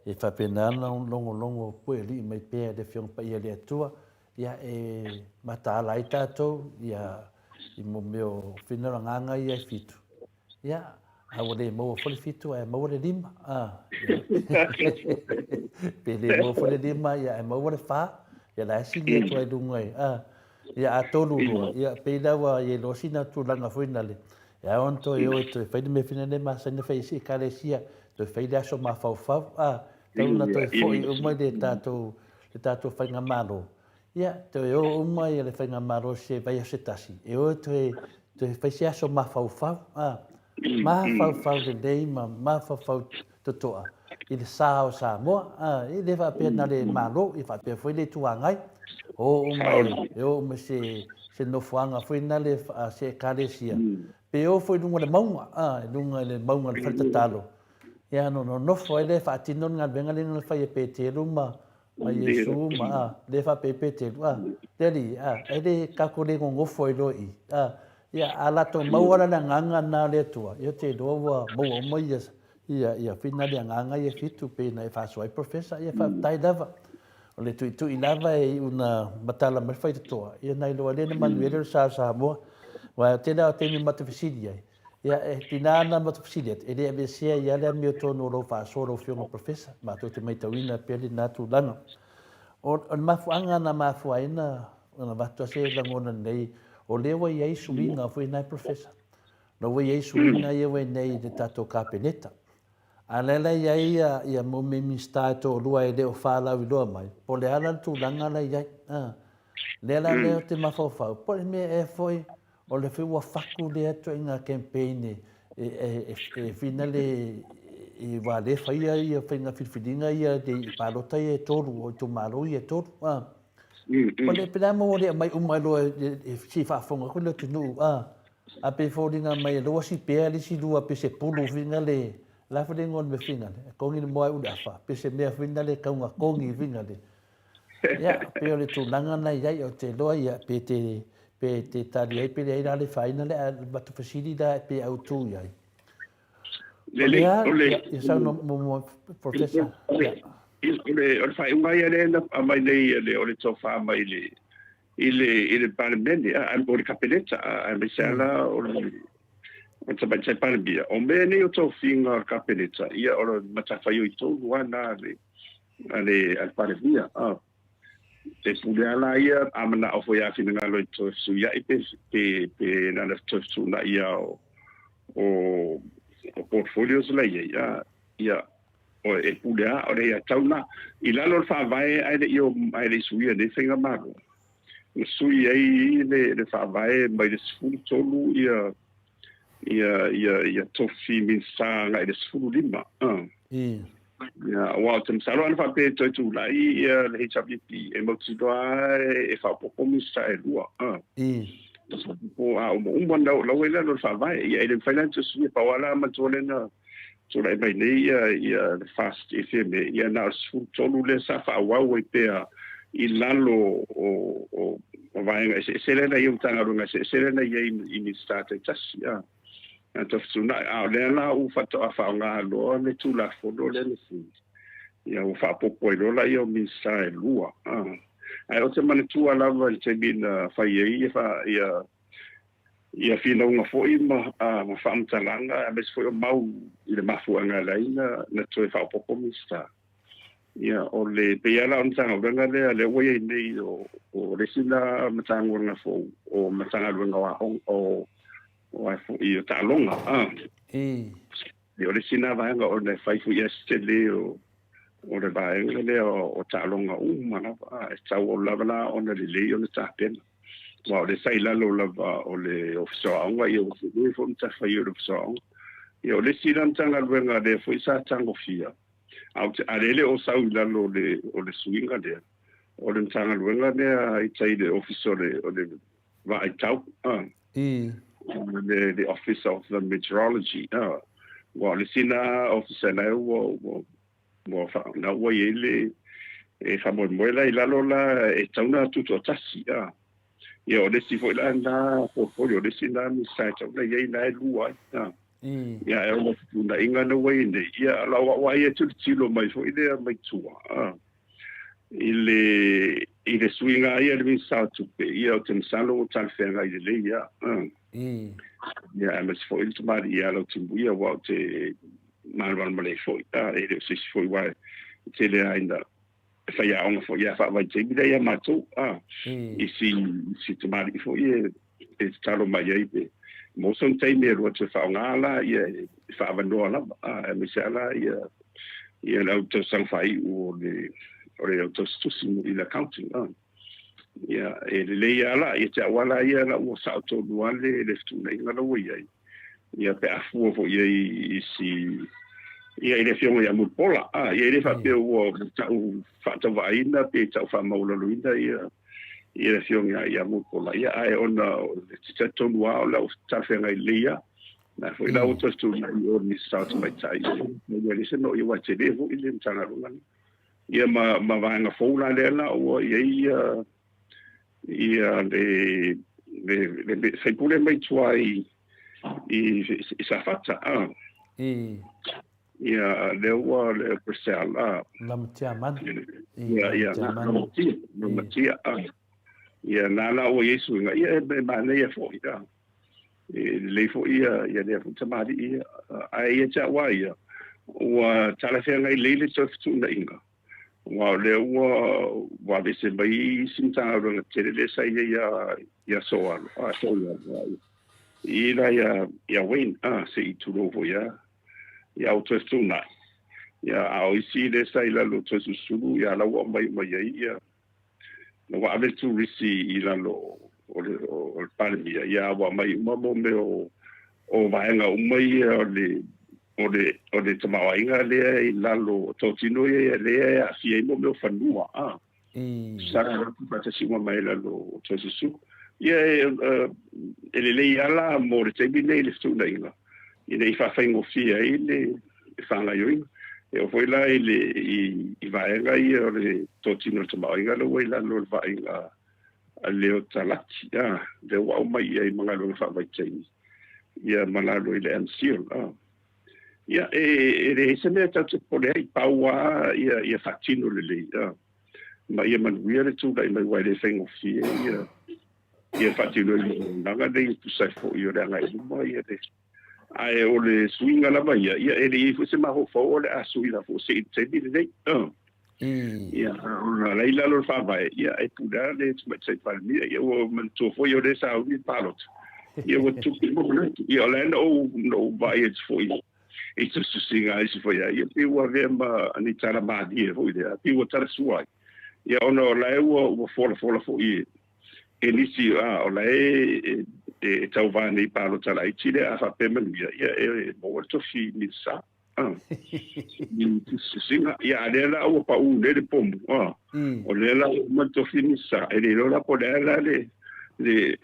e faapena ona logologo puealii mai pea e le Afioga Paia a le Atua, ia e mataala ai tatou ia i mo mea o finagalo agaga ia e fitu. Ia, a ua le maua foi le fitu ae maua le lima. A, pe le maua foi le lima, ia ae maua le fa. Ia la e sili atu ai luga i, a, ia a tolu lua, ia pei la ua i ai loa sina tulaga foi na le, e ao ona toe o e toe fai le mea fina le masani na fai e si ekalesia, toe fai le aso mafaufau, a, tau na toe foi uma i le tatou, le tatou faigamalo. Ia, toe o uma ia le faigamalo i se vaiaso se tasi, e o e toe, toe fai se aso mafaufau, a, mafaufau lelei ma mafaufau totoa i le sa o Samoa, a, e le faapea na le Malo, e faapea foi le Itu Agai, o uma e, e o uma i se, se nofoaga foi na le, se ekalesia, pe o foi i luga o le mauga, a, i luga i le mauga o le fale tatalo, ia, ona nonofo ai lea e faatino le galuega lea na fai e Peteru ma, ma Iesu ma, a, lea e faapea ai Peteru, a, le Alii, a, e le tatou le nonofo ai loa i i, a, ia, a latou maua la le agaga lena o le Atua, ia ou te iloa ua maua uma ia, ia, ia whina le agaga ia fitu pei ona e faasoa ai Professor, ia faafetai lava. O le tuitui lava e iu na matala mai le faitotoa, ia na iloa lea na manuia lea o le sa o Samoa. Aua o le tele lava o taimi matou fesili ai, Ia, e tina ana matou fesili atu, e le aveesea ai lava le amiotonu o lou faasoa lau Afioga Professor, matou te maitauina pea lena tulaga. O le mafuaaga na mafua ai ona avatu se lagona nei, o lea ua i ai suiga foi na e Professor. La ua i ai suiga ia ua i nei i le tatou Kapeneta. A o lea la e i ai ia, ia mau Minisita e toalua e le o faalauiloa mai, po o le a la le tulaga la e i ai. A. Lea la lea ou te mafaufau, po o le mea ea foi o le foi ua faku lea ituaiga campaign e, e, e, e, e fina le, e, aua lea e faia ia faiga filifiliga ia i palota ia e tolu, o itumalo ia e tolu. A. Po o le a mo ua le aumai uma loa e se i faafofoga atu le atunuu, a. A pei e foliga mai e lua si pea le isi lua pe se pulu fina le la foi le igoa o le mea fina le kongi le moa e ule afa pe se mea fina le kauga kongi fina le ia pe o le tulaga na iai o te loa ia pe te pe te tali ai pe leai la le faina le a matu fesili la pe autu iai. Lelei, o le ia saunoa muamua Professor. O le o le faaiuga ia lea na aumai nei le o le tofa mai le i le i le Palemene, a o le Kapeneta, aemaise lava la o le o le Tamaitai Palemia. O mea nei o tofiga o le Kapeneta, ia o le matafaioi tonu lava lena a le a le a le Palemia. A e pule lava la ia, a manao foi a finagalo e toe fesuiai pe pe pe na ona toe fetuunai lava o o o portfolios la i ai, a ia O e pule a, o le tau na i lalo o le faavae ae le i o ae le i suia nei faigamalo. Na sui ai le le faavae mai le 13 ia ia ia ia tofi Minisita agai le 15. I. Ia, aua ou te masalo ana faapea e toe tulai ia le HRPP e mautinoa e faaopoopo Minisita e lua. I. Faaopoopo a uma uma na ua i lalo o le faavae. Ia e le mafai la ona toe suia pau lava la manatua lea na tulai mai nei ia, ia le FAST FM, ia na o le 13 lea sa faaauau ai pea i lalo o, o, o vaega eseese lea na i ai, o Matagaluega eseese lea na i ai i Minisita taitasi. A, na tafetuunai, a o lea la ua faatoa faaaoga loa le Tulafono lea na sui, ia ua faaopoopo ai loa laia o Minisita e lua. A, ae ou te manatua lava i le taimi na fai ai ia, ia ia finauga foi ma faamatalaga aemaise foi o mau i le mafuaaga e ala ai na toe faaopoopo Minisita. Ia, o le pei lava la o le Matagaluega lea, lea ua i ai nei o le isi la Matagaluega fou, o Matagaluega o Aoga, o o a foi o taaloga. Ia, o le isi lena vaega ona e fai foi lava si tele o le vaega lea o taaloga uma lava, e tatau lava la ona lelei ona tapena. Aua o lea sa i lalo lava o le Ofisa o Aoga, ia ua tele foi matafaioi o le Ofisa o Aoga. Ia o le isi la Matagaluega lea foi sa tagofia, a ou te, a lea e le o sau i lalo o le, o le suiga lea, o le Matagaluega lea i tai i le Ofisa o le, o le Vaaitau, a, le, le Office of the Meteorology, a, aua o le isi lena Ofisa la ua, ua, Ua na ua i ai le e faamoemoe la i lalo la e tatau ona tutoatasi a. Ia o le isi foi la lena portfolio, o le isi lena Minisita e tatau ona i ai lena e lua ai a. Ia ae ona o fetuunaiga na ua i ai nei, ia o lau au lava ia e tilotilo mai foi lea mai tua a i le i le suiga lava ia i le Minisita o Tupe, ia ou te masalo ua talafeagai lelei lava a. Ia aemaise foi le tamalii ia Lautimuia aua ou te malamalama lelei foi, a, e le o se isi foi aua e tele lava ina e faiaoga foi ia faavaitaimi lea ia matou, a, i si, si tamalii foi e, e tatalo mai ai pe maua sona taimi e alu atu e faaaoga la ia e faaavanoa lava, a, aemaise lava la ia, ia le au tausaga faaiu o le, o le au tausitusi i le accounting, a. Ia, e lelei lava la, ia te au lava la ia la ua sao tonu lava le, le fetuunaiga la ua i ai. Ia, pe a fua foi i ai i si, ia, i le Afioga ia Mulipola, a, ia e le faapea ua tau faatauvaaina pe tau faamaualaloina ia, ia le Afioga ia Mulipola, ia, ae ona o le talitonu lava o lau talafeagai lelei lava. Na foi la ua toe fetuunai o le Minisita o Tamaitai, ia, ia le se no, ia, ua tele foi le Matagaluega lea. Ia ma, ma vaega fou la lea la ua i ai ia, ia le, le, le, le faipule mai tua i, i, i Safata. Ah. I. Ia, lea ua le Purcell. Ah. Lamatia mana. Ia, ia, Lamatia, Lamatia. Ah. Ia, na la ua i ai suiga. Ia, e manaia foi. Ah. E lelei foi ia, ia lea foi tamalii ia. Ae ia te au lava ia, ua talafeagai lelei le toe fetuunaiga, aua o lea ua, ua aveese mai isi Matagaluega tele lea sa i ai ia, ia Soalo, a, Soialo. I la ia Wayne, se i tulou foi lava, ia ua toe fetuunai. Ia, a o isi lea sa i lalo o Toesulusulu, ia la ua aumai uma i ai ia, na ua ave le turisi i lalo o le, o le Palemia, ia ua aumai uma mo mea o, o vaega uma ia o le, o le, o le tamaoaiga lea i lalo o totino ia lea e aafia ai mo mea o fanua, a. Sa atu faatasi uma mai lalo o Toesulusulu. Ia, e, e lelei lava la mo le taimi nei le fetuunaiga, ina ia faafaigofie ai le faagaoioiga. E oo foi la i le i vaega ia o le totino o le tamaoaiga lea ua i lalo o le vaaiga a Leo Talaki, a, lea ua aumai i ai ma galuega faavaitaimi, ia ma lalo i le MCIL. A. Ia, e leai se mea tatou te popole ai, pau lava ia faatino lelei, a, ma ia manuia le tulai mai aua e le faigofie ia ia faatino ai auaunaga nei e tusa ai foi o le agai i luma ia le ae o le suiga lava ia, ia e le i ai foi se mafaufau o le a sui la foi se i le taimi lenei. Ia, ona la i lalo o le faavae, ia e pule lava le Tamaitai Palemia, ia ua manatua foi o lea sa umi le palota, ia ua tupu ma manatu. Ia o la e na ou, na ou vaai atu foi i tusitusiga a isi foi ia pei ua avea ma ni tala malie foi lea, pei ua tala sua ai. Ia ona o la e ua, ua folafola foi e, e nisi, a, o la e, e, e tauva nei palota laiti lea, a faapea manuia, ia e maua le tofi Minisita. Tusitusiga, ia a lea la ua pau nei le pomu, a, o lea la ua uma le tofi Minisita, e le iloa la po o le a la le, le,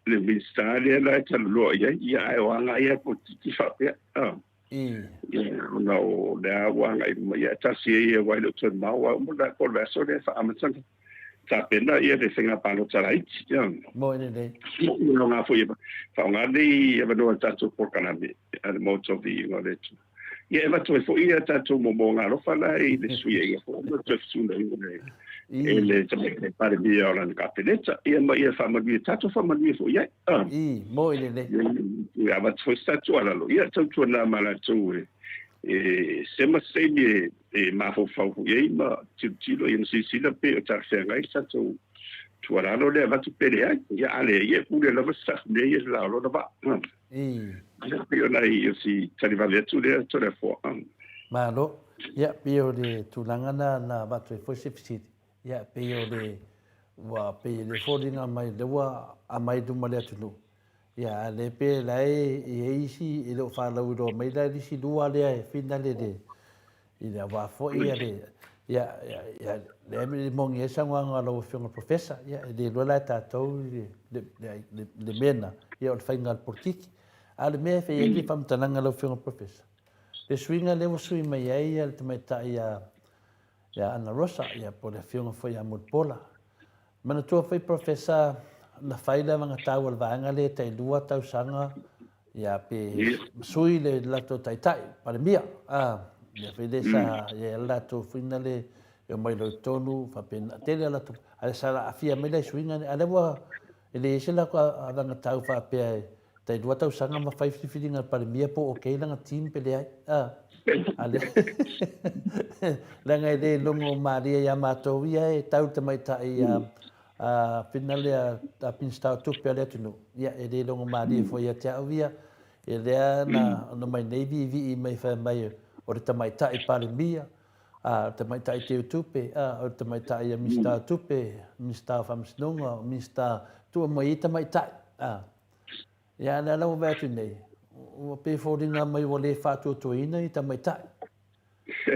le Minisita lea la e talanoa i ai, ia ae o agai lava polokiki faapea, a. Ia, ona o lea ua agai i luma, ia e tasi ai aua e le o toe mamao lava uma po o le vaiaso lea e faaamata ona tapena ia le faiga palota laiti, ia. Moe lelei. Ia aoga foi e faaaoga lenei avanoa i le tatou polokalame a le Maota o Viiga o le Atua. Ia e avatu ai foi ia tatou moomooga alofa la i le suiaiga foi ma le toe fetuunaiga e le Tamaitai Palemia o lana Kapeneta, ia ma ia faamanuia, tatou faamanuia foi i ai. I, moe lelei. Ia avatu foi se tatou tuualalo, ia tautuana ma latou e sema se taimi e mafaufau foi i ai ma tilotilo ia ma silasila pe o talafeagai le tatou tuualalo lea avatu pe leai. Ia a leai, ia e pule lava se tafu mea ia i le la o lona vaa. Ia pei o nai o si tali vave atu lea Toleafoa. Malo. Ia pei o le tulaga na na avatu ai foi se fesili. Ia pei o le ua pei e le foliga mai lea ua aumai i luma o le atunuu. Ia a lea pe la e i ai isi e le o faalauiloa mai la le isi lua lea e finale le i le aua foi ia le ia ia ia lea e moni ai saunoaga a lau Afioga i le Professor, ia e le iloa la e tatou le le le le mea lena, ia o le faiga o le polokiki. A o le mea e fai ai le faamatalaga lau Afioga i le Professor, le suiga lea ua sui mai ai le tamaitai ia ia Ana Rosa, ia po o le Afioga foi ia Mulipola. Manatua foi Professor na fai le avagatau a le vaega lea tai lua tausaga ia pe sui le latou taitai, Palemia, a, ia foi le sa ia le latou foi na le e omai loa i totonu faapena, tele a latou, ae sa aafia mai la i suiga nei, a lea ua e leai se latou avagatau faapea e Tai lua tausaga ma fai filifiliga a le Palemia po o ok lana team pe leai. A, a le, leaga e le logo malie ia matou ia e tau le tamaitai a, a whina lea a Minisita o Tupe a le atunuu. Ia, e le logo malie foi ia te au ia. E lea na, na mai nei viivii mai fai mai o le tamaitai Palemia, a, o le tamaitai teu tupe, a, o le tamaitai a Minisita o Tupe, Minisita o Faamasinoga, o Minisita, tua mai ai tamaitai. A, Ia, lea la ua vaai atu nei, ua pei e foliga mai ua le faatuatuaina i tamaitai.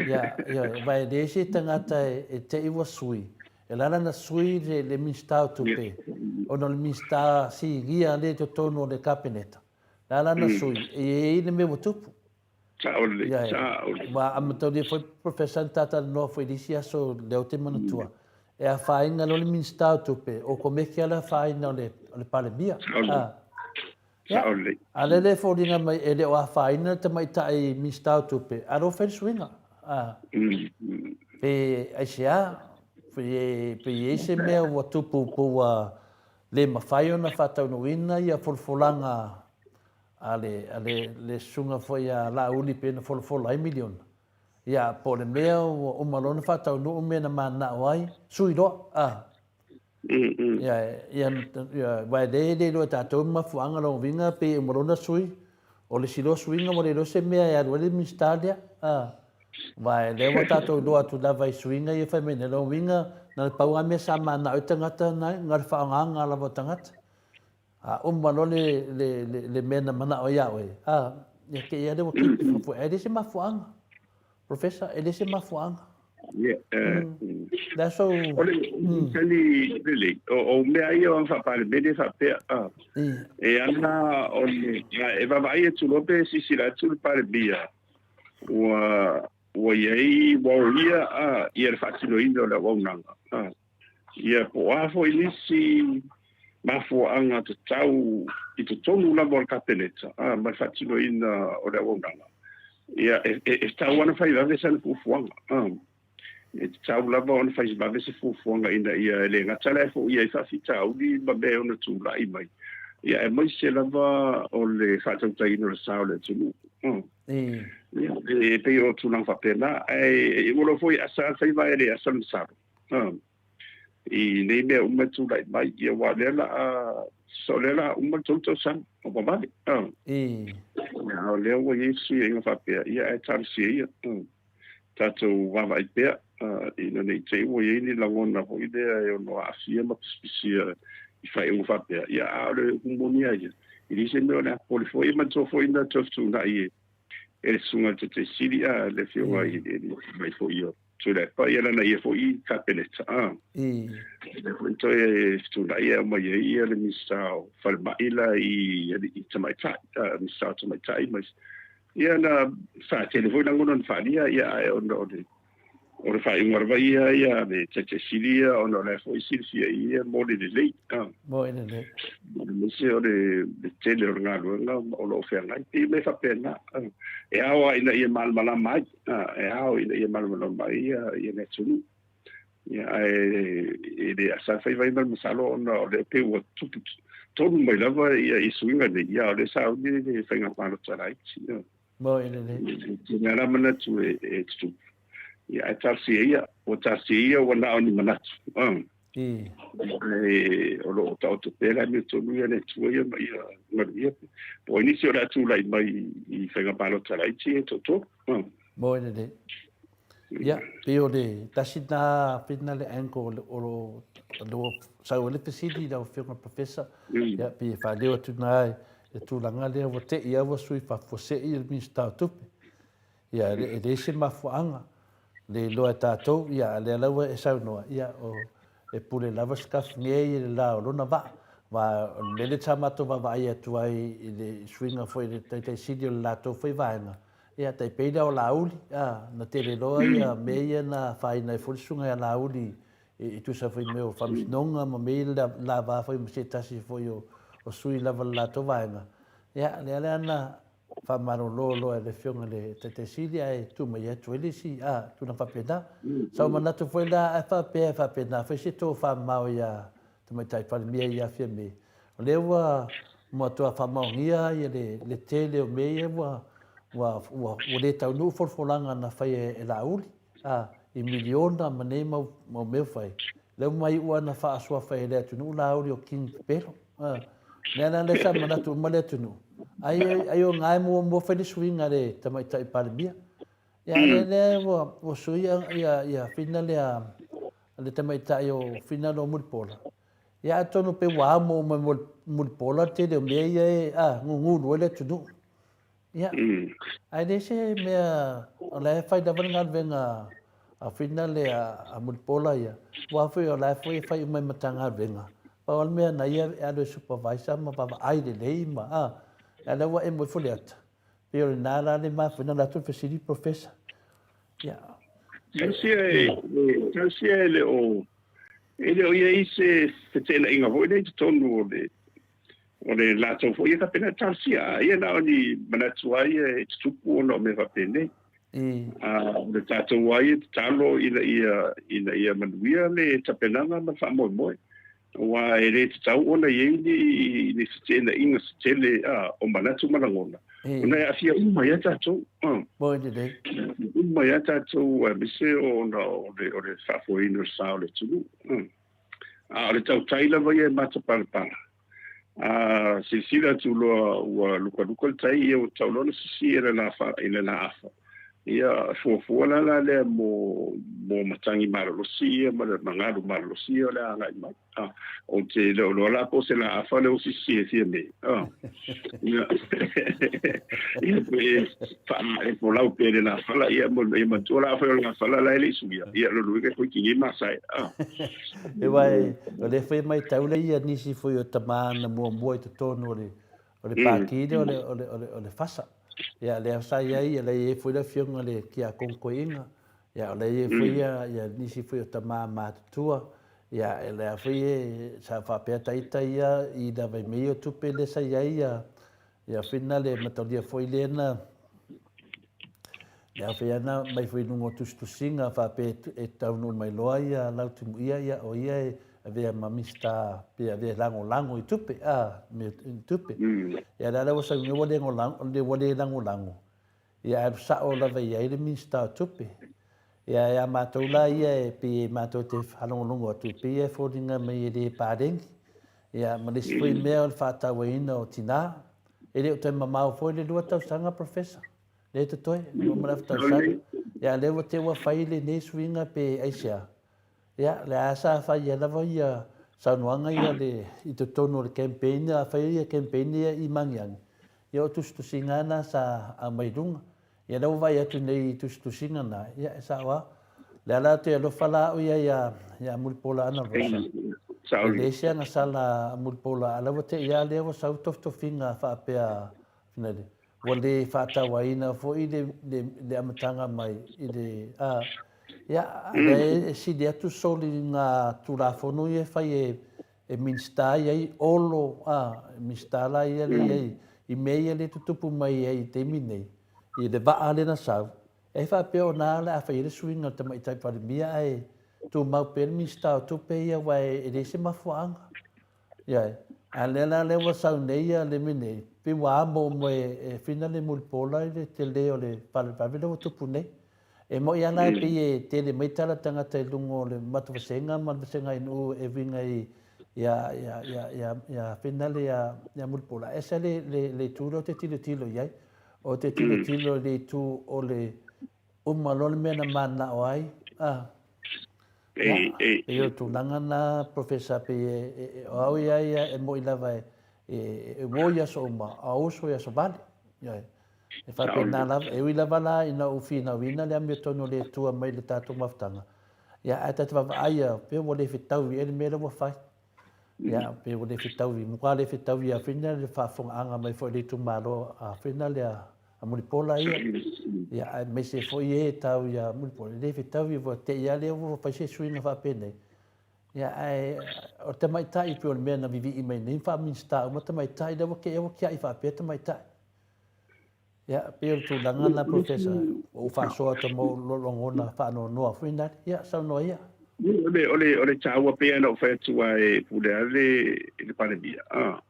Ia, ia, vaai e leai se tagata e te i ua sui, e la lana sui le, le Minisita o Tupe, ona o le Minisita sinia lea i totonu o le Kapeneta. La lana sui, e i ai le mea ua tupu. Sao lelei, sao lelei. Ua amatalia foi Professor na ta talanoa foi i le isi aso lea ou te manatua, e afaina loa le Minisita o Tupe, o Komeki lava le afaina o le, o le Palemia. Sao lelei. Sao lelei. A lea e foliga mai e le o afaina le tamaitai Minisita o Tupe, a lea ua fai le suiga. Pe aisea, pe, pe i ai se mea ua tupu po ua le mafai ona faataunuuina ia folafolaga A le, a le, le susuga foi a Laauli pei ona folafola ai miliona, ia, po o le mea ua uma loa ona faataunuu mea na mananao ai, sui loa, a. Ia, ia, ia, aua e le, le iloa e tatou le mafuaaga lona uiga pei e uma lona sui, o le isi loa suiga ua le iloa se mea e alu ai le Minisita lea. A, aua lea ua tatou iloa atu lava i suiga ia e fai mai nei, lona uiga, na o le pau lava mea sa mananao ai tagata na, na o le faaaogaga lava o tagata. A uma loa le, le, le, le mea na manao ai ia oe, a, ia te i lava lea ua keep i fafo, ae le se mafuaaga. Professor, e le se mafuaaga. Yeah, Le aso... O le tali lelei, o mea ia o faa-Palemene faapea, e ana o le, e vaavaai atu loa pe silasila atu le Palemia, ua ua i ai, ua oia ia le faatinoina o le auaunaga. Ia po o a foi nisi mafuaaga tatau i totonu lava o le Kapeneta ma le faatinoina o le auaunaga, ia e tatau lava ona fai vave sana fuafuaga. E tatau lava ona fai vave se fuafuaga ina ia e le gata la e foia ai faafitauli ma mea e ono tulai mai, ia aemaise lava o le faatautaiina o le sa o le atunuu. Ia, e pei o tulaga faapena, ae ua iloa foi e asa lava le faiva ae le asa le masalo. I nei mea uma e tulai mai, ia aua o lea o le a, o lea o le a uma le 3 tausaga, ua vavale. Ia, o lea ua i ai fesuiaiga faapea, ia ae talosia ia. Tatou vaavaai pea, ina ne i te i ua i ai ni lagona foi lea e ono aafia ma pisipisia i faaiuga faapea, ia a o le upu moni lava ia, e leai se mea o le a popole foi, e manatua foi na toe fetuunai e le Susuga i le Taitaifono Sili, le Afioga i le mai foi o Tuilaepa, ia lana ia foi Kapeneta, lea foi na toe fetuunai e aumai ai ia le Minisita o Falemai la i alii tamaitai, Minisita o Tamaitai ma Ia na faatele foi lagona na faaalia, ia ae ona o le o le faaiuga lava ia ia le Taitai Sili ia ona o la e foi silafia i ia mo le lelei. Mo le lelei. Aemaise o le tele o le galuega o lo o feagai. Pei mea faapena. E ao lava ina ia malamalama ai, e ao ina ia malamalama ai ia ia le atunuu. Ia ae e le asa faiva ai ma le masalo ona o lea pei ua tupu tonu mai lava ia i suiga nei, ia o lea sauni le faiga palota laiti. Mo e lelei. Te mea la manatu e tutupu. Ia ae talosia ia, ua talosia ia ua na o ni manatu. I. E, o lo o taoto pea le amiotonu ia le Atua ia ma ia manuia. Po o ai nisi o le a tulai mai i faiga palota laiti e toatolu. Mo e lelei. Ia, pei o le tasi lena whina le angle o lo o sau ai le fesili i lau Afioga i le Professor, ia, pei e faaleo atu i ina le tulaga lea ua te i lava ua sui faafuasei le Minisita o Tupe. Ia, e leai se mafuaaga, le iloa e tatou, ia, a o lea la ua e saunoa, ia, o, e pule lava Sikaffge i le la o lona vaa. Aua o le mea lea sa matou vaavaai atu ai i le suiga foi i le Taitai Sili o le latou foi vaega, Ia, tai pei lea o Laauli, a, na tele loa ia mea ia na afaina ai foi le susuga ia Laauli i tusa foi i mea o faamasinoga ma mea ia na va foi ma se tasi foi o sui lava o le latou vaega. Ia, lea la na faamalolo loa e le Afioga i le Taitai Sili ae tuu mai atu ai le isi, a, tulaga faapena. Sa ou manatu foi la a faapea e faapena foi se tofamamao ia Tamaitai Palemia ia Fiame, o lea ua matua faamaonia ia le tele o mea ia ua ua ua ua le taunuu folafolaga na faia e Laauli, a, i miliona ma nei mau mau mea ua fai. Lea ua maiu lava na faasuafa e le atunuu Laauli o King Pepelo, a. Lea la lea sa manatu uma le atunuu, ai ai o na e muamua fai le suiga a le Tamaitai Palemia. Ia lea lea ua ua sui ia ia Fina lea le tamaitai o Fina o Mulipola. Ia atonu pe ua amo uma e Mulipola le tele o mea ia e a gugulu ai le atunuu. Ia, ae le se mea o la e fai lava le galuega a Fina le a Mulipola ia, aua foi o la foi e fai uma e Matagaluega. Pau lava le mea na ia e alu e supervisor ma vaavaai lelei ma a, a o lea ua emo ifo le ata. Pei o lena la le mafua ai ona alu atu le fesili Professor. Ia. Tausia e, tausia e le o, e le o i ai se feteenaiga foi lea i totonu o le, o le latou foi ia faapena. Talosia, ia na o ni manatu lava ia e tutupu ona o mea faapenei. A o le tatou lava ia tatalo ina ia, ina ia manuia le tapenaga ma le faamoemoe. Aua e le tatau ona i ai ni, ni feteenaiga se tele a, o manatu ma lagona, ona e aafia uma ai lava tatou. Moi lelei. Uma ai lava tatou aemaise ona o le, o le faafoeina o le sa o le atunuu. A o le tautai lava ia e matapalapala. A silasila atu loa ua lukaluka le tai, ia ua tatau loa ona sisi i le la afa. Ia, fuafua la la lea mo mo matagi malolosi ia ma le magalu malolosi ia o le a agai mai. Ah, ou te le o loa la po o se la afa lea ua sisi e fia me. Ah. Ia, ia pe faa e folau pea le la fala ia mo ia matua la afa o la fala la e le suia. Ia lo lui ke foi ki ma sai. Ah. E wai, o le foi mai tau le ia nisi foi o tama na muamua i totonu o le O le pākī lea o le, o le, o le, o le fasa. Ia, lea sa i ai, lea i ai foi le afioga le Kiakon Koiinga. Ia, o lea i ai foi ia, ia nisi foi o tamā matutua. Ia, e lea foi e, sa faapea ta ita ia i lava i mea ia o tupe lea sa i ai ia, ia whina le mataulia foi lea na, lea foi ana mai foi i luga o tusitusiga faapea e taunuu mai loa ia Lautimuia, ia o ia e avea ma Minisita pe avea e lagolago i tupe, a, mea i tupe. Ia lea la ua sau nei ua le ua le lagolago, ia ae alu sao lava i ai le Minisita o Tupe. Ia ia matou la ia e pei e matou te faalogologo atu, e pei e foliga mai e le paleni. Ia ma le isi foi mea o le faatauaina o tinā. E le o toe mamao foi le 2 tausaga Professor. Lea e totoe, 2 ma le afa tausaga. Ia lea ua te ua fai lenei suiga pe aisea. Ia, lea lava sa fai ai lava ia saunoaga ia le, i totonu o le campaign, a fai ia campaign ia i Magiagi, ia o tusitusiga lava na sa aumai i luga. Ia lea ua vaai atu nei i tusitusiga na, ia e sao lava. Lea la toe alofa la au ia ia, ia Mulipola Anarosa. E leai se agasala a Mulipola, a o lea ua te i lava lea ua sau tofitofiga faapea, Ua le faatauaina foi le, le, le amataga mai i le, a, ia, lea e sili atu soli i ngā Tulafono ia e fai e, e Minisita i ai Olo, a, Minisita la ia le i ai, i mea ia le tutupu mai ai i taimi nei, i le vaa lea na sau, e faapea o na le a fai ai le suiga o le Tamaitai Palemia ae tumau pea le Minisita o Tupe ia aua e leai se mafuaaga. Ia, a lea la lea ua sau nei ia le mea nei, pei ua amo uma e Whina le Mulipola i le tele o le faalavelave lea ua tupu nei. E moʻi lava la e pei e tele mai tala tagata i luga o le matou vasega ma le vasega atunuu e uiga i ia ia ia ia ia Whina le ia ia Mulipola. E ese le le le itu lea ou te tilotilo i ai. Ou te tilotilo i le itu o le uma loa le mea na mananao ai, a. Ia, pei o le tulaga na, Professor, pei e, e, e, o au ia ia e moʻi lava e, e, e uo i aso uma, a uso i aso vale. Ia, e faapena lava, e ui lava la ina ou finauina le amiotonu o le Atua mai le tatou mafutaga, ia, ae ta te vaavaai ia, pei ua le fetaui ea le mea lea ua fai. Ia, pei ua le fetaui, matua le fetaui ia whina le faafofogaaga mai foi i le itumalo a whina lea a Mulipola ia, ia aemaise foi e tau ia Mulipola, e le fetaui ua te i a lea ua fai se suiga faapenei. Ia, ae o le tamaitai pei o le mea na vivii mai nei faa-Minisita uma tamaitai, lea ua te ua tiai faapea tamaitai. Ia, pei o le tulaga lena, Professor, ua ou faasoa atu ma ou lagona faanoanoa foi nale. Ia, saunoa ia. O le, o le, o le taua pea na ou fai atu ai e pule lava le, le Palemia. Ah.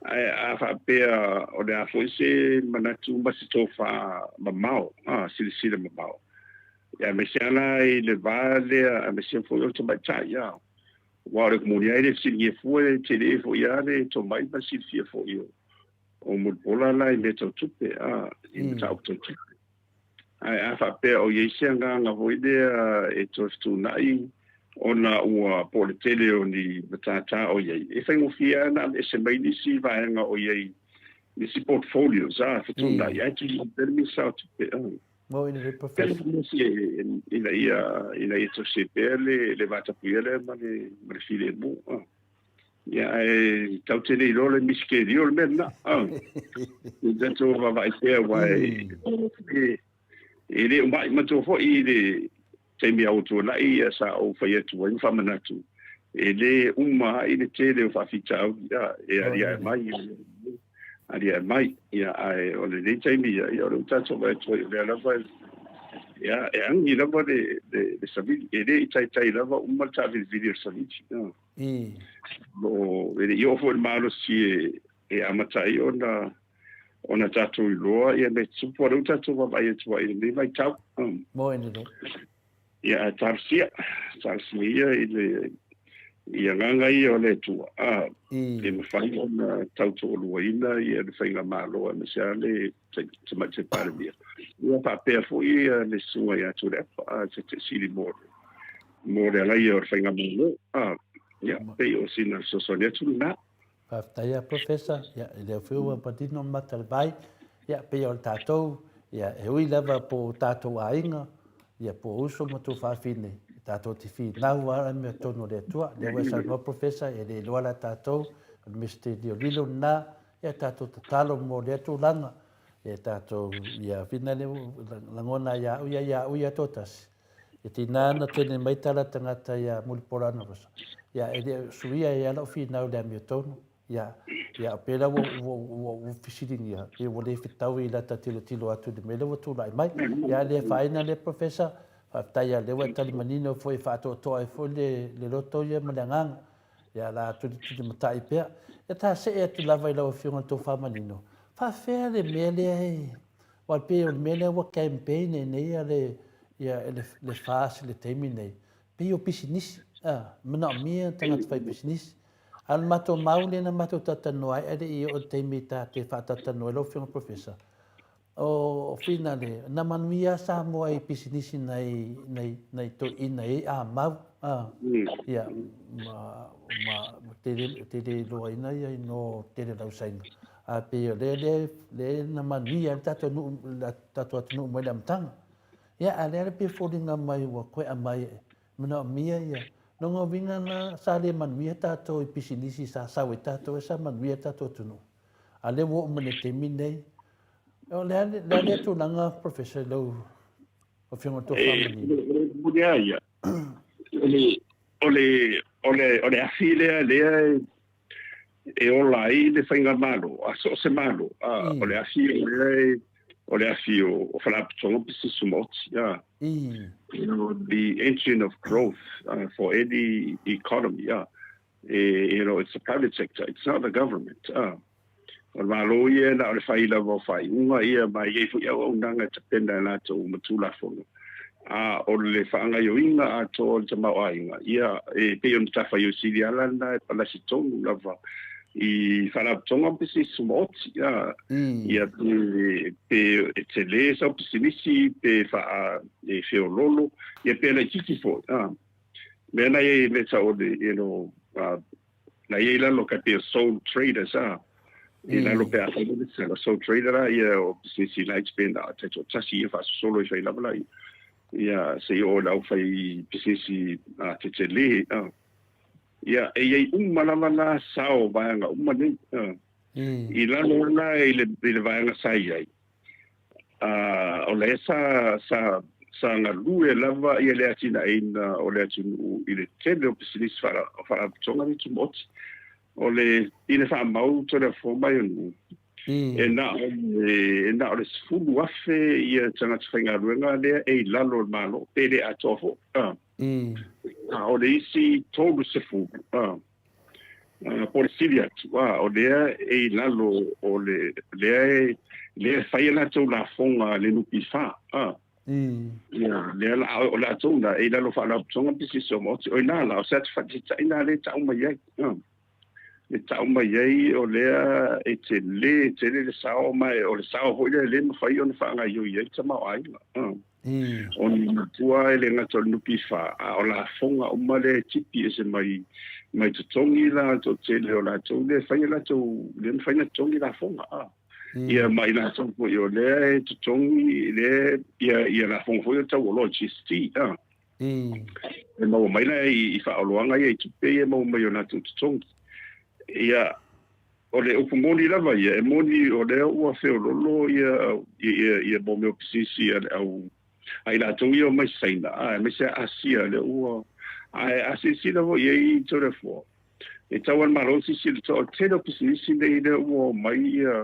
Ae a faapea o le a foi se manatu ma se tofa mamao, ah, silasila mamao. Ia, aemaise lava la i le va lea, aemaise foi o le tamaitai, ah. Aua o le moni ai le fesiligia fua e tele foi lava le tomai ma le silafia foi o, o Mulipola la i mea tau tupe, a, i mataupu tau tupe. Ae a faapea o i ai se agaga foi lea e toe fetuunai ona ua po o le tele o ni matata o i ai, e faigofie lava ona aveese mai nisi vaega o i ai, nisi portfolios, a, fetuunai, ae tumau pea le Minisita o Tupe. A. Mo ina le Professor. Ina ia, ina ia tausia pea le, le vatapuia lea ma le, ma le filemu. A. Ia, ae tau te le iloa le misikerio le mea lena. I tatou vaavaai pea aua e, e le o mai matua foi i le taimi a ua tuanai ia sa ou fai atu ai ma faamanatu, e le uma ai le tele o faafitauli e aliae mai, aliae mai. Ia, ae o lenei taimi ia, ia o lea ua tatou vaai atu ai, o lea lava ia, e agi lava le, le, le savili, e le i taitai lava uma le taavilivili o le savili. Lo o e le i oo foi i le malosi e amata ai ona ona tatou iloa ia mea tutupu, o lea ua tatou vaavaai atu ai i lenei vaitau. Mo ene lea. Ia, ae talosia, talosia ia i le I agaga ia o le Atua, a, e mafai ona tautoaluaina ia le faigamalo aemaise lava le Tamaitai Palemia. Ia faapea foi ia le Susuga ia Tuilaepa, a, Taitai Sili mo le mo le agaia o le faigamalo. A, ia, pei o sina fesoasoani atu lena. Faafetai a Professor, ia e leo foi ua manino le mata le vai, ia pei o le tatou, ia e ui lava po o tatou aiga, ia po o uso ma tuafafine, e tatou te finau lava le amiotonu o le Atua. Lea ua e saunoa Professor, e le iloa la tatou, o le misitelio lilo lena, ia tatou tatalo mo lea tulaga, ia tatou, ia whina le lagona ia au ia ia au ia toatasi. E tina ana tene mai tala tagata ia Mulipola Anarosa, ia e le suia e ala o finau le amiotonu, ia, ia o pela ua, ua, ua, ua fesiligia, ia ua le fetaui i lata tilotilo atu i le mea lea ua tulai mai. Ia le afaina lea Professor, faafetai lava o lea ua e tali manino foi e faatoatoa ai foi le, le loto ia ma le agaga. Ia la tulituli matai pea. Ia ta see atu lava i lau Afioga i le Tofa Manino, faafefea le mea lea e, aua pei o le mea lea ua campaign ai nei ia le, ia le, le FAST i le taimi nei, pei o pisinisi, a, manaomia tagata faipisinisi. A o le matou mau lea na matou talatalanoa ai ae le i oo i le taimi ta te faatalatalanoa ai lau Afioga Professor, o finale, na manuia lava Samoa i pisinisi nai, nai, nai toeaiina e a mau, a, ia, ma, ma, tele, tele iloaina ia inoa o tele lausaina. A pei o lea, lea, lea na manuia ai le tatou nuu, le tatou atunuu mai le amataga. Ia, a lea pei e foliga mai ua toe aumai e manaomia ia. Lona uiga la, sa le manuia tatou i pisinisi sa sau ai tatou, sa manuia le tatou atunuu. A lea ua oo mai le taimi lenei, o le a le a lea tulaga Professor i lau Afioga i le Tofa Manino? E moni lava ia, o le, o le, o le afi lea lea e ola ai le faigamalo, a so o se malo, a, o le afi o lea e, o le afi o, o Faalapotopotoga Pisinisi Tumaoti, a. You know, the engine of growth for any economy, a, e, you know, it's the private sector, it's not the government, a. O le Malo ia na o le fai lava o faaiuga ia ma e i ai foi auaunaga e tapena e latou ma Tulafono. A o le faagaioiga atoa o le tamaoaiga, ia, e pei ona tafaiosili ala lena e palasi tonu lava i Faalapotopotoga ma Pisinisi Tumaoti, a, ia pe, pe e tele sau pisinisi, pe faa, e feololo, ia pe laitiiti foi, a. Mea na i ai le tau o le, you know, Na i ai lalo ka pei o sole traders a. I lalo pe a whai le sela sole trader a ia o pisinisi laiti pe na taitoatasi ia faasosolo i whai lava la ia. Ia se i o lau whai pisinisi a te te le a. Ia e iai uma lava la sao vaega uma nei a. I lalo la i le, i le vaega sa i ai. A, o lea sa, sa, sa galue lava ia le atinaeina o le atunuu i le tele o pisinisi faalapotopotoga nei tumaoti. O le, i le faamau Toleafoa mai o nuu, e na o le, e na o le 10,000 ia tagata faigaluega lea e i lalo o le Malo, pe le atoa foi. A, a o le isi 30, a, po o le sili atu, a, o lea e i lalo o le, lea e, lea e fai a latou lafoga a le NPF, a. Ia, lea la, o latou la, e i lalo o faalapotopotoga pisinisi tumaoti, o i ina la, o se atu faataitaiga lea e tau mai ai, a. E tau mai ai o lea e tele tele le sao, ma o le sao foi lea e le mafai ona faagaoioi ai le tamaoaiga, a. Ona matua e le gata o le NPF, a o lafoga uma lea e tipi ese mai mai totogi la le toatele o latou lea e fai a latou, lea e mafai ona totogi lafoga, a. Ia ma i latou foi o lea e totogi lea ia ia lafoga foi o le tau oloa GST, a. E maua mai la i faaoloaga ia i tupe ia e maua mai o latou totogi. Ia, o le upu moni lava ia, e moni o lea ua feololo ia, ia, ia mo mea o pisinisi a le au, a i latou ia omai Saina, a aemaise a Asia, lea ua, ae a silasila foi i ai Toleafoa, e tau a le Malo silasila totoa, o le tele o pisinisi nei lea ua omai ia,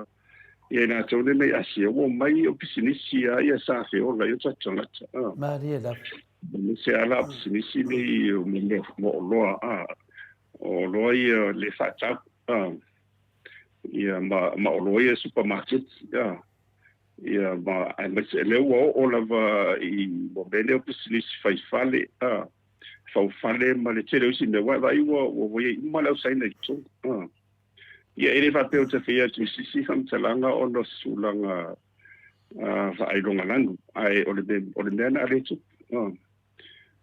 ia i latou nei mai Asia, ua omai o pisinisi a ia sa feola ai o tatou tagata. A. Malie lava. Aemaise a la o pisinisi nei o mea mo oloa, a, o oloa ia le faatau, a, ia ma, ma oloa ia supamaketi, a, ia ma, aemaise lea ua oo lava i mo mea nei o pisinisi fai fale, a, faufale ma le tele o isi mea, ua e vaai ua ua i ai uma le au Saina i totonu. Ia, e le faapea ou te fai atu i se isi faamatalaga ona o se tulaga faailogalanu, ae o le mea, o le mea na le tupu.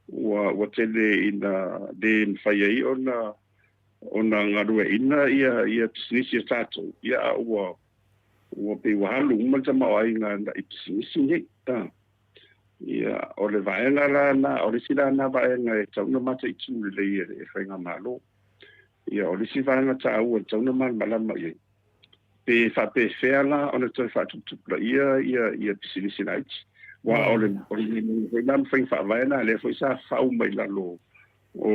Ua, ua tele ina le mafai ai ona ona galueaiina ia ia pisinisi a tatou, ia a ua ua pei ua alu uma le tamaoaiga i pisinisi nei. Ia, o le vaega la na, o le isi la na vaega e tatau ona mataitu lelei e le Faigamalo. Ia, o le isi vaega taua e tatau ona malamalama i ai, pe faapefea la ona toe faatuputupulaia ia, ia pisinisi laiti. Aua o le, o le mea foi la ma faiga faavae na, lea foi sa fau mai lalo o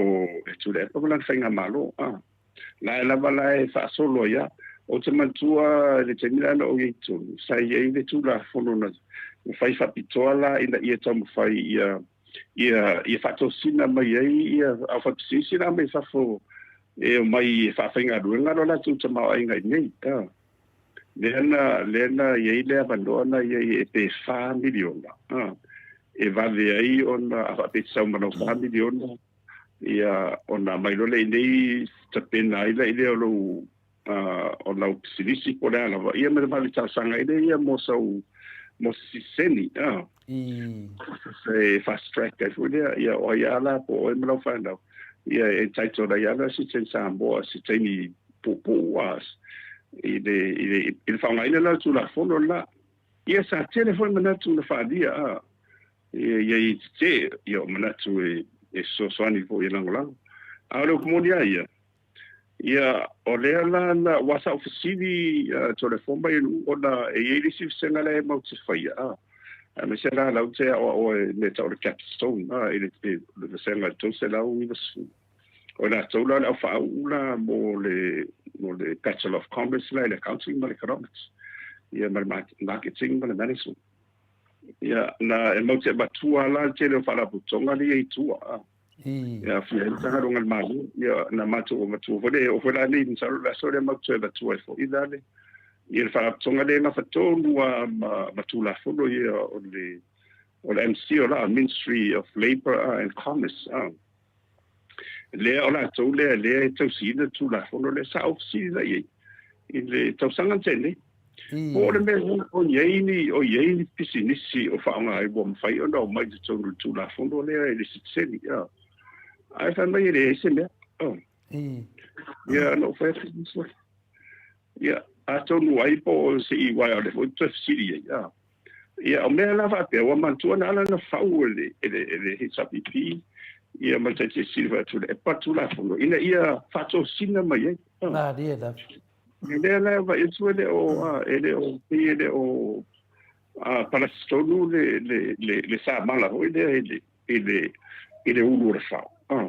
e Tuilaepa ma lana Faigamalo. A. La e lava la e faasolo ai lava. Ou te manatua i le taimi la na ou i ai i totonu, sa i ai le Tulafono na fai faapitoa la ina ia taumafai ia ia ia faatosina mai ai ia aufaipisinisi la mai fafo e omai e faafaigaluega lo latou tamaoaiga i inei. Lea na lea na i ai le avanoa na i ai e pe $4 miliona e vave ai ona a faapea e te sau ma lau $4 miliona ia ona aumai loa lea i inei tapena ai lea o lou o lau pisinisi po o le a lava ia ma le vave talosaga ai lea ia mo sau mo se sitiseni a se fast track ai foi lea ia o ai a la po o oe ma lau fanau ia e entitled ai a la citizen Samoa se taimi puupuu a i le i le i le faaaogaina la o le Tulafono lena. Ia sa tele foi manatu na faaalia a Ia ia i te ia o manatu e e fesoasoani foi e lagolago. A o le upu moni a ia, ia o lea la na ua sa ou fesili Toleafoa mai ona e i ai le isi vasega lea e matou te faia a aemaise la lau te aoaoa i mea tau o le capstone a i le vasega i le 390. O i latou la o le au faauu la mo le mo le Bachelor of Commerce la i le Accounting ma le Economics ia ma le Marketing ma le Management. Ia, na e mau te avatua la le tele o faalapotopotoga lea i tua. Ia, aafia ai le Matagaluega a le Malo. Ia, na matou avatua foi lea, e oo foi la nei, masalo o le aso lea matou toe avatua ai foi la le, ia le faalapotopotoga lea e nafa tonu lava ma, ma Tulafono ia o le, o le MCIL, Ministry of Labour and Commerce. Lea o latou lea lea e tausiina le Tulafono lea sa ou fesili la i ai i le tausaga na tea nei. Po o le mea o i ai ni o i ai ni pisinisi o faaaoga ai ua mafai ona omai i totonu o le Tulafono lea i le sitiseni. Ae fai mai e leai se mea. Ia na ou fai atu, ia atonu ai po o se i uaea o lea foi ou te toe fesili i ai. Ia, o mea la faapea, ua manatua na ala na fau e le, e le, e le HRPP, ia ma le Taitaifono foi a Tuilaepa Tulafono, ina ia faatosina mai ai. Malie lava. Ia lea la e vaai atu e le o, a, e le o, pei e le o a, palasi tonu le, le, le, le samala foi lea i le, i le, i le ulu o le fao. A.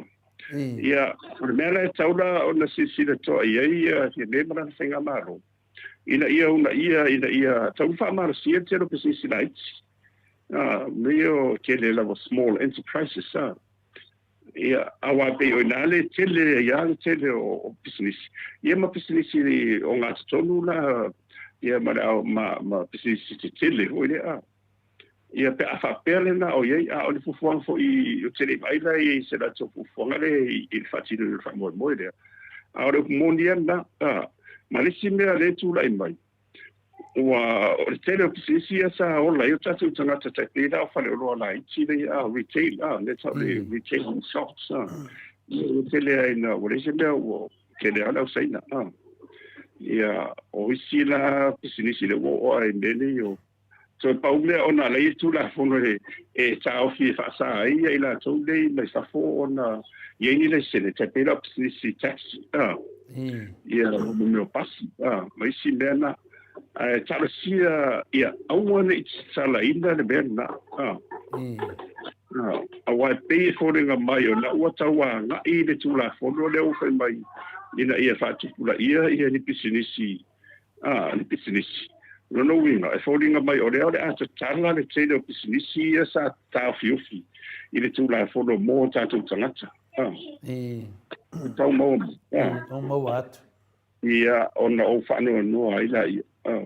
Ia, o le mea la e tatau la ona silasila totoa i ai ia Fiame ma lana faigamalo, ina ia uunaia, ina ia tau faamalosia le tele o pisinisi laiti, a, mea ia o tele lava small enterprises, a. Ia, aua pei o i ina le tele ai lava le tele o pisinisi, ia ma pisinisi ogatotonu la, ia ma le, ma, ma pisinisi tetele foi lea, a. Ia pe a faapea lena o i ai, a o le fuafuaga foi ou te le i vaai la i ai i se latou fuafuaga lea i le faatinoina o le faamoemoe lea. A o le upu moni lava lena, a. Ma le isi mea lea e tulai mai, ua, o le tele o pisinisi ia sa ola ai o tatou tagata tai pei la o faleoloa laiti lea, a, retail, a, mea tau le retail shops, a. Ia ua tele ai ina, ua leai se mea ua tele lava le au Saina, a. Ia, o isi la pisinisi lea ua oo lava i mea nei o Toe pau mea ona ala ai le Tulafono e taofi e faasa ai ia i latou nei mai fafo ona i ai ni laisene, tai pei la o pisinisi taxi, ia mo mea o pasi, ma isi mea na. Ae talosia ia aua ne i tatalaina le mea lena, aua e pei e foliga mai ona ua tau agai le Tulafono lea ua fai mai ina ia faatupulaia ia ni pisinisi A, ni pisinisi. O lona uiga, e foliga mai o lea o le a tatala le tele o pisinisi ia sa taofiofi i le Tulafono mō o tātou tagata. A. E. Tau maua mai. A. E, tau maua atu. Ia, ona ou faanoanoa ai laia. A.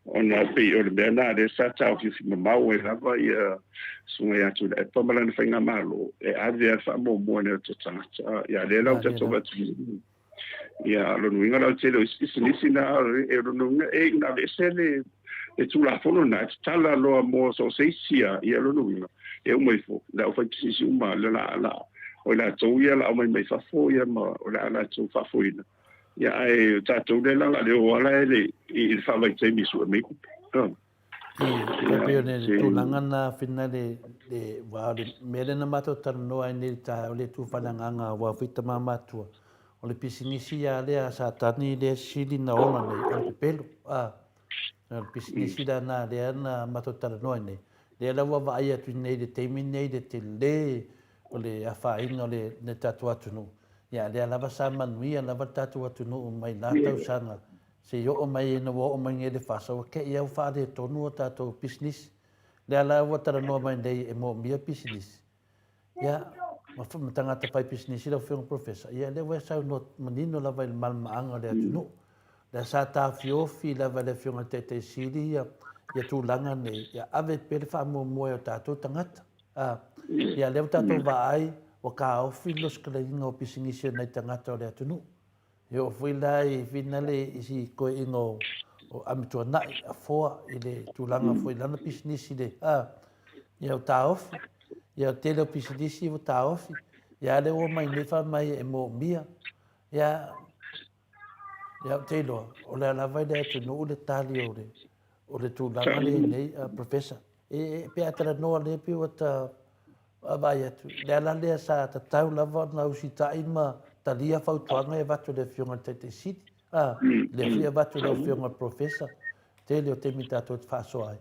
Ona e pei o le mea lena lea sa taofiofi mamao ai lava ia Susuga ia Tuilaepa ma lana faigamalo e ave lava le faamuamua i nai o tatou tagata. Ia lea la ua tatou vaai atu nei. Ia a o lona uiga la o le tele o isi pisinisi na, o lona uiga e iu ina aveese le Tulafono lena e tatala loa mo so o se isi lava, ia o lona uiga e uma ifo le aufaipisinisi uma lava, o i latou ia o le a omai mai fafo ia ma o le a latou faafoeina. Ia ae o tatou lea la o le a le o ala i le faavaitaimi e sue mai tupe. E pei o le tulaga na fina le le wa o le mea lea na matou talanoa ai nei i le taeao lea e tu faaleagaga aua foi tama matua o le pisinisi a lea a Satani lea sili na ola nei o le pepelo a o le pisinisi la na lea na matou talanoa ai nei lea la ua vaai atu nei i le taimi nei le tele o le afaina o le tatou atunuu ia lea lava sa manuia lava le tatou atunuu mai la tausaga Se i oo mai ina ua oo mai nei le fasa, ua te i lava ua faaletonu a tatou pisinisi. Lea la ua talanoa mai nei e moomia pisinisi. Ia, ma, ma tagata fai pisinisi lau Afioga Professor, ia lea ua e saunoa manino lava i le malamalamaaga o le atunuu. Lea sa taofiofi lava e le Afioga i le Taitai Sili ia, ia tulaga nei, ia ave pea le faamuamua e o tatou tagata. A, ia lea ua tatou vaai, ua taofi le lesitalaina o pisinisi a nai tagata o le atunuu. E oo foi la i finale i si toeaina o Amituanai, Afoa, i le tulaga foi i lana pisinisi le, a, ia o taofi, ia o tele o pisinisi ua taofi, ia a lea ua omai nei fai mai e moomia, ia, ia ou te iloa, o le a lava i le atunuu le tali o le, o le tulaga lea i nei, Professor. E, pe a talanoa lea pei ua ta vaavaai atu, le ala lea sa tatau lava ona usitai ma talia fautuaga e avatu e le Afioga i le Taitai Sili, a, lea foi e avatu e lau Afioga i le Professor, tele o taimi tatou te faasoa ai.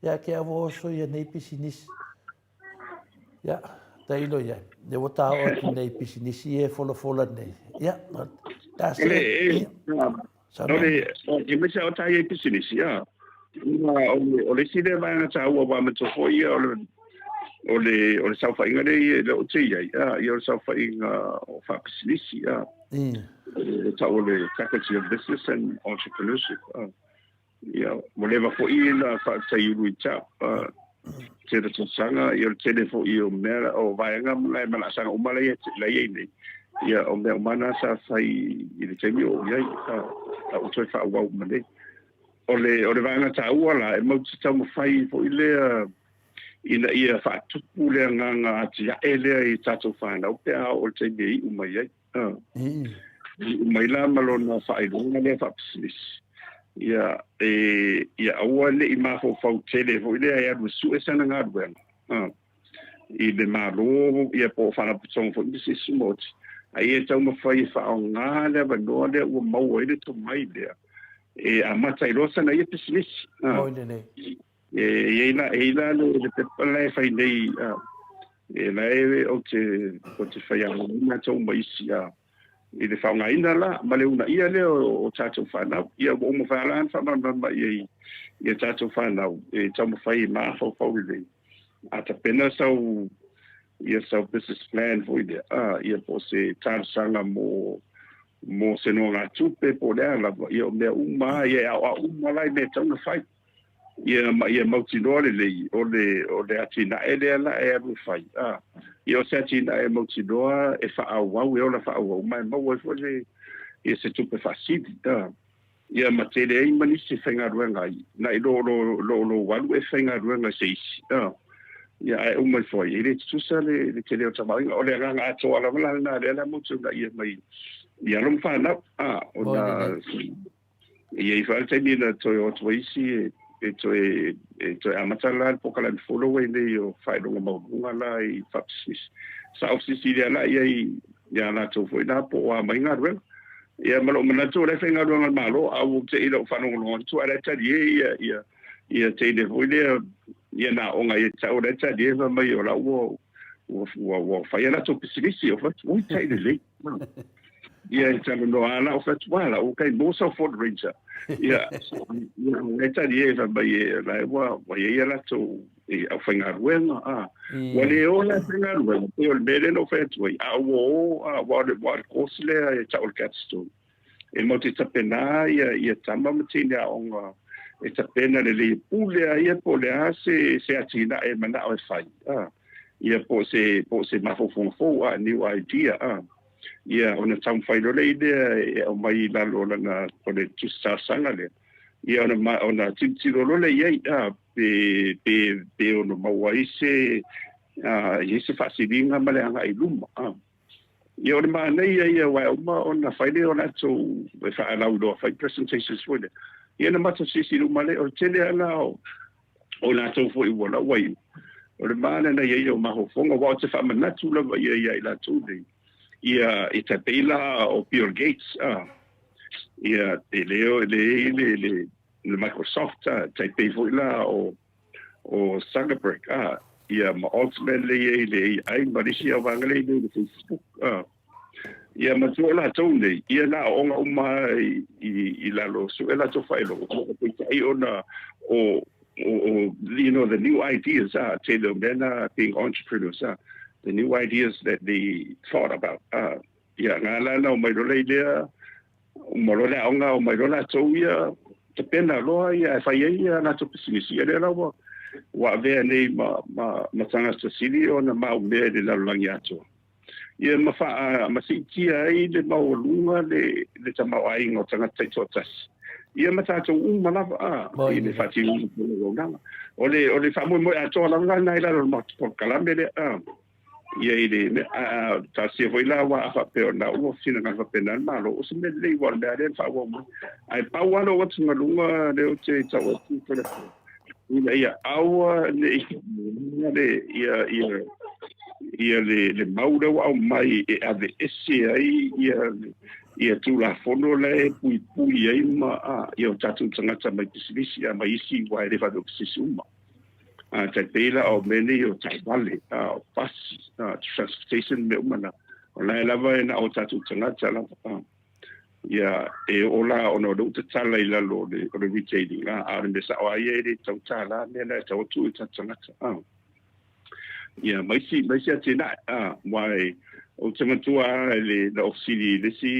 Ia, ke ua oso ia nei pisinisi. Ia, tailo i ai. Lea ua ta oo atu nei pisinisi ia e folafola nei. Ia, ta se... O le, e mai sa o tai ai pisinisi, ia. O le isi lea vaega taua aua manatua foi ia o le o le o le saofaiga lea e le o te i ai, ia o le saofaiga o faapisinisi, a. E tau o le Faculty of Business and Entrepreneurship, a. Ia, ua leva foi na faataiulu i tau, a. Tele tausaga, ia o le tele foi o mea, o vaega ma malaasaga uma la i ai nei, ia o mea uma na sa fai i le taimi o i ai, a ua toe faaauau uma nei. O le, o le vaega taua la, e mau te taumafai foi lea ina ia faatupu le agaga atiae lea i tatou fanau pe a oo i le taimi e iu mai ai. Iu mai la ma lona faailoga lea faapisinisi. Ia, e, ia aua ne i mafaufau tele foi lea e alu e sue sana galuega. I le Malo, ia po o Faalapotopotoga foi ma se isi maoti, a ia taumafai e faaaoga le avanoa lea ua maua ai le tomai lea e amata ai loa sana ia pisinisi. Oi lelei. E i ai la, e i la le, le pepa la e fai nei, e la e ou te, ou te faiaoga ai matou ma isi, i le faaaogaina la ma le uunaia lea o tatou fanau. Ia ua uma foi la ona faamalamalama i ai i a tatou fanau e taumafai e mafaufau lelei. A tapena sau ia sau business plan foi lea, ia po o se talosaga mo mo se nogatupe po o le a lava, ia o mea uma lava, ia e aoao uma la i mea e tatau ona fai. Ia ma ia mautinoa lelei o le o le atinae lea la e alu e fai, a ia o se atinae e mautinoa e faaauau, e ola faaauau ma e maua ai foi le ia se tupe faasili, a ia ma tele ai ma nisi e faigaluega ai, na i lo lo lo lou alu e faigaluega i se isi, a ia ae uma ifo ai, e le tutusa le le tele o tamaoaiga. O le agaga atoa lava la lena lea la mautinoa mai i alo ma fanau, a ona E i ai foi le taimi na toe o atu ai isi e toe e toe amata la le polokalame fou lea ua i ai nei o faailoga maualuga la i faapisinisi. Sa ou fesilisili lava la i ai ia latou foi la po o a mai galuega. Ia ma lou manatu o la e faigaluega le Malo a ua te i lau faalogologo atu ae la e talie ia ia ia teine foi lea ia na aoga ia te au la e talie fai mai o la ua ua ua ua fai a latou pisinisi o fai atu oi tai lelei. Ia e talanoa ala o fai atu ala o kai mo sau Ford Ranger. Ia ia e tali e fai mai e la e ua ua i ai a latou e aufaigaluega a. Ua le o la e faigaluega pei o le mea lea na ou fai atu ai a ua o a ua o le ua o le course lea e tau o le capstone. E matou te tapena ia ia tama ma teine aoga e tapena lelei e pule a ia po o le a se se atinae e manao e fai a ia po o se po o se mafaufauga fou a new idea a ia ona taumafai loa lea lea e aumai i lalo o lana o le tusi talosaga lea ia ona ma ona tilotilo loa lea i ai a pe pe pe ono maua ai se a i ai se faasiliga ma le agai i luma a. Ia o le manaia ia aua e uma ona fai lea o latou e faalauiloa fai presentations foi lea. Ia na matou silasila uma lea o le tele lava la o o latou foi ua la ua iu. O le va lena i ai o mafaufauga aua ou te faamanatu lava ia ia i latou nei ia e tai pei la o Bill Gates a ia e le o le le le le Microsoft a tai pei foi la o o Zuckerberg a ia ma Altman le i ai le AI ma le isi au vaega le i le Facebook a ia ma tua latou nei ia na aoga uma i i, i lalo sue latou faailoga peitai ona o o, you know the new ideas ah tele o mea na being entrepreneurs ah the new ideas that they thought about ah ia ngā la na o mai lola i lea Uma loa le aoga, omai loa latou ia, tapena loa ia e fai ai ia latou pisinisi. Ia lea la ua, ua avea nei ma, ma, ma tagata sili ona maumea i le lalolagi atoa. Ia ma faa, ma siitia ai le maualuga le, le tamaoaiga o tagata taitoatasi. Ia ma tatou uma lava a, i le faatinoina o le auaunaga. O le, o le faamoemoe atoa lava lena i lalo o le matou polokalame lea a. Ia i le mea, a talosia foi la aua a faapea o lena ua finagalo faapena le Malo, o se mea lelei aua o le mea lava lea na faaauau mai. Ae pau lava lou atugaluga lea ou te tau atu Falepo, ina ia aua ne i le ia ia ia le le mau lea ua aumai e aveese ai ia ia Tulafono la e puipui ai ma ia o tatou tagata mai pisinisi a mai isi aua e le faapea o pisinisi uma. A tai pei la o mea nei o taavale, a o pasi, a transportation mea uma na. O la e lava e na o tatou tagata lava. A. Ia, e oo la ona o lea ua tatala i lalo o le, o le retailing, a, a o le mea sao lava ia e le tau tālā mea la e tau atu i tatou tagata. A. Ia, ma isi, ma isi atinae, a, aua e, ou te manatua lava i le, na ou fesili i le isi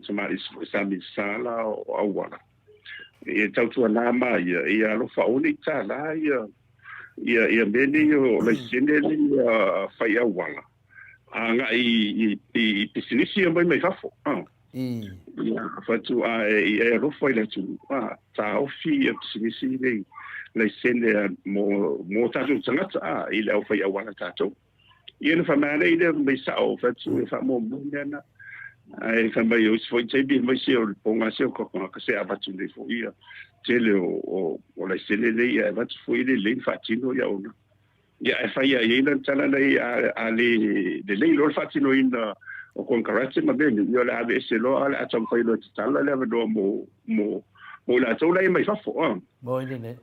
tamalii sa Minisita la o auala, E tautuana ma ia, ia alofa aua ne i tālā ia, ia, ia mea nei o laisene nei ia fai auala, agai i, i, i pisinisi ia mai mai fafo. Ah. Ia, fatu a e, i e alofa i le atunuu, ah, taofi ia pisinisi nei laisene a mo, mo tātou tagata, ah, i le au fai auala tātou. Ia na whamānei lea mai sao fatu e whaamōmō mea na. Ae whai mai o isi foi taimi mai se o le pōngā se o ka ka se avatu nei foi ia tele o o o laisene nei ia avatu foi le lei whaatino ia ona. Ia e whai a ia ina tala nei a a le le lei loa le faatinoina o konekarate ma mea nei ia o le a aveese loa a o le a taumafai loa e tatala le avanoa mo mo mo i latou la e mai fafo a. Mo i lene.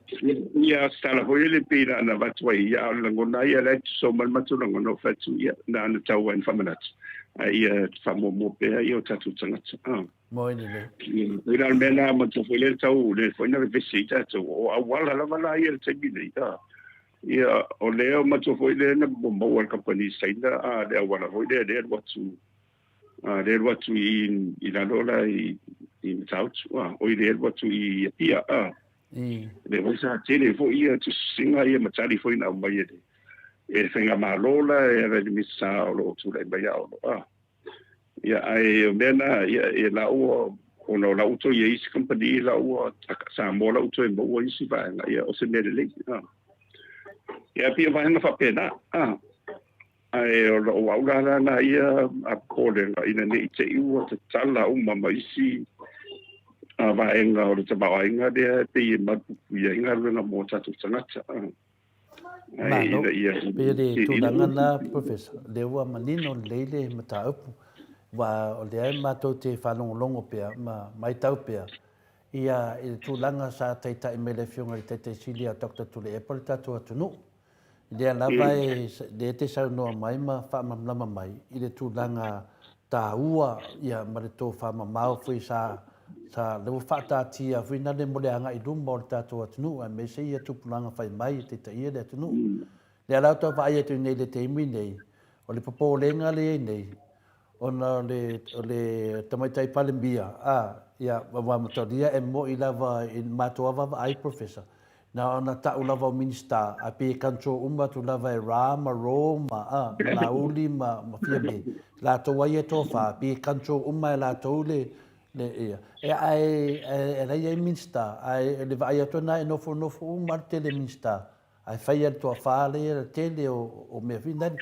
Ia se tala foi lele pei na na avatu ai ia a o le lagona ia la e tusa uma le matou lagona o fai atu ia na ona tau ai na faamanatu a ia faamuamua pea ia o tatou tagata a. Mo i lene. Ia la o le mea na matou foi lea tau le foi na vevesi ai tatou o auala lava la ia i le taimi nei a. Ia o lea matou foi lea na maua e le kamupani Saina a le auala foi lea lea e alu atu A le alu atu i, i lalo la i, i Matautu, a, oi le alu atu i Apia, a. Le foi sa tele foi ia tusitusiga ia ma tali foi na aumai e le, e le faigamalo la e ala i le Minisita o lo o tulai mai a o lo, a. Ia, ae o mea na, ia, e la ua, ona o la ua toe i ai isi kamupani la ua, Samoa la ua toe maua isi vaega, ia, o se mea lelei, a. Ia, pei o vaega faapena, a. Ae o lou au la lana ia a popolega ina ne i te i ua tatala uma ma isi vaega o le tamaoaiga lea e pei e malupuipuia ai galuega mo tatou tagata. Ae Malo, ina ia pei o le tulaga lena Professor, lea ua manino lelei le mataupu, aua o lea matou te faalogologo pea ma matau pea ia i le tulaga sa taitai mai le Afioga i le Taitai Sili ia Doctor Tuilaepa le tatou atunuu. Lea lava e, lea e te saunoa mai ma faamalamalama mai i le tulaga taua ia ma le tofamamao foi sa, sa, lea ua faataatia foi na le mo le agai i luma o le tatou atunuu aemaise ia tupulaga fai mai e taitaia le atunuu. Lea la ou te vaai atu nei i le taimi nei, o le popolega lea i ai nei, ona o le, o le Tamaitai Palemia, a, Ia, aua matalia e mo'i lava i le matou lava vaai Professor, na ona ta'u lava o Minista ae pei e control uma atu lava e Ra ma Ro ma, a, ma Laauli ma, ma Fiame, latou a ia e toafa, pei e control uma e latou le, le, ia. Ia ae, ae, la e i ai Minista, ae o le vaai atu lena e nofonofo uma lava le tele Minista. Ae fai e le toafa lea le tele o mea foi nale.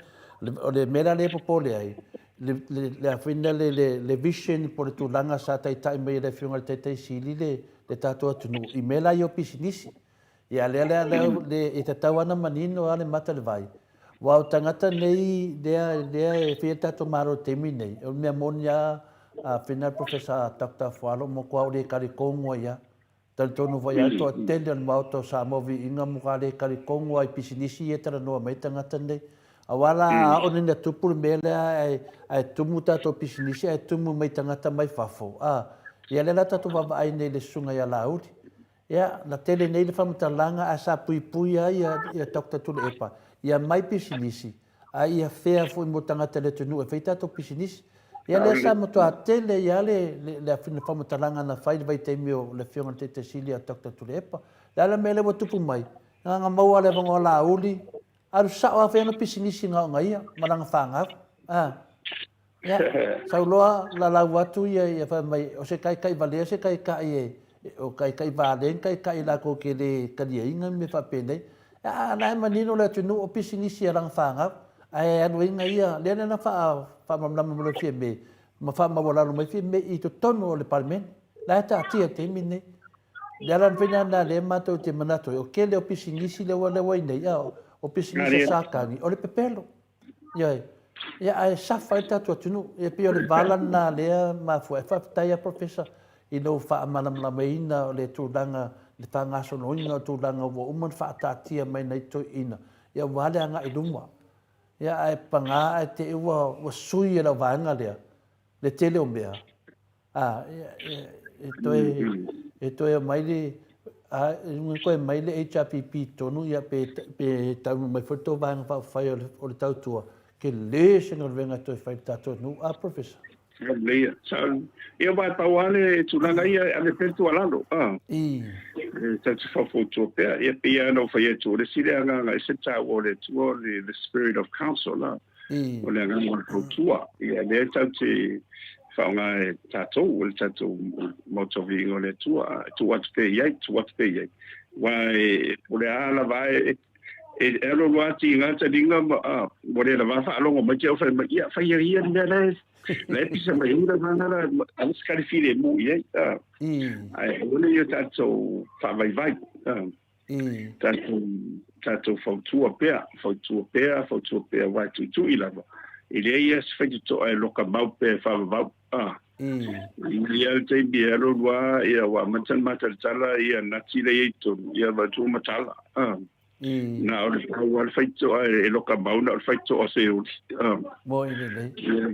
O le mea la lea e popole ai, le a foi nale le vision po o le tulaga sa taitai mai e le Afioga i le Taitai Sili le tatou atunuu i mea la ia o pisinisi. Ia lea la e tatau lava ona manino lava le mata i le vai, aua o tagata nei lea e faia le tatou Malo i le taimi lenei, o le mea moni lava a fai le Professor Doctor Afualo, matua ou le talitonu ai lava. Talitonu foi lava le toatele o le Maota o Samoa Viiga matua le talitonu lava i pisinisi ia e talanoa mai ai tagata nei. Aua la a oo nei ina tupu le mea lea ae tumu tatou pisinisi ae tumu mai tagata mai fafo, a, ia lea la tatou vaavaai nei i le susuga ia Laauli. Ia, na tele nei le faamatalaga ae sa puipui lava ia Doctor Tuilaepa ia mai pisinisi a ia fair foi mo tagata i le atunuu e fai tatou pisinisi. Ia lea sa matua tele ai lava le, le faamatalaga na fai i le vaitaimi o le Afioga i le Taitai Sili ia Doctor Tuilaepa. O le a le mea lea ua tupu mai? Na ona maua lava le avanoa Laauli, alu sao lava fai ana pisinisi na ona ia ma lana fanau. A. Ia, sau loa lalau atu ia, ia fai mai, o se kaikai valea se kaikai e, o kaikai valea ni kaikai latou te le taliaina ni mea faapenei. A o la e manino le atunuu o pisinisi a lana fanau, ae alu ai na ia, lea na faamalamalama mai loa Fiame, ma faamaualalo mai Fiame i totonu o le Palemene. La e taatia i le taimi lenei. O le ala foi lena lea matou te manatu ai, o tele o pisinisi lea ua i nei, a o pisinisi a Satani, o le pepelo. Ioe. Ia, ae safa ai le tatou atunuu. Ia, pei o le vala lena lea mafua ai. Faafetai lava Professor i lou faamalamalamaina o le tulaga, le faagasoloina o tulaga ua uma ona faataatia mai nai toeaiina, ia aua le agai i luma. Ia, ae paga ae te i ua sui e lau vaega lea le tele o mea. A, e toe, e toe aumai le, a, e toe aumai le HRPP i totonu, ia, pe, pe taunuu mai foi le tou Vaega Faaupufai o le, o le Tautua, tele se galuega e toe fai i le tatou nuu. A, Professor? Lelei, sa, ia aua e pau lava le tulaga ia e ave pea le tuualalo, a, e tatou te faufautua pea. Ia, pei lava ona ou fai atu, o le isi lea agaga e ese le taua o le Atua, o le, the spirit of counsel, a. O le agaga o le fautua, ia lea tatou te faaaoga e tatou, o le tatou Maota o Viiga o le Atua, e tuu atu pea i ai, tuu atu pea i ai. Aua e, o le a lava e, e alu alu lava tiga taliga ma, a, ua le lava faalogo mai te au fai mai, ia, fai ai ia le mea la e, la e pisa mai ai le vaega la, aua se kali filemu i ai, a. Ae aua ne i o tatou faavaivai, a. Tatou, tatou fautua pea, fautua pea, fautua pea, aua e tuitui lava. E leai lava se faitotoa e loka mau pea e faavavau. A. I ia le taimi e alu alu lava, ia ua amata ona matalatala ia nati la e i ai i totonu, ia avatu matala. A. Na o le pau lava le faitotoa e loka mau, na o le faitotoa o Seoli. A. Moi lelei. Ia,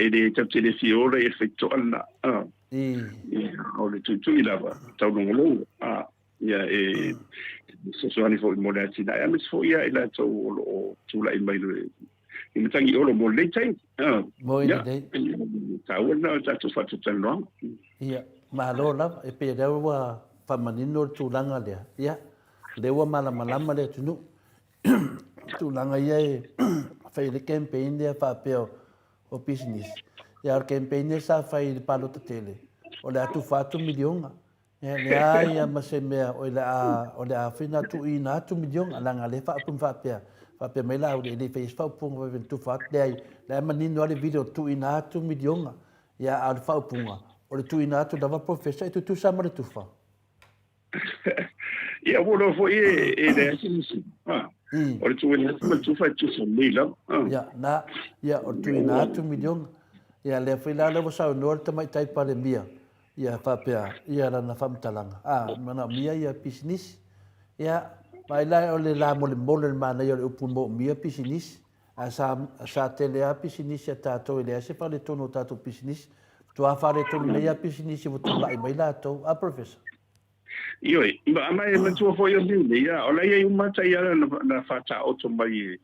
e le tatou te le fia ola i le faitotoa lena. A. Ia, o le tuitui lava, taulogologo. A. Ia e fesoasoani foi mo le atinae aemaise foi ia i latou o lo o tulai mai i matagi olo mo lenei taimi. Mo i lenei. Taua lena o tatou faatatalanoaga. Ia, malo lava. E pei o lea ua faamanino le tulaga lea. Ia, lea ua malamalama le atunuu. Tulaga ia e fai ai le campaign lea faapea o pisinisi. Ia, o le campaign lea sa fai i le palota tele, o le a tufa atu miliona. E leai a ma se mea o le a o le a fai na tuuina atu miliona leaga lea faaupu ma faapea faapea mai Laauli e le i faia se faaupuga fai mai tufa atu leai la e manino a le video tuuina atu miliona ia a o le faaupuga o le tuuina atu lava professor e tutusa ma le tufa. Ia ua iloa foi e leai se misi o le tuuina atu ma le tufa e tutusa lelei lava. Ia na ia o le tuuina atu miliona ia lea foi la lea ua saunoa le Tamaitai Palemia Ia faapea ia lana faamatalaga, a, manaomia ia pisinisi. Ia, vaai la o le la molemole o le manaia o le upu moomia pisinisi, ae sa, sa tele lava pisinisi a tatou e leai se faaletonu o tatou pisinisi. Faatoa faaletonu nei lava pisinisi ua tulai mai latou. A, Professor? Ioe, ma, ma e matua foi o mea nei, a, o la e i ai uma taiala na, na faataoto mai e,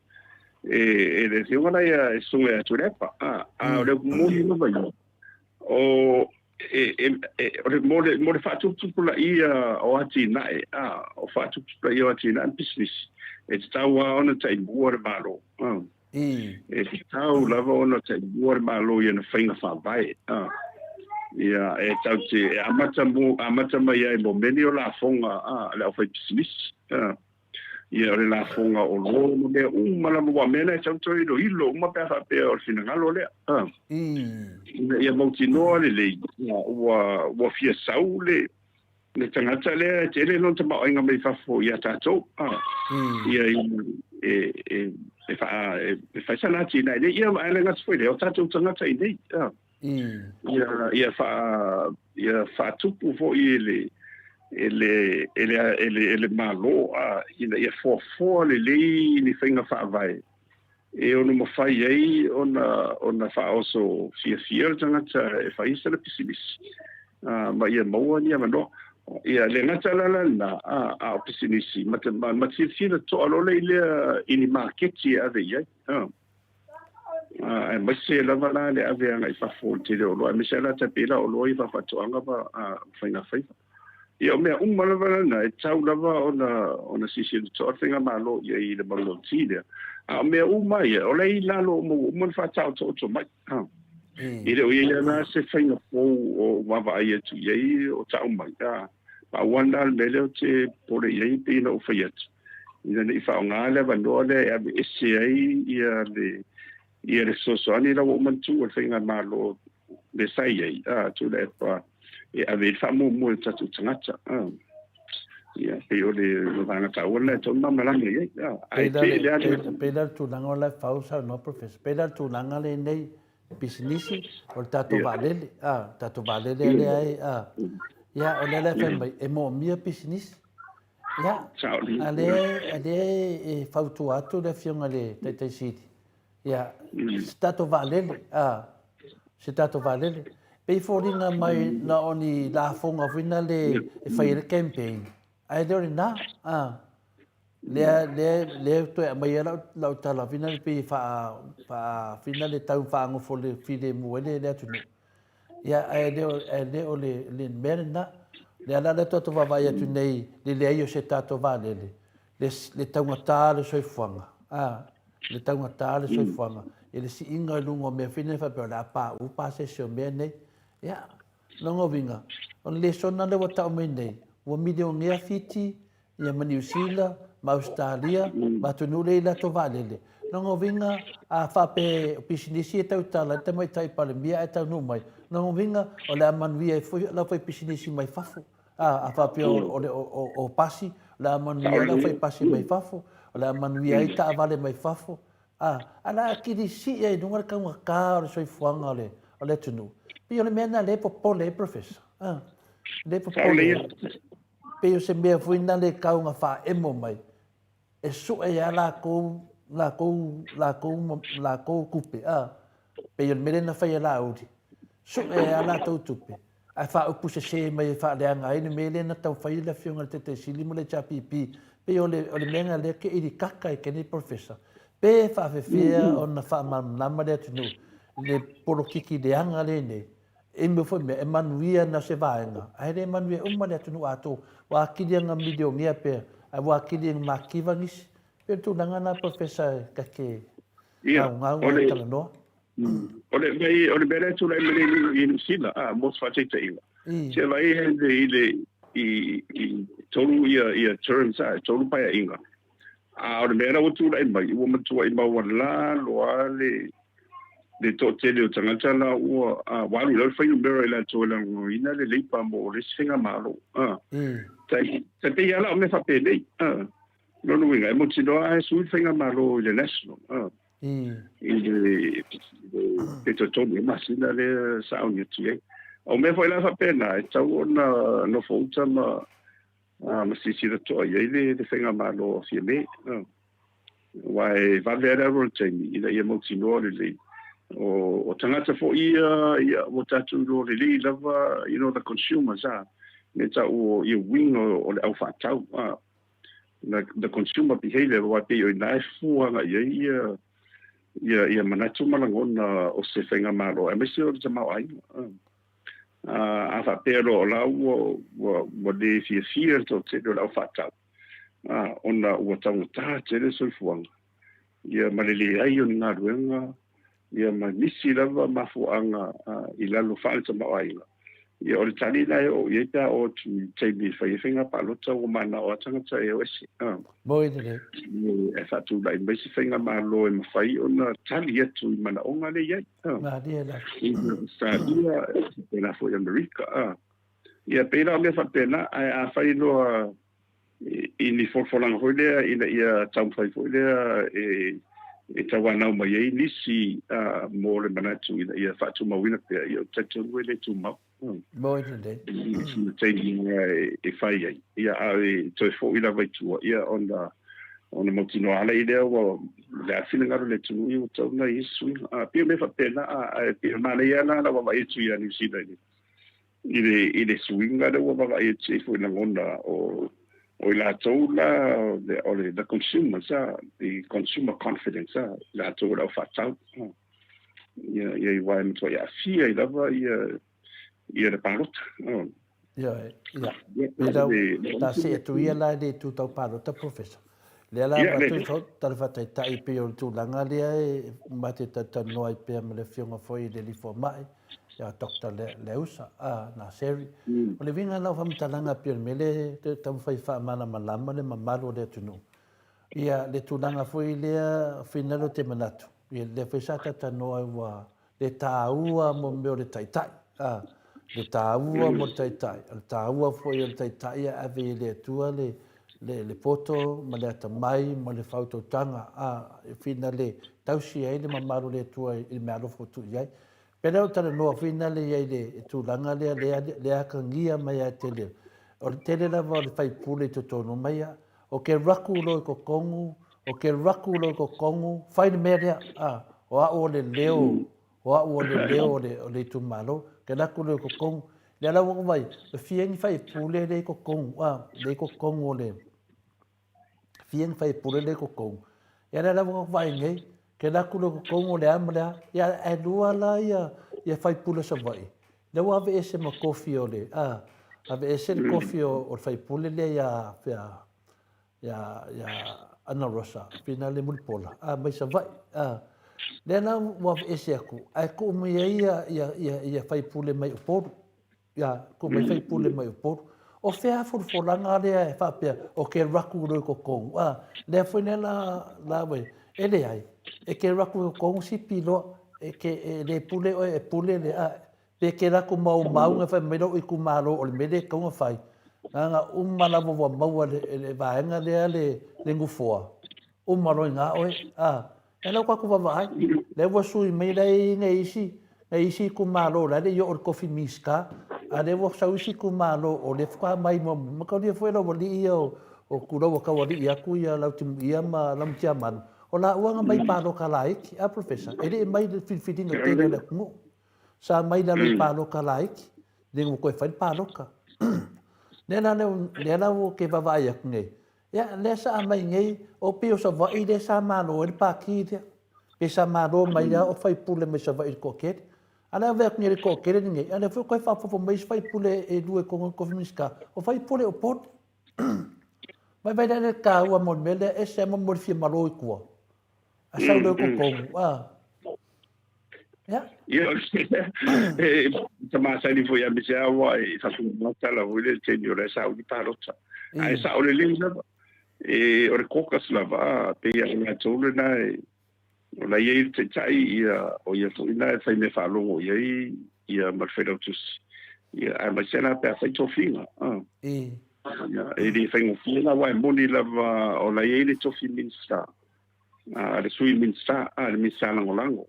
e, e le afioga la ia e Susuga ia Tuilaepa, a, a o le upu moni lava ia, o. e, e, e, o le, mo le, mo le faatuputupulaia o atinae, a, o faatuputupulaia o atinae ma pisinisi, e tatau lava ona taimua le Malo. A. E tatau lava ona taimua le Malo i ana faiga faavae. A. Ia, e tau te, e amata, mo, amata mai ai mo mea nei o lafoga a, a le aufaipisinisi. A. Ia, o le lafoga o loa ma mea uma lava, aua o mea na e tatau ona toe iloilo uma pe a faapea o le finagalo lea. A. Ina ia mautinoa lelei, ia, ua, ua fia sau le, le tagata lea e tele lona tamaoaiga mai fafo ia tatou. A. Ia, e, e, e, faa, e, e fai sana atinae nei, ia, ae le gata foi i lea, o tatou tagata i nei. A. Ia, ia, faa, ia faatupu foi e le, e le, e le, e le, e le Malo, a, ina ia foafoa lelei ni faiga faavae e ono mafai ai ona, ona faaoso fiafia le tagata e fai sana pisinisi, a, ma ia maua ni avanoa. Ia, le gata la la lena, a, a o pisinisi, ma, ma, ma silasila toa loa lea i lea i ni maketi e ave i ai. A. Aemaise lava la le ave agai i fafo o le tele o oloa, aemaise lava la tai pei la o oloa ia faafaatoaga ma faigafaiva. Ia o mea uma lava lena e tatau lava ona ona silasila totoa le faigamalo i ai i le manulauti lea. A o mea uma ia, o la e i lalo uma ua uma ona faataotooto mai. E le o i ai lava la se faiga fou o vaavaai atu i ai o tau mai. Pau lava lena o le mea lea ou te popole i ai pei ona ou fai atu, ina ne i faaaoga le avanoa lea e aveese ai ia le ia le fesoasoani la ua uma ona tuu e le faigamalo le sa i ai, a, Tuilaepa e ave ai le faamuamua i o tatou tagata. A, ia, pei o le vaega taua lena e tatau ona malamalama i ai. A, ae tele lava le... Pei la le tulaga o la e fau saunoa Professor, pei la le tulaga lenei pisinisi, o le tatou vaalele, a, tatou vaalele lea e, a, ia, o lea la e fai mai, e moomia pisinisi. Ia, a lea, a lea e fautua atu le Afioga i le Taitai Sili, ia, se tatou vaalele, a, se tatou vaalele. Pei e foliga mai na o ni lafoga foi na le e fai ai le campaign, ae le o lena, a. Lea, lea, lea toe aumai ai lau, lau tala fina le pei e faa, faa, fina le tau faagofo le filemu ai le, le atunuu. Ia, ae le o, ae le o le, le mea lena. Lea la lea tatou vaavaai atu nei le leai o se tatou vaalele, le, le taugata le soifuaga, a, le taugata le soifuaga, i le siiga i luga o mea foi nei faapea o le a paʻu pasese o mea nei. Ia, lona uiga, o le lesona lea ua tau mai nei, ua milionea Fiti, ia ma Niu Sila, ma Ausetalia, ma atunuu lea i latou vaalele. Lona uiga, a faapea o pisinisi e tautala ai le Tamaitai Palemia ae taunuu mai, lona uiga, o le a manuia ai foi le aufaipisinisi mai fafo. A, a faapea o, o, o, o pasi, o le a manuia ai le aufaipasi mai fafo, o le a manuia ai taavale mai fafo. A, a le a kilisii ai i luga le taugata o le soifuaga o le, o le atunuu. Pei o le mea lena lea e popole ai Professor. A, lea e popole ai. Pei o se mea foi na le tau na faaemo mai, e sue ai lava latou, latou, latou, latou tupe, a. Pei o le mea lea na fai e Laauli, sue ai lava latou tupe, ae faaupu sese mai e faaleaga ai le mea lea na taumafai e le Afioga i le Taitai Sili ma le HRPP. Pei o le, o le mea lena lea ke ilikaka ai kenei Professor, pe faafefea ona faamalamalama le atunuu i le polokiki leaga lenei I mea foi mea, e manuia na o se vaega, ae le manuia uma le atunuu atoa. Ua atili ana milionea pea, ae ua atili ana mativa nisi. Pei o le tulaga lena Professor e ta te gaugau ai talanoa. O le mea o le mea lea e tulai mai nei i Niu Sila, a, mo se faataitaiga. Se vaai i le i tolu ia terms, a, e tolu paeaiga. A o le mea la ua tulai mai, ua matuai maualalo lava le le toatele o tagata la ua ua alu i lalo le fuainumera i latou e lagolagoina le Labour mo le isi faigamalo. Tai tai pei lava la o mea faapenei. Lona uiga, e mautinoa lava e sui le faigamalo i le National. I le pe toe tolu ea masina lea sauni atu i ai. O mea foi la faapena, e tatau ona nofo uta ma ma silasila totoa i ai le faigamalo a Fiamē. Aua e vave lava le alu o le taimi ina ia mautinoa lelei. O tagata foi ia, ia ua tatou iloa lelei lava, you know, the consumers, a, me tau o ia uiga o le au faatau, a, the consumer behavior, aua e pei o i ina e fua agai i ai ia, ia, ia manatu ma lagona o se faigamalo, aemaise o le tamaoaiga. A faapea loa o la ua ua ua le fiafia le toatele o le au faatau, ona ua taugata tele le soifuaga, ia ma le leai o ni galuega, ia ma nisi lava mafuaaga i lalo faale-tamaoaiga. Ia o le tali lena e oo i ai pe a oo atu i le taimi e fai ai faiga palota ua manao lava tagata e o ese. Moi lelei. E faatulai mai se faigamalo e mafai ona tali atu i manaoga lea e i ai. Malie lava. I Ausetalia, faapena foi i Amerika. Ia pei la o mea faapena, ae afai loa i ni folafolaga foi lea ina ia taumafai foi lea e tauanau mai ai nisi mo le manatu ina ia faatumauina pea, ia ou te talitonu e le tumau. Moi lelei. I sina taimi e fai ai, ia a e toe foi lava i tua, ia ona ona mautinoa ala i lea ua le a finagalo le atunuu ia ua tatau ona i ai se suiga. A pei o mea faapena, ae pei o manaia lava lau vaavaai atu ia Niu Sila i le i le suiga lea ua vaavaai atu ai foi lagona o o i latou la o le the consumers a the consumer confidence a i latou o le au faatau ia ia i wae matuai aafia ai lava ia ia le palota. Ioe, ia. Pei la ta see atu ia la i le itu tau palota, Professor. Lea la avatu i tala faataitai pei o le tulaga lea e ma te talatalanoa ai pea ma le Afioga foi i le Alii Fomai, ia Doctor Leausa, a, Naseri. O le uiga la o faamatalaga pei o le mea lea e taumafai e faamalamalama le mamalu o le atunuu. Ia, le tulaga foi lea finagalo te manatu, ia lea foi sa talatalanoa ai ua le taua mo mea o le taitai, a, le taua mo le taitai, o le taua foi o le taitai e ave i le Atua le, le, le poto ma le atamai ma le faautautaga, a, e finale tausi ai le mamalu o le Atua i le meaalofa ua tuu i ai. Pei lea o talanoa finale i ai le tulaga lea, lea, lea akagia mai a tele, o le tele lava o le faipule i totonu mai a, O ke raku loa i kokongu, o ke raku loa i kokongu, fai le mea lea, a, o a'u o le leo, o a'u o le leo o le, o le itumalo, ke raku loa i kokongu. Lea la ua ou vaai, e fia ni faipule lea i kokongu, a, lea i kokongu o le, fia ni faipule lea i kokongu. Ia lea la ua ou vaai nei, ke raku loa i kokongu o le a ma le a, ia ae lua la ia, ia faipule o Savaii, Lea ua aveese ma kofi o le, a, aveese le kofi o, o le faipule lea ia, ia, ia, ia Ana Rosa, Finale Mulipola, a, mai Savaii, a. Lea la ua aveese atu, ae tuu mai ai ia, ia, ia, ia faipule mai Upolu, ia, tuu mai faipule mai Upolu. O fea folafolaga lea e faapea, o ke raku loa i kokongu, a, lea foi lea la, la uē, e leai, e ke raku i kokongu sipi loa, e ke, e le pule oe, e pule le, a, pe ke raku mau maunga fai mai lou itumalo o le mea lea e tatau ona fai, leaga uma lava ua maua e le vaega lea le, le nofoa, uma loa i ina oe, a. E lau tatou vaavaai, lea ua sui mai la e i ai nai isi, nai isi itumalo la e le i oo i le tofi Minisita, a lea ua sau isi itumalo o lea faatoa aumai muamua. Mataulia foi lau alii ia o, o Tulau ua taualii atu ia Lautimuia ma Laumatiamalu, o laua na mai i palota laiti, a Professor? E le i mai i le filifiliga tele a le atunuu. Sa mai i lalo i palota laiti, le ua toe fai le palota. Lea la, lea la ou te vaavaai atu nei, Ia, lea sa aumai nei, o pei o Savaii lea sa malo ai le pati lea. Pe sa malo mai lava o faipule mai Savaii i le toatele. A o le ave atu nei i le toatele lenei, a o lea foi ua toe faaopoopo mai isi faipule e lua i totonu o le tofi Minisita, o faipule o Upolu. Vaivai la le taua mo le mea lea, ese lava mo le fia malo i tua. A sau lea i totonu, a. Ia. Ia, e ta masani foi aemaise lava aua e faafogafoga tala foi lea i le taimi o la e sauni palota. Ae sao lelei lava. E, o le caucus lava, pei lava o latou lena e, o la e i ai le taitai, ia, o ia foi lena e fai mea faalogo i ai ia ma le failautusi. Ia, aemaise la pe a fai tofiga. Ia, e le faigofie la, aua e moni lava o la e i ai le tofi Minisita. A le Sui Minisita, a le Minisita Lagolago.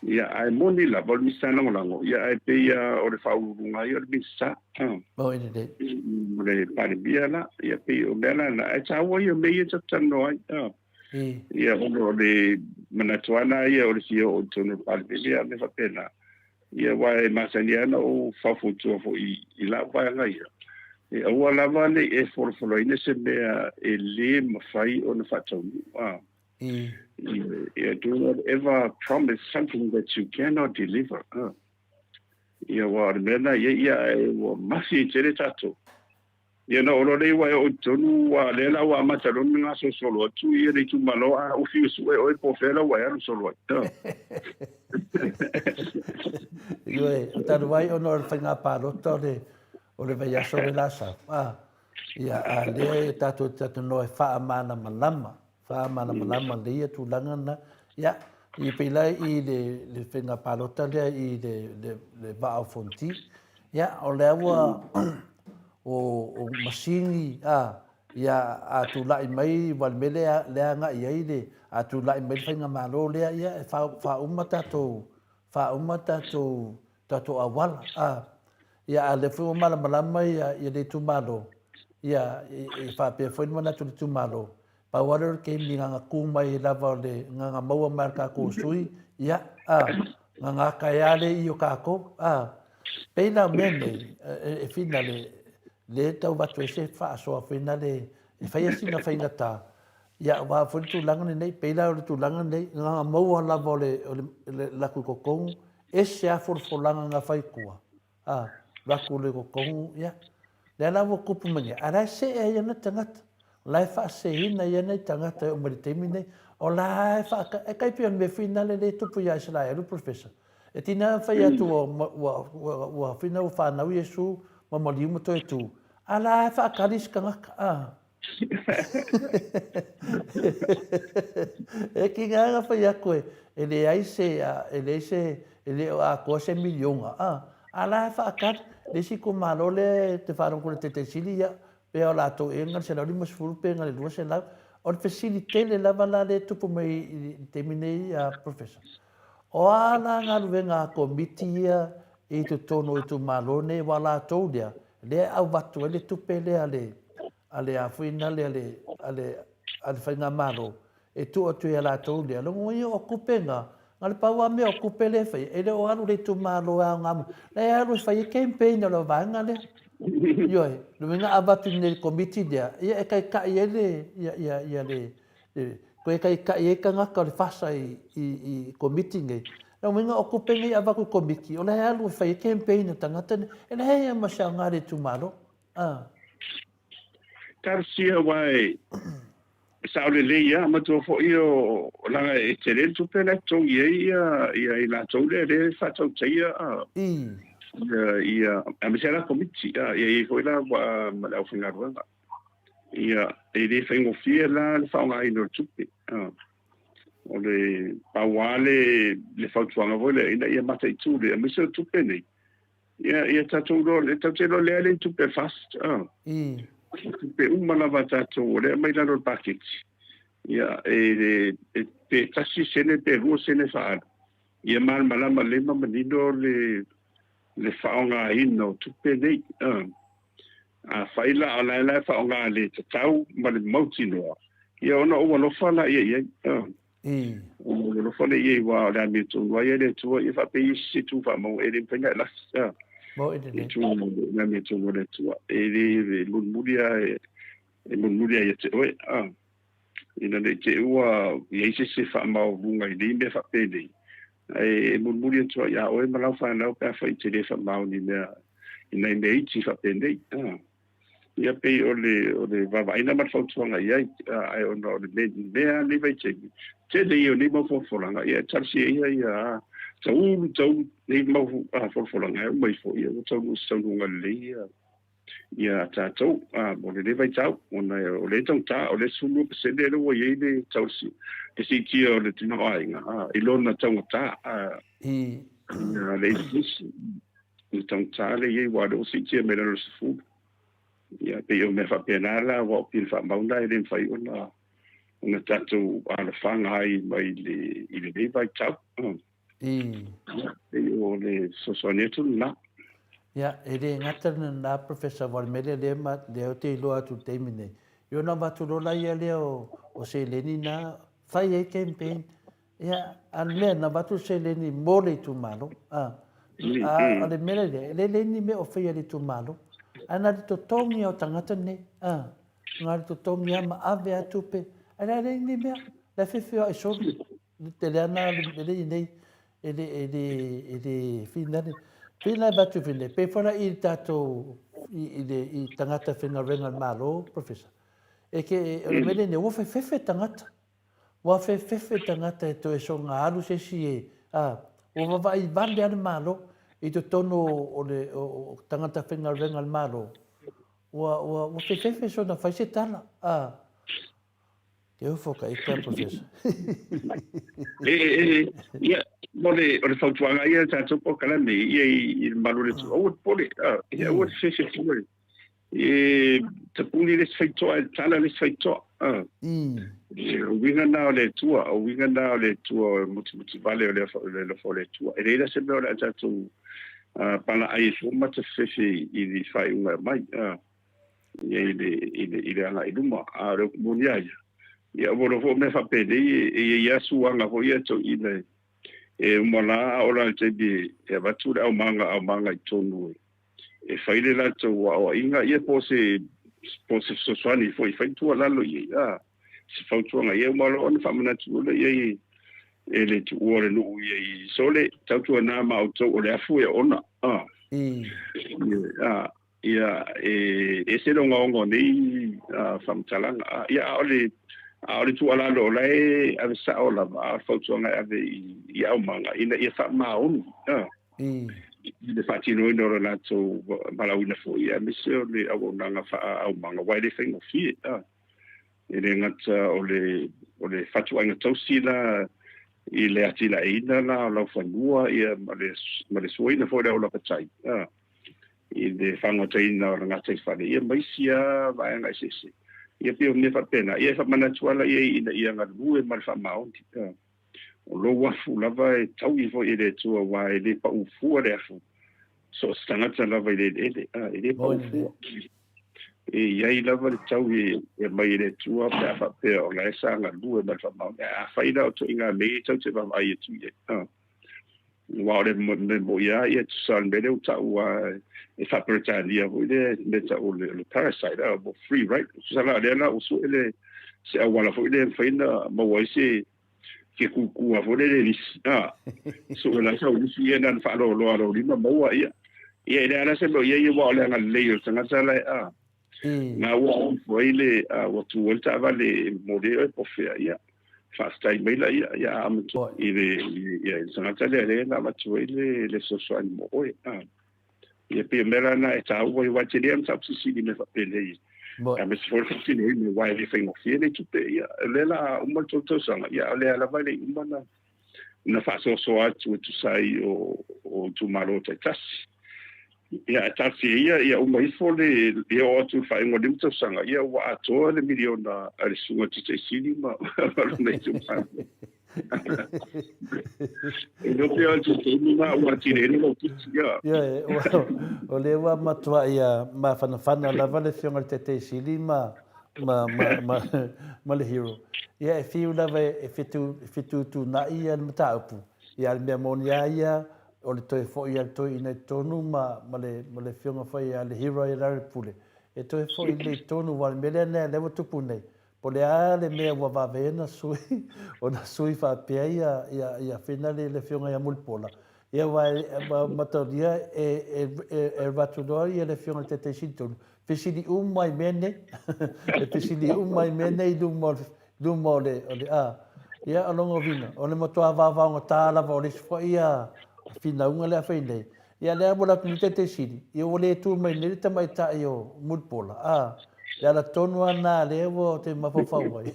Ia, ae moni lava o le Minisita Lagolago, ia ae pei lava o le faauluuluga ia o le Minisita. Oh, e lelei. O le Palemia la, ia pei o mea la na, ae taua ia mea ia tatou te talanoa ai. Ia, ona o le manatu lava lena ia o le fia oo i totonu o le Palemene, ia mea faapena. Ia, aua e masani lava ona ou faufautua foi i lau vaega ia, e aua lava ne i e folafolaina se mea e le mafai ona faataunuu. A. Ia, do not ever promise something that you cannot deliver. A. Ia aua o le mea lena e i ai, ia ae ua mafi ai tele tatou. Ia ona oo loa lea ua e oo i totonu, ua lea la ua amata loa ona gasolosolo atu ia le itumalo, a ua fiu e sue oe po o fea la ua e alu solo ai. Ioe, o talu ai ona o le faiga palota o le o le vaiaso le la sau. A, ia, a lea e tatou te talanoa e faamalamalama, faamalamalama lelei ia tulaga na. Ia, i pei la i le, le faiga palota lea i le, le, le Vaa o Fonoti. Ia, o lea ua, o, o masini, a, ia, a tulai mai, ua le mea lea, lea agai ai le, a tulai mai le faigamalo lea, ia, e faauma tatou, faauma tatou tatou auala a ia a lea foi ua malamalama ia ia le itumalo ia e faapea foi le manatu o le itumalo pau lava lea o le taimi na tu mai lava o le na maua mai le tatou sui ia a na gata ai lea i o tatou a pei la o mea nei e fina le le tau avatu ai se faasoa foi nale e fai sina faigata. Ia, aua foi le tulaga lenei, pei la o le tulaga lenei, na maua lava o le, o le, le laku i totonu, ese lava folafolaga na fai i tua, a, laku le totonu, ia. Lea la ua tupu mai nei, a o la e see ai ana tagata, o la e faaseseina ai ana tagata e oo mai i le taimi lenei, o la e faata, e tai pei o le mea foi lena lea e tupu ia Isaraelu, Professor. E tiga ona fai atu ua, ua, ua, ua, ua, ua fanau Iesu ma maliu ma toe tu, a o la e faatali isi tagata, a. E tiga ona fai atu e leai se, e leai se, e le o atoa se miliona, a, a la e faatali. Le isi itumalo lea e te faalogo atu i le Taitai Sili, ia, pe o latou ea na o le 150 pe na o le 200. O le fesili tele lava la lea e tupu mai i le taimi nei, Professor, o a la galuega a Komiti ia i totonu o itumalo nei, aua o latou lea, lea e avatu ai le tupe lea a le, a le a foi na le a le a le a le faigamalo e tuu atu ia latou lea lona uiga o tupe na na le pau a mea o tupe lea e fai e le o alu le itumalo e aoga mai la e alu e fai ai campaign a le vaega lea. Ioe, lona uiga a avatu i le komiti lea ia e taitai ai le ia ia ia le toe taitai ai tagata o le FASA i i i komiti nei. Lona uiga o tupe nei e avatu i komiti o la e alu e fai ai campaign a tagata nei e leai lava ma se aoga i le itumalo. Ah. Talosia aua e sao lelei lava, manatua foi o leaga e tele le tupe la e totogi ai ia ia i latou lea lea e faatautaia ia ia aemaise lava la komiti ia e i ai foi la ma le aufaigaluega. Ia e le faigofie la le faaaogaina o le tupe. O le pau lava le le fautuaga foi lea ina ia mataitu lelei aemaise o tupe nei Ia, ia tatou iloa, e tatou te iloa lea le tupe fast. Ah. Tupe uma lava tatou, o lea mai lalo o le paketi. Ia, e, e, pe tasi sene pe lua sene faaalu. Ia malamalama lelei ma manino le, le faaaogaina o tupe nei. Ah. Afai la o la e la e faaaoga le tatau ma le mautinoa, ia ona ou alofa laia i ai. Ah. Ona ou alofa lea i ai, aua o le amiotonu ai a le Atua, ia faapea i se itu faamauga, e le mafai ona e lasi. Ah. Itu le amiotonu a le Atua. E le e mulimuli lava e, e mulimuli lava ia te oe. Ah. Ina ne i te i ua i ai se isi e faamaualuga i nei mea faapenei, ae e mulimuli atu ai ia oe ma lau fanau pe afai e te le faamaoni i mea, i nai mea iti faapenei. Ah. Ia pei o le, o le vaavaaiga ma le fautuaga i ai, ae ona o le mea, mea lava nei vaitaimi, tele ia o nei mau folafolaga, ia e talosia ia ia taulu taulu nei mau folafolaga e uma ifo, ia ua taunuu i se taunuuga lelei ia ia tatou mo lenei vaitau, ona o lea e taugata, o lea e 12% lea ua i ai le tau le siitia o le tamaoaiga i lona taugata, ia le inflation. I taugata lea i ai aua o lea ua siitia mai lalo i le 10. Ia pei o mea faapena la aua o pili faamau na e le mafai ona ona tatou alofaga ai mai le i lenei vaitau. Ia pei o le fesoasoani atu lena. Ia, e le gata lena Professor aua o le mea lea lea ma lea ou te iloa atu i le taimi nei, ia ona avatu loa laia lea o seleni na fai ai campaign. Ia, a le mea na avatu le seleni mo le itumalo, a, a o le mea lea, e le leai ni mea o faia e le itumalo, ae na o le totogi lava o tagata nei, a, na o le totogi lava ma ave lava tupe, ae le leai ni mea, la e feofeoai solo, le tele lava na, e le i nei, e le, e le, e le finale. Pei la e avatu fenei, pei foi la i le tatou, i le, i tagata faigaluega a le Malo, Professor, e ke, o le mea lenei, ua fefefe tagata. Ua fefefe tagata e toe soga alu se isi e, a, ua vavaai vale lava le Malo i totonu o le, o tagata faigaluega a le Malo. Ua, ua, ua fefefe soona fai se tala, a. Ke ofo ka ita, Professor. E, e, ia, mo le, o le fautuaga ia tatou polokalame, ia i le malu o le Atua, aua le popole, a, ia aua le fefe fua. E tapuni le isi faitoa, e tala le isi faitoa. A. E, o uiga na o le Atua, o uiga na o le Atua, o le mutimuti vale o le alofa o le Atua. E leai la se mea o le a tatou palaai ai fua ma tafefefe i le faaiuga e aumai. A. Ia i le, i le, i le agai i luma. A o le upu moni lava ia, ia ua iloa foi o mea faapenei e i ai lava suaga foi ia toeaiina e uma la a oo la i le taimi e avatu le aumaga aumaga i totonu e fai le latou aoaiga ia po o se po o se fesoasoani foi e fai tuualalo i ai a se fautuaga ia uma loa ona faamanatu loa lea i ai e le tuua o le nuu ia i sole tautuana ma outou o le afu e oona a a Ia, e ese le ogaoga o nei faamatalaga. Ia, a o le, a o le tuualalo o la e ave sao lava, a o le fautuaga e ave i aumaga, ina ia faamaoni i le faatinoina o le latou valaauina foi, aemaise o le auaunaga faa-aumaga, aua e le faigofie. E le gata o le, o le fatuaiga tausi la i le atinaeina la o laufanua, ia, ma le, ma le suaina foi o le au lapatai. I le fagataina o le gataifale ia ma isi lava vaega eseese. Ia pei o mea faapena, ia e faamanatu lava i ai ina ia galulue ma le faamaoni. O lou afu lava e taui foi e le Atua aua e le pau fua le afu, so o se tagata lava i le eleele, e le pau fua. E i ai lava le taui e aumai e le Atua pe a faapea o la e sa galulue ma le faamaoni. Ae afai la o ituaiga mea ia tatou te vaavaai atu i ai, Aua o le mea moni lava, ia e tusa o le mea lea ua tau e faa-Peretania foi lea mea tau o le parasite, o free ride. Tusa la o lea la ua sue le se auala foi lea e mafai ona maua ai se ke kukua foi lele lisi. Sue la sau lisi ia na ona faaloaloa lou lima maua ia. Ia e leai la se mea o i ai aua o le agalelei o le tagata la e a. Na ua ifo ai le, ua tu ai le taavale e momoli ai oe po o fea, ia, faafetai mai laia, ia a matua i le, ia, i le tagata lea lea na avatu ai le, le fesoasoani mo oe. Ia pei o mea la na e taua ai, aua e tele lava mataupu silisili i mea faapenei. Aemaise foi le faatinoina, aua e le faigofie le tupe, ia, o lea la a uma le tou tausaga, ia a o lea lava e le i uma na, na faasoasoa atu e tusa ai o, o itumalo taitasi. Ia, ae talosia ia, ia uma ifo le, ia oo atu i le faaiuga o le 5 tausaga, ia ua atoa le miliona a le Susuga Titaisili ma, ma lona itumalo. E iloa pea o le taimi lena ua atili ai le lau piti, ia. Ioe, o lea ua matuai mafanafana lava le Afioga i le Taitaisili ma, ma, ma, ma, ma le Hero. Ia, e fiu lava e fetuutuunai le mataupu, ia, a o le mea moni lava ia, o le toe foi a le toeaina i totonu ma, ma le, ma le afioga foi ia le Hero ia Larry Pule, e toe foi lelei i totonu, aua o le mea lea lea ua tupu nei, po o le a le mea ua vave ai ona sui, ona sui faapea ia, ia, ia finale le afioga ia Mulipola, ia aua e, ua mataulia e, e, e, e alu atu loa ia le afioga i le Taitaisili i totonu, fesili uma i mea nei, e fesili uma i mea nei i luma o le, luma o le, o le, a, ia, o lona uiga, o le matua vaovaogata lava o le isi foi ia finauga lea a fai nei. Ia, lea ua alu atu nei Taitaisili, ia ua le tu mai nei le tamaitai o Mulipola, a, le ala tonu lava lena lea ua ou te mafaufau ai.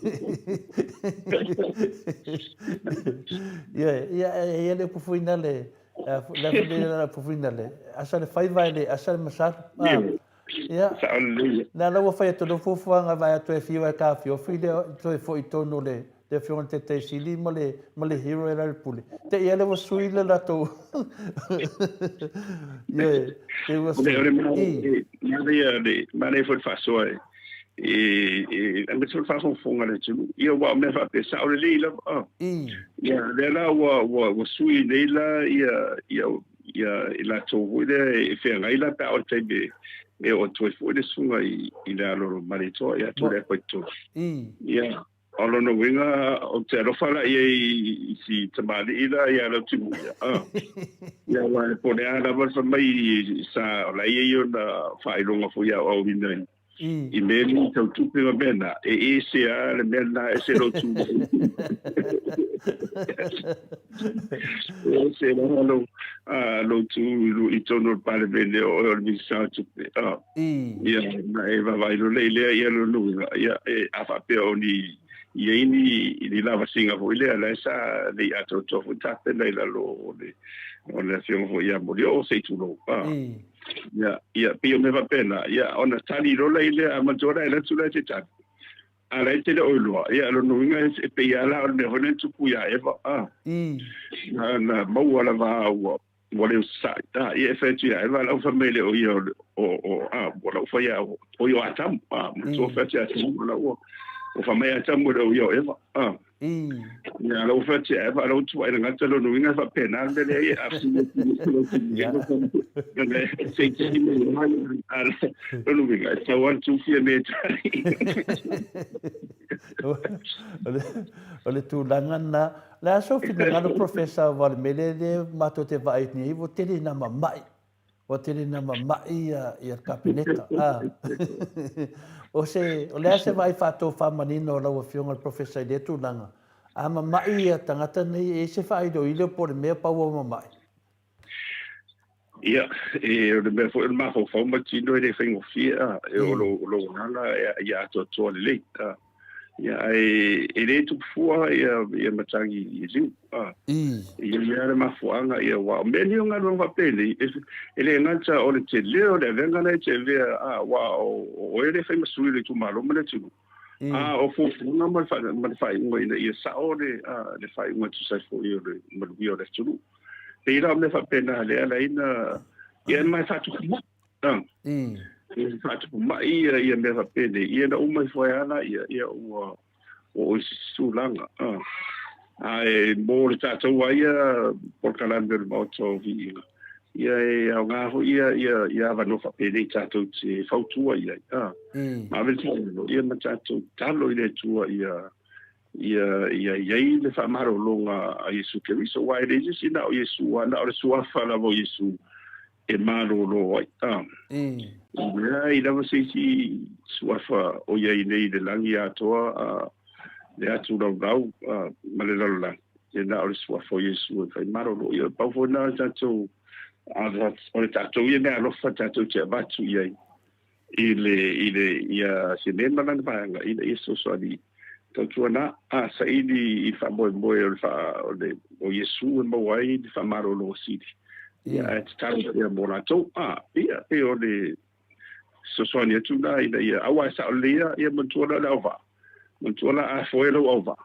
Ioe, ia, e i ai le upu foi nale, le a foi le upu foi nale, asa le faiva e le asa le masalo, a. Ia, Sao lelei. Na la ua fai atu le fuafuaga vaai atu e fiu e taofiofi le toe foi tonu o le le afioga i le Taitaisili ma le ma le hero e Lalelepule. Te i lea ua sui le latou Ioe, te ua sui. O le manaia le manaia foi le faasoa e e aemaise foi le faafogafoga a le atunuu. Ia aua o mea faapea sao lelei lava. Ia lea la ua ua ua sui nei la ia ia ia i latou foi lea e feagai la pe a oo i le taimi e oo atu ai foi le susuga i le alo o Malietoa ia Tuilaepa i totonu. Ia. O lona uiga, ou te alofa la i ai i si tamalii la ia Lautimuia, a. Ia, aua e po o le a lava le fai mai sa o la e i ai ona faailoga foi aoaoina i mea nei tau tupe ma mea na, e ese lava le mea lena, ese lou tu. E ese lava lou, lou tu i totonu o le Palemene o oe o le Minisita o Tupe. Ia, na e vaavaai loa lea i lea, ia lona uiga, ia, e, a faapea o ni, i ai ni, ni lavasiga foi lea, la e sa le i atoatoa foi tapena i lalo o le, o le afioga foi ia Molioo, se i tulou. A, ia, ia, pei o mea faapena, ia, ona tali loa lea i lea, a manatua la e alu atu la e te tali, a la e te le o iloa, ia, lona uiga, e pei lava la o le mea foi lea na tupu ia Eva, a, na, na maua lava a ua, Ua le sa'i, a, ia e fai atu ia Eva, lau fai mai le o ia o, o, o, a, ua lau fai a, o ia o Atamu, a, matua fai atu ia Atamu, lau ua, ua fai mai Atamu le o ia o Eva, a. Ia, lau fai atu ia Eva, lau tuai le gata lona uiga e faapena le mea lea ia, a se i mai a, lona uiga, e tau lava le tufia me e tali. O le tulaga lena. O le a sou finagalo Professor aua o le mea lea lea matou te vaai atu nei ua tele ina mamai, ua tele ina mamai ia le Kapeneta. O se, o le a se vaai faatofamanino a lau Afioga i le Professor i lea tulaga? A mamai ia tagata nei, e i ai se faailoilo po o le mea pau ua mamai? Ia, e, o le mea foi o le mafaufau ma le tino e le faigofie, a, e o lou, lou agaga ia atoatoa lelei, a. Ia, ae e le tupu fua ia, ia matagi i liu, a. Ia mea le mafuaaga, ia, aua o mea nei o galuega faapenei, e, e le gata o le tele o le avega la e te avea, a, aua o, o oe le fai ma sui o le itumalo ma le atunuu. A o fuafuaga ma le, ma le faaiuga ina ia sao le, a, le faaiuga e tusa ai foi o le manuia o le atunuu. Pei la o mea faapena lea ala ai na ia ma e faatupu mai. Ah. E faatupu mai ia, ia mea faapenei. Ia na uma ifo ai lava ia, ia ua ua oo i se tulaga. Ah. Ae mo le tatou lava ia polokalame o le Maota o Viiga, ia e aoga foi ia, ia, ia avanoa faapenei tatou te fautua i ai. Ah. Ma ave le tuualalo, ia ma tatou tatalo i le Atua ia ia ia i ai le faamalologa a Iesu Keriso, aua e leai se isi na o Iesu, a na o le suafa lava o Iesu e malolo ai. A. E leai lava se isi suafa o i ai nei i le lagi atoa, a, le atu laulau, a, ma le lalolagi, ia na o le suafa o Iesu e fai malolo. Ia, pau foi lena o le tatou, o le tatou ia meaalofa tatou te avatu i ai i le, i le, ia Sene ma lana vaega ina ia fesoasoani tautuana a saili i le faamoemoe o le faa, o le, o Iesu e maua ai le faamalolo sili. Ia, ae tatalo pea mo latou. A, ia, pei o le fesoasoani atu lena ina ia, aua e sao lelei lava, ia manatua la le auvaa. Manatua la a foe lou auvaa.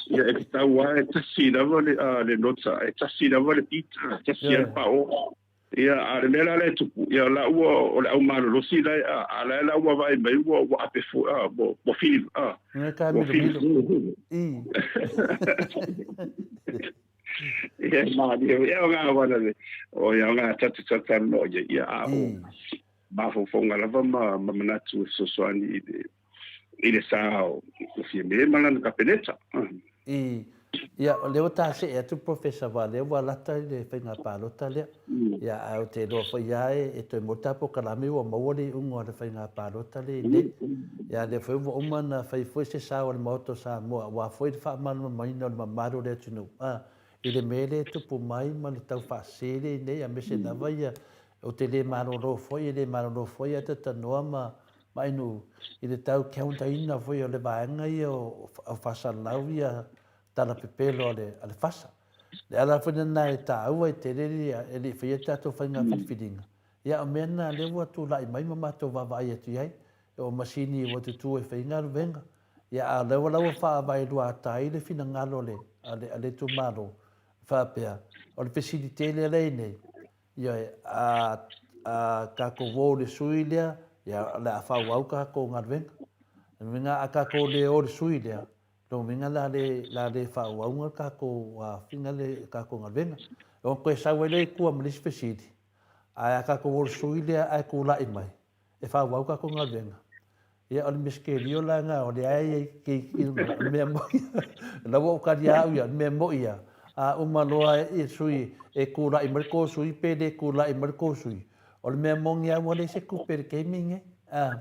Ia, e tatau lava e tasi lava le, a, le nota, e tasi lava le pita, e tasi lava le paoa. Ia, a o le mea la lea e tupu, ia, o la ua, o le au malolosi la e, a, a la e la ua vaai mai ua, ua ape foi, a, ua, ua fili, a, Ngai ka ua fili milomilo. I. Ia, malie, ia, o ngā wana le, o ia, o ngā tata tata no, ia, ia, a, o, mafaufauga lava ma, ma manatu e fesoasoani i le, i le sa o Fiamē ma lana Kapeneta. I, ia, o lea ua ta see atu Professor aua lea ua lata i le faiga palota lea. Ia, ae ou te iloa foi lava e toe moe ta polokalame ua maua le iuga o le faiga palota lea i nei. Ia, lea foi ua uma ona fai foi se sao o le Maota o Samoa aua foi le faamalamalamaina o le mamalu o le atunuu, a, i le mea lea e tupu mai ma le tau faasese lea i nei, aemaise lava ia, ou te le malolo foi, e le malolo foi ae talanoa ma Mainu, i le tau counter-ina foi o le vaega ia o faasalalau ia tala pepelo a le FASA. Le ala foi lena e taua e tele e le i faia tatou faiga filifiliga, ia o mea na lea ua tulai mai ma matou vaavaai atu i ai, o masini ua tutu e fai galuega, ia a o lea la ua faavaelua ata ai le finagalo a le itumalo, faapea, o le fesili tele lea i nei, Ioe, a, a tatou o i le sui lea, ia, o le a faaauau tatou galuega. Lona uiga, a tatou le o i le sui lea, lona uiga o le a le, le a le faaauauina le tatou, a, fina le tatou galuega. Ona toe sau ai lea i tua ma le isi fesili, ae a tatou o i le sui lea ae tulai mai, e faaauau tatou galuega. Ia, o le mesikelio la lena, o lea e i ai keiki i luga, o le mea moni, o la ua ou talia au ia, o le mea moni ia, a uma loa e sui, e kula'i mai le tou sui pe le kula'i mai le tou sui, o le mea moni lava ua leai se tupe i le taimi lenei, a,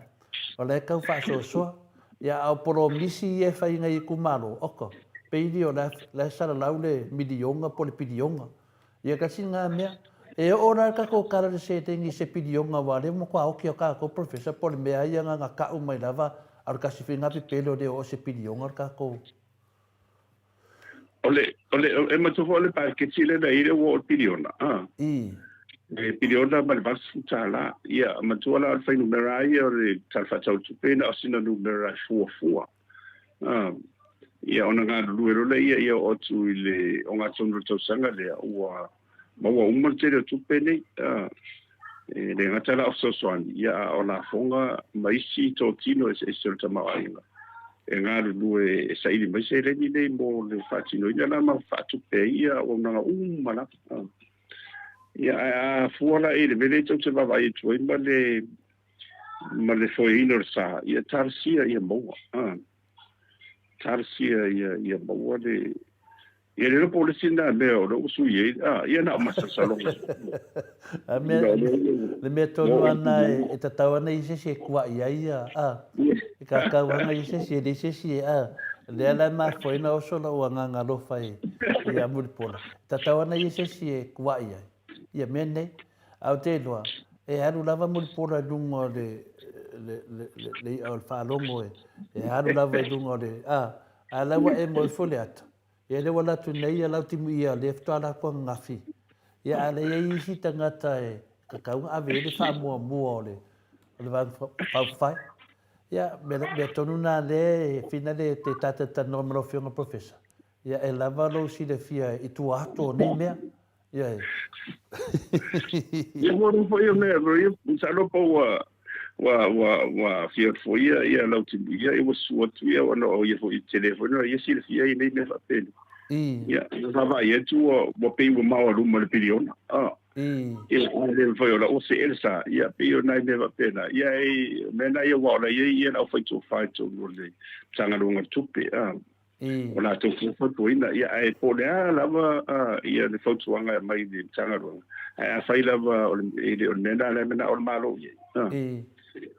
o la e tau faasoasoa. Ia, a o polomisi ia e fai i nai itumalo, oka, pei o la e salalau le miliona po o le piliona. Ia tasi lena mea. E oo la le tatou tala i le seleni i se piliona aua o lea ua matua oti lava tatou Professor po o le mea lava ia na ona tau mai lava a o le tasi foi lena pepelo e le oo i se piliona le tatou. O le, o le, e manatua foi o le paketi lea na i ai lea ua oo i le piliona, a. I. Le piliona ma le $80. Ia, manatua la o le fuainumera lava ia o le Tala Faatatau o le Tupe na o sina numera e fuafua. Ia ona galulue loa lea ia oo atu i le ogatotonu o le tausaga lea ua maua uma le tele o tupe nei. E le gata la o fesoasoani, ia a o lafoga ma isi totino eseese o le tamaoaiga e galulue e saili mai seleni nei mo le faatinoina la ma faatupe ai ia auaunaga uma lava. Ia ae a fua la i le mea lea tou te vaavaai atu ai ma le ma le foeina o le sa, ia talosia ia maua. A, talosia ia, ia maua le, ia le iloa po o le isi lena mea o lea ua sui ai, a, ia na o masalosaloga. A mea, le mea tonu lava lena e tatau ana i se isi e kuaʻi ai ia, a, e kākau ana i se isi, e leai se isi e, a, lea la e mafua ai ona oso lou agaga alofa i, ia Mulipola. E tatau ana i se isi e kuaʻi ai, ia mea nei. Ae ou te iloa, e alu lava Mulipola i luga o le, le, le, le, le i'a o le faalogo e, e alu lava i luga o le, a, a la ua e moe foi le ata. Ia lea ua alu atu nei ia Lautimuia lea faatoa alu atu ananafi. Ia a o la e i ai isi tagata e tatau ona ave i ai le faamuamua o le, o le Vaega Faaupufai. Ia, mea, mea tonu na lea e fina le te tātalanoa ma lau Afioga Professor. Ia e lava lou silafia i tua atu o nei mea. Ia e. Ia mo le foi o mea, ia masalo po ua ua ua ua afio atu foi ia ia Lautimuia ia ua susu atu ia ona o ia foi tele foi na ia silafia i nei mea faapena. Ia na vaavaai atu ua ua pei ua maoaluma le piliona. Ah. Ia a le mafai o la ua see le sa. Ia pei o nai mea faapena. Ia e mea na ia aua o la e i ai ia le aufaitofa i totonu o le Matagaluega o le Tupe. Ah. O latou foi fautuaina, ia ae po o le a lava ia le fautuaga e aumai i le Matagaluega, ae afai lava o le, e le o le mea lena lea e manao le Malo i ai,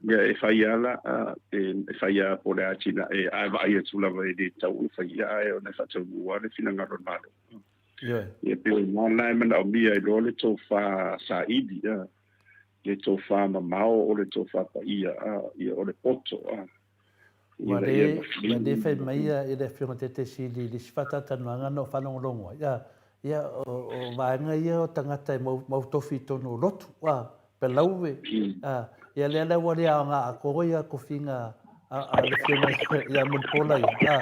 ia e fai lava la, e fai lava po o le a atinae, a vaai atu lava e le tatau ona fai, ia ae ona e faataunuu lava le finagalo o le Malo. Ia pei o i ina la e manaomia ai loa le tofa saili, le tofa mamao o le tofa paia, ia o le poto. Ua le, ua le fai mai ia le Afioga Taitaisili i le isi faatalatanoaga na ou faalogologo ai, a, ia, o, o vaega ia o tagata e mau, mau tofi i totonu o lotu, a, palaue, a, ia lea la ua le aoga atoa ia tofiga a, a le Afioga ia Mulipola ia, a,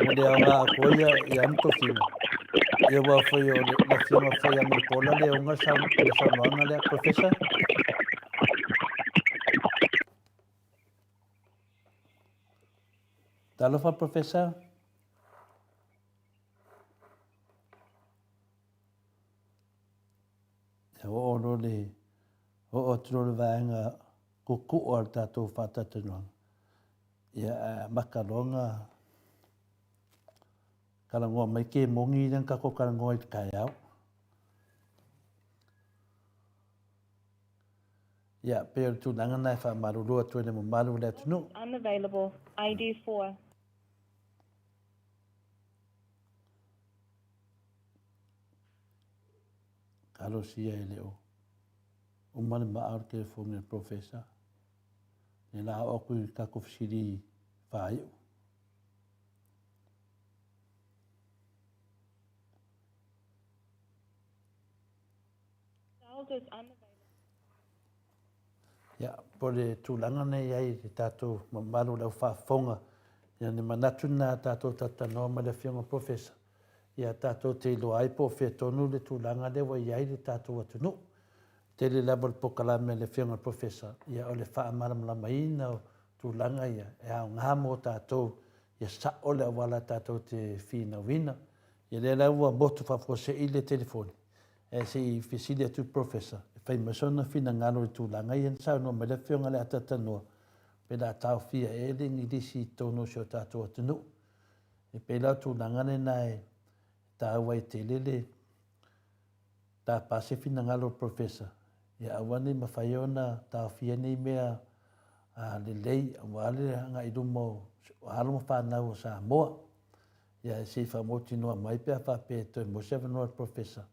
ua le aoga atoa ia, ia ana tofiga. Ia aua foi o le, le Afioga foi ia Mulipola le ona le saunoaga lea. Professor? Talofa Professor. E oo loa le, oo atu loa le vaega kuku'u a le tatou faatatanuaga. Ia, ae amata loa ona talanoa mai kemoni lea na tatou talanoa i le taeao. Ia, pei o le tulaga lena e faamalulu atu ai i le mamalu o le atunuu. Unavailable, ID 4. Talosia e le o uma le maa o le telefoni a le Professor. Lea la oo atu i tatou fesili faaiu. Ia, po o le tulaga na i ai i le tatou mamalu o le au faafofoga, ia le manatu lena a tatou talatalanoa ma le Afioga Professor, ia tatou te iloa ai po o fea tonu le tulaga lea ua i ai le tatou atunuu. Tele lava o le polokalame a le Afioga Professor, ia o le faamalamalamaina o tulaga ia e aoga mo tatou, ia sao le auala tatou te finauina. Ia lea la ua motu faafuasei le telefoni, Ae se i fesili atu i le Professor e fai mai sona finagalo i tulaga ia na saunoa mai le Afioga i le Atatanoa. Pe le a taofia ea le Igilisi i totonu o si o tatou atunuu. E pei la o tulaga lena e taua ai tele le tapa se finagalo o le Professor, ia aua ne i mafai ona taofia nei mea lelei aua le agai i luma o alo ma fanau o Samoa. Ia se i faamautinoa mai pe a faapea e toe maua se avanoa o le Professor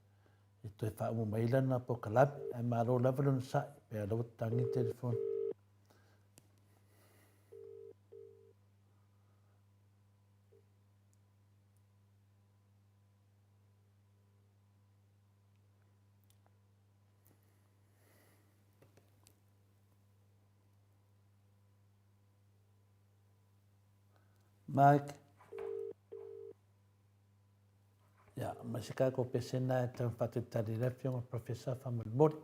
e toe faauma mai lana polokalame. Ae malo lava le onosai, pei o lea ua tatagi le telefoni. Mike. Ia, ma se tatou pese na e tau whakatali le afioga Professor faamolemole.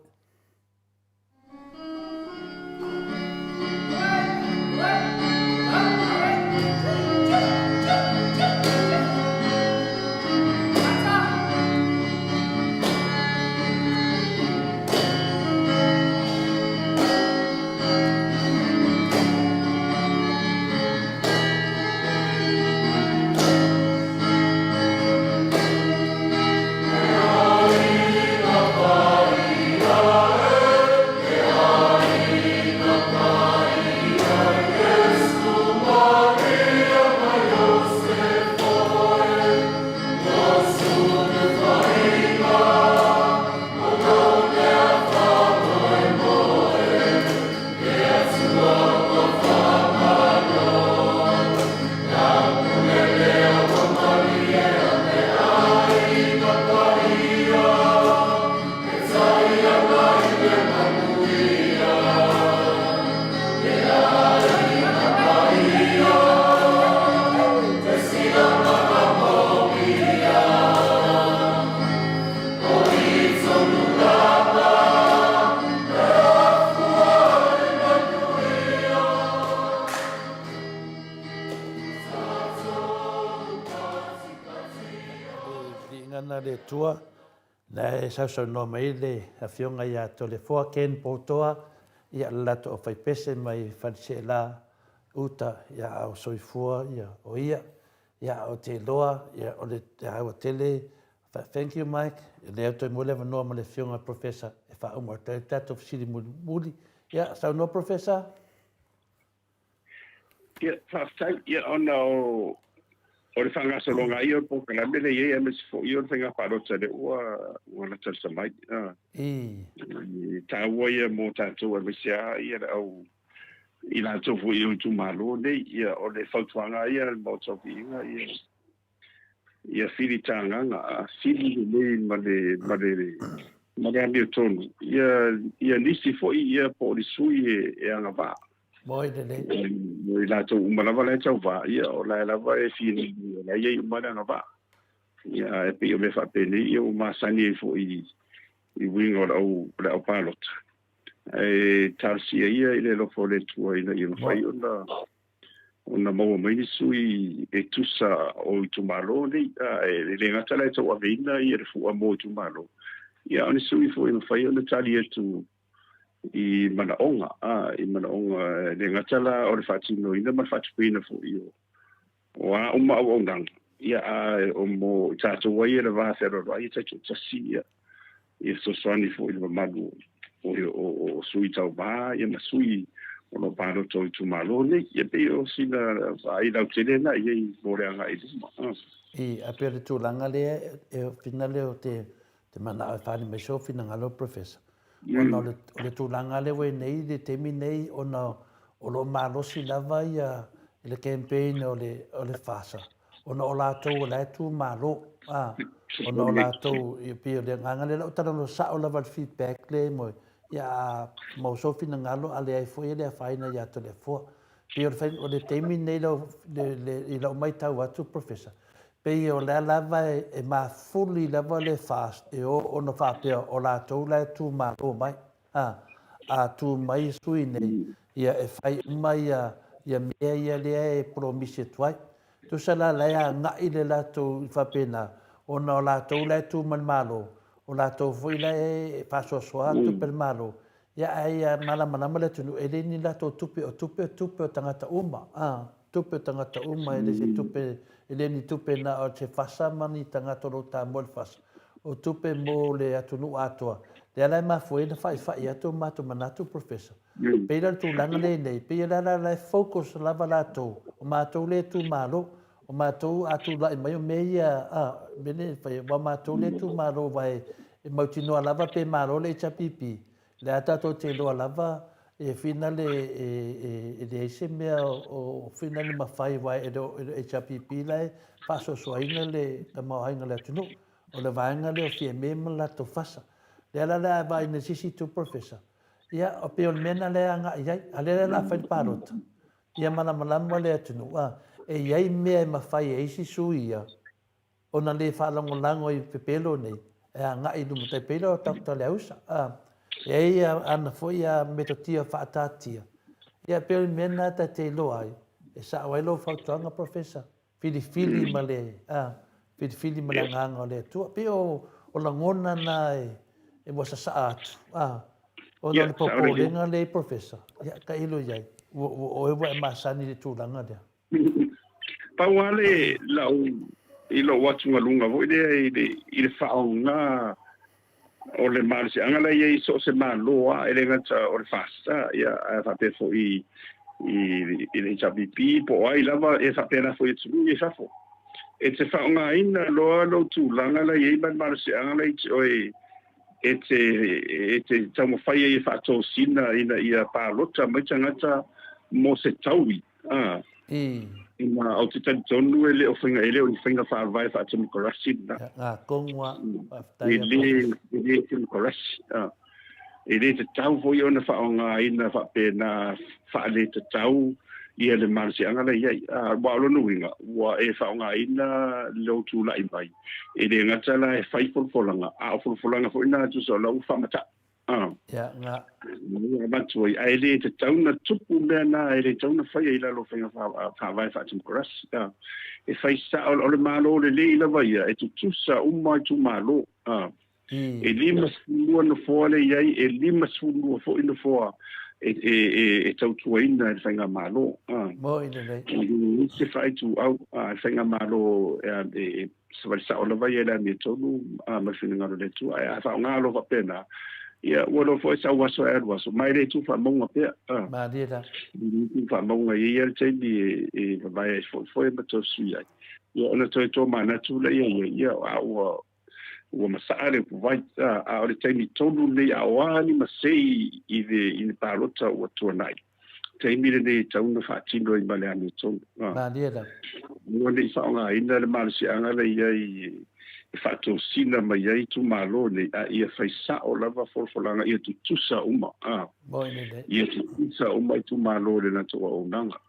Viiga na le Atua, na e sausaunoa mai le Afioga ia Toleafoa Ken Poutoa, ia le latou aufaipese mai Faleseela uta, ia a o soifua ia o ia. Ia ou te iloa ia o le taua tele. Thank you Mike, o lea ua toe maua le avanoa ma le Afioga i le Professor e faauma atu ai le tatou fesili mulimuli. Ia, saunoa Professor. Ia, faafetai. Ia, ona o o le faagasologa ia o le polokalame lea e i ai aemaise foi o le faiga palota lea ua ua latalata mai. E taua ia mo tatou aemaise lava ia le au i latou foi o itumalo nei, ia, o le fautuaga ia a le Maota o Viiga, ia, ia filitagaga, a fili lelei ma le, ma le, ma le amiotonu, ia, ia nisi foi, ia, po o ni sui e, e agavaa. Moi lelei. Mo i latou uma lava la e tauva, ia, o la e lava e fili, o la e i ai uma le agavaa. Ia, e pei o mea faapenei, ia, ua masani ai foi i, i uiga o le au, o le au palota. Ae talosia ia i le alofa o le Atua ina ia mafai ona ona maua mai ni sui e tusa o itumalo nei, e le gata la e tauaveina ia le fua mo itumalo, ia a o ni sui foi e mafai ona tali atu i manaoga, i manaoga e le gata la o le faatinoina ma le faatupeina foi o o a uma auaunaga, ia, a o mo i tatou ai e le va fealoaloai e taitoatasi, ia, ia fesoasoani foi i le mamalu o, o, o sui tauva, ia ma sui o lo o palota o itumalo nei. Ia pei o sina vaai lautele lena i ai mo le agai i luma. I, a pei o le tulaga lea, e whina lea o te, te manao e whāni mai sou finagalo, Professor. Ona o le, o le tulaga lea ua i nei i le taimi nei ona o lo o malosi lava ia le campaign o le, o le FASA, ona o latou o la e tu malo, a, ona o latou, e pei o le agaga lea o lau talanoa sao lava i le feedback lea e moe, ia a maua sou finagalo a leai foi e le afaina ia Toleafoa. Pei o le, o le taimi lenei lau, le, le, i lau matau atu Professor, Pei o lea lava e mafuli lava le FAST e o ona faapea o latou la e tu malo mai. A, a tu mai sui nei, ia e fai uma ia, ia mea ia lea e polomisi atu ai. Tusa la la e agai le latou i faapena, ona o latou la e tu ma le Malo, o latou foi la e faasoasoa tupe a le Malo. Ia, ae ia malamalama le atunuu, e le ni latou tupe, o tupe o tupe o tagata uma, a, tupe o tagata uma, e le se tupe, e le ni tupe na o se fasa ma ni tagata o lo o tamua i le fasa. O tupe mo le atunuu atoa. Lea la e mafua ai ona faifai atu o matou manatu, Professor. Pei la o le tulaga lea e i nei, pei o le ala la e focus lava latou, o matou lea e itumalo, o matou a tulai mai o mea ia, a, mea nei e fai, aua o matou lea e itumalo aua e mautinoa lava pe malo le HRPP, lea tatou te iloa lava e finale e leai se mea o finale mafai aua e le o le HRPP la e faasoasoaina le tamaoaiga o le atunuu. O le vaega lea o Fiame ma le latou fasa. Lea la o le a vaai nei i se isi itu Professor, ia pei o le mea lena lea e agai i ai, a o lea la o le a fai le palota, ia malamalama le atunuu, a, e i ai mea e mafai e isi sui ia ona le faalagolago i pepelo nei e agai i luma, tai pei la o Doctor Leausa, a, e i ai ana foi ia metotia faataatia, ia pei o le mea lena ta te iloa ai, e sao ai lou fautuaga Professor. Filifili ma le, a, filifili ma le Agaga o le Atua. Pei o, o lagona na e, e ua sasaa atu, a, ona o le popolega lea i Professor, ia, tailo i ai, ua, ua, oe ua e masani i le tulaga lea. Pau lava le, lau, i lou atugaluga foi lea i le, i le faaaoga o le malosiaga la e i ai i so o se Malo lava, e le gata o le FAST, ia, ae faapea foi i le HRPP po o ai lava, e faapena foi i atunuu ia i fafo. E te faaaogaina loa lou tulaga la e i ai ma le malosiaga la e ia te oe e te, e te taumafai ai e faatosina ina ia palota mai tagata mo se taui. Ā, ina ou te talitonu e le o faiga, e le o ni faiga faavae faatemokarasi lena. Ia, ngā kongua, faafetai a Professor. E le temokarasi, ā. E le tatau foi ona faaaogaina faapena faaletatau ia le malosiaga la i ai. Ā, aua o lona uiga, ua e faaaogaina lou tulai mai, e le gata la e fai folafolaga, a o folafolaga foi na tusa o la ua faamataʻu. Ah. Ia, nga. Ua avatu ai, ae le tatau na tupu mea na, e le tatau na faia i lalo o faiga faavae faatemokarasi. Ah. E fai sao, o le Malo lelei lava ia, e tutusa uma itumalo. Ah. E 52 nofoa lea e i ai, e 52 foi nofoa e, e, e, e tautuaina e le Faigamalo. Ah. Moi lelei. E leai se faaituau a le Faigamalo e, e, Savali sao lava ia i le amiotonu ma le finagalo o le Atua. Ae a faaaoga loa faapena, ia ua iloa foi sau aso ae alu aso, ma e le tu faamauga pea. Malie la. E le tu faamauga, e i ai lava le taimi e vavae ai foefoe ma toe sui ai. Ia ona toe tomanatu lea ia, ia, a ua ua masaa le upuvai, a o le taimi tonu lenei, a o a ni masei i le i le palota ua tuanai. Taimi lenei e tatau ona faatino ai ma le amiotonu. Malie lava. Aua ne i faaaogaina le malosiaga la i ai e faatosina mai ai itumalo nei, a ia fai sao lava folafolaga ia tutusa uma. Moi lelei. Ia tutusa uma itumalo i le latou auaunaga.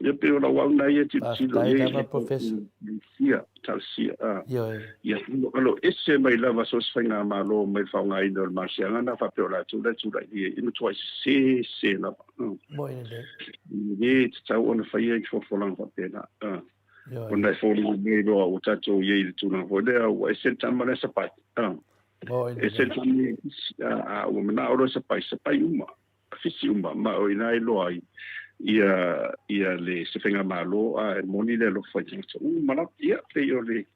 Ia pei o lau au na ia tilotilo i ai. Professor. Ia, talosia. Ioe. Ia alo ese mai lava so o se faigamalo mai le faaaogaina o le malosiaga na faapea o latou la e tulai i ai, e matuai sese sese lava. Moi lelei. E le tatau ona faia i folafolaga faapena. Ioe. Ona e foliga mai loa ua tatou i ai i le tulaga foi lea ua ese le tama lea sapai. Moi lelei. Ese le tama lea kisi, a ua manao loa sapai, sapai uma. Fisi uma, ma o ina e iloa ai ia, ia le, se faigamalo, a e moni le alofa i tagata uma lava. Ia, pei o le,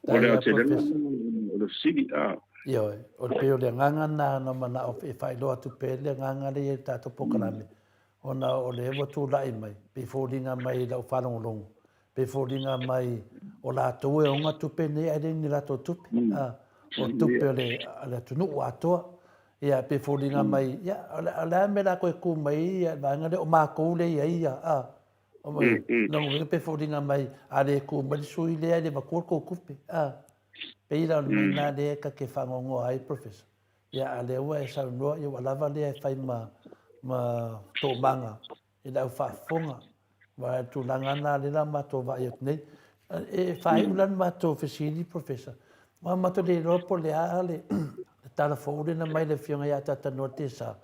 o le aotelega o le fesili, a. Ioe, o le pei o le agaga lena na manao e faailoa atu pea le agaga lea i le tatou polokalame, ona o lea ua tulai mai, pei foliga mai i lau faalogologo, Pei foliga mai o latou e ona tupe nei ae le ni latou tupe, a, o tupe o le, a le atunuu atoa. Ia, pei foliga mai, ia, o le, o le a le mea o le a toe tu mai ai le vaega lea, o matou lea e i ai ia, a. O lona uiga pei foliga mai, a le tu mai le sui lea e le avatua le tou tupe, a. Pei la o le mea lena lea ta te faanoanoa ai Professor. Ia, a o lea ua e saunoa, ia ua lava lea e fai ma, ma toomaga i le au faafofoga, aua o le tulaga lena lea la matou vaai atu nei. E faaiu la le matou fesili Professor, aua matou le iloa po o le a le tala fou lea na aumai e le Afioga ia Tatanoa Tesa,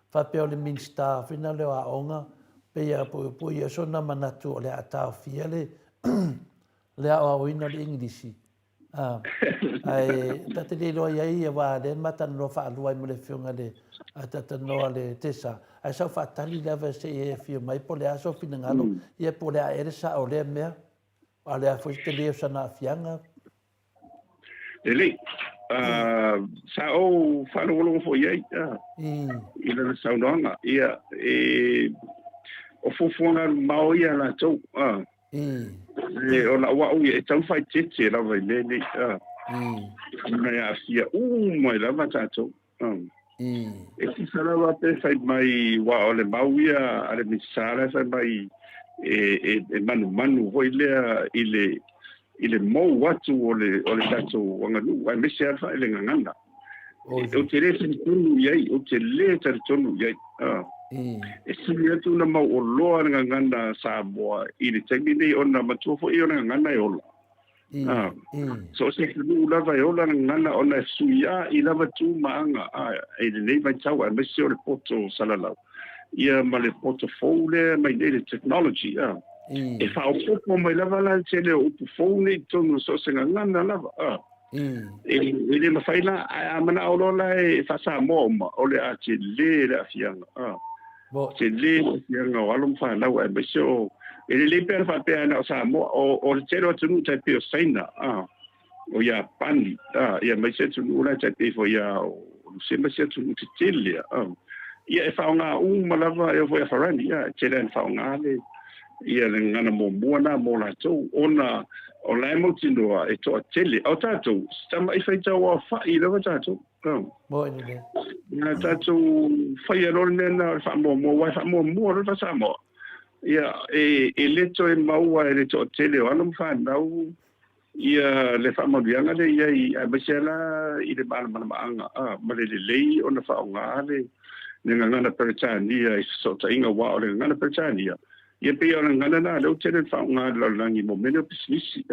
faapea o le Minisita foi lena o Aoga, pei a puipui ai sona manatu o le a taofia le aoaoina o le Igilisi. Ae ta te le iloa i ai aua lea na ma talanoa faalua ai ma le afioga i le talanoa a le Tesa, ae sa ou faatali lava se i e afio mai po o le a sou finagalo, ia po o le a ea le sao o lea mea, a o le a foi se tele o sana aafiaga. Lelei. Sa ou faalogologo foi i ai i lana saunoaga. Ia, e, o fuafuaga mamao ia a latou. E, o lau au ia, e tau faaeteete lava i mea nei. Ona e aafia uma ai lava tatou. E tusa lava pe fai mai, aua o le mau ia a le Minisita la e fai mai e manumanu foi lea i le i le mou atu o le o le tatou aganuu aemaise lava i le gagana. Ou te le talitonu i ai, ou te le talitonu i ai. E sili atu ona mauoloa le gagana Samoa i le taimi nei ona matua foi o le gagana e ola. So o se atunuu lava e ola le gagana ona e fesuia'i lava tu ma aga i lenei vaitau aemaise o le poto salalau ia ma le poto fou lea mai nei le technology. E faaopoopo mai lava la le tele o upu fou nei i totonu o so o se gagana lava. E le mafai la, ae a manao loa la e faa-Samoa uma, o le a tele le aafiaga. Tele le aafiaga o alo ma fanau aemaise o, e lelei pe ana faapea na o Samoa, o le tele o atunuu tai pei o Saina, o Iapani, ia aemaise atunuu la e tai pei foi ia o Rusia ma isi atunuu tetele. Ia e faaaoga uma lava, e oo foi ia Farani, e tele lava ina faaaoga le ia le gagana muamua na mo latou, ona o la e mautinoa e toatele. O tatou, si tama'i faitau aofa'i lava tatou. Na tatou faia loa le mea lena o le faamuamua, aua e faamuamua loa le faa-Samoa. Ia, e le toe maua e le toatele o alo ma fanau ia le faamanuiaga lea i ai, aemaise la i le malamalamaaga ma le lelei ona faaaoga le gagana Peretania i fesootaiga, aua o le gagana Peretania, ia pei o le gagana lena lea ua tele ina faaaoga e le lalolagi mo mea nei o pisinisi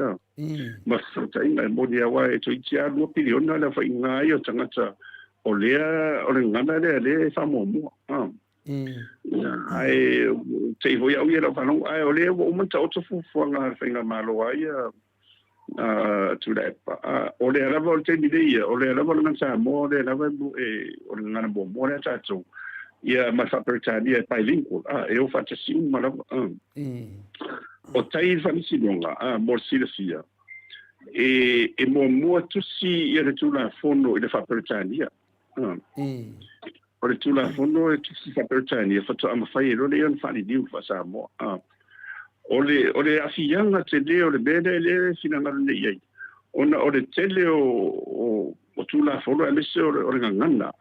ma fesootaiga. E moni lava e toeitiiti lava 2 piliona le aofaiga ai o tagata o lea o le gagana lea lea e faamuamua. Ae te i foi au ia lau faalogo, ae o lea ua uma ona taoto fuafuaga a le faigamalo a ia a Tuilaepa. O lea lava o le taimi nei ia, o lea lava o le gagana Samoa, o lea lava o le gagana muamua lea a tatou, ia ma le faa-Peretania e bilingual, e o faatasi uma lava. O tai i le faamasinoga, mo le silafia, e muamua tusi ia le Tulafono i le faa-Peretania. O le Tulafono e tusi faa-Peretania faatoa mafai ai loa lea ona faaliliu faa-Samoa. O le, o le aafiaga tele o le mea lea lea e finagalo nei i ai, ona o le tele o, o, o Tulafono aemaise o le, o le gagana,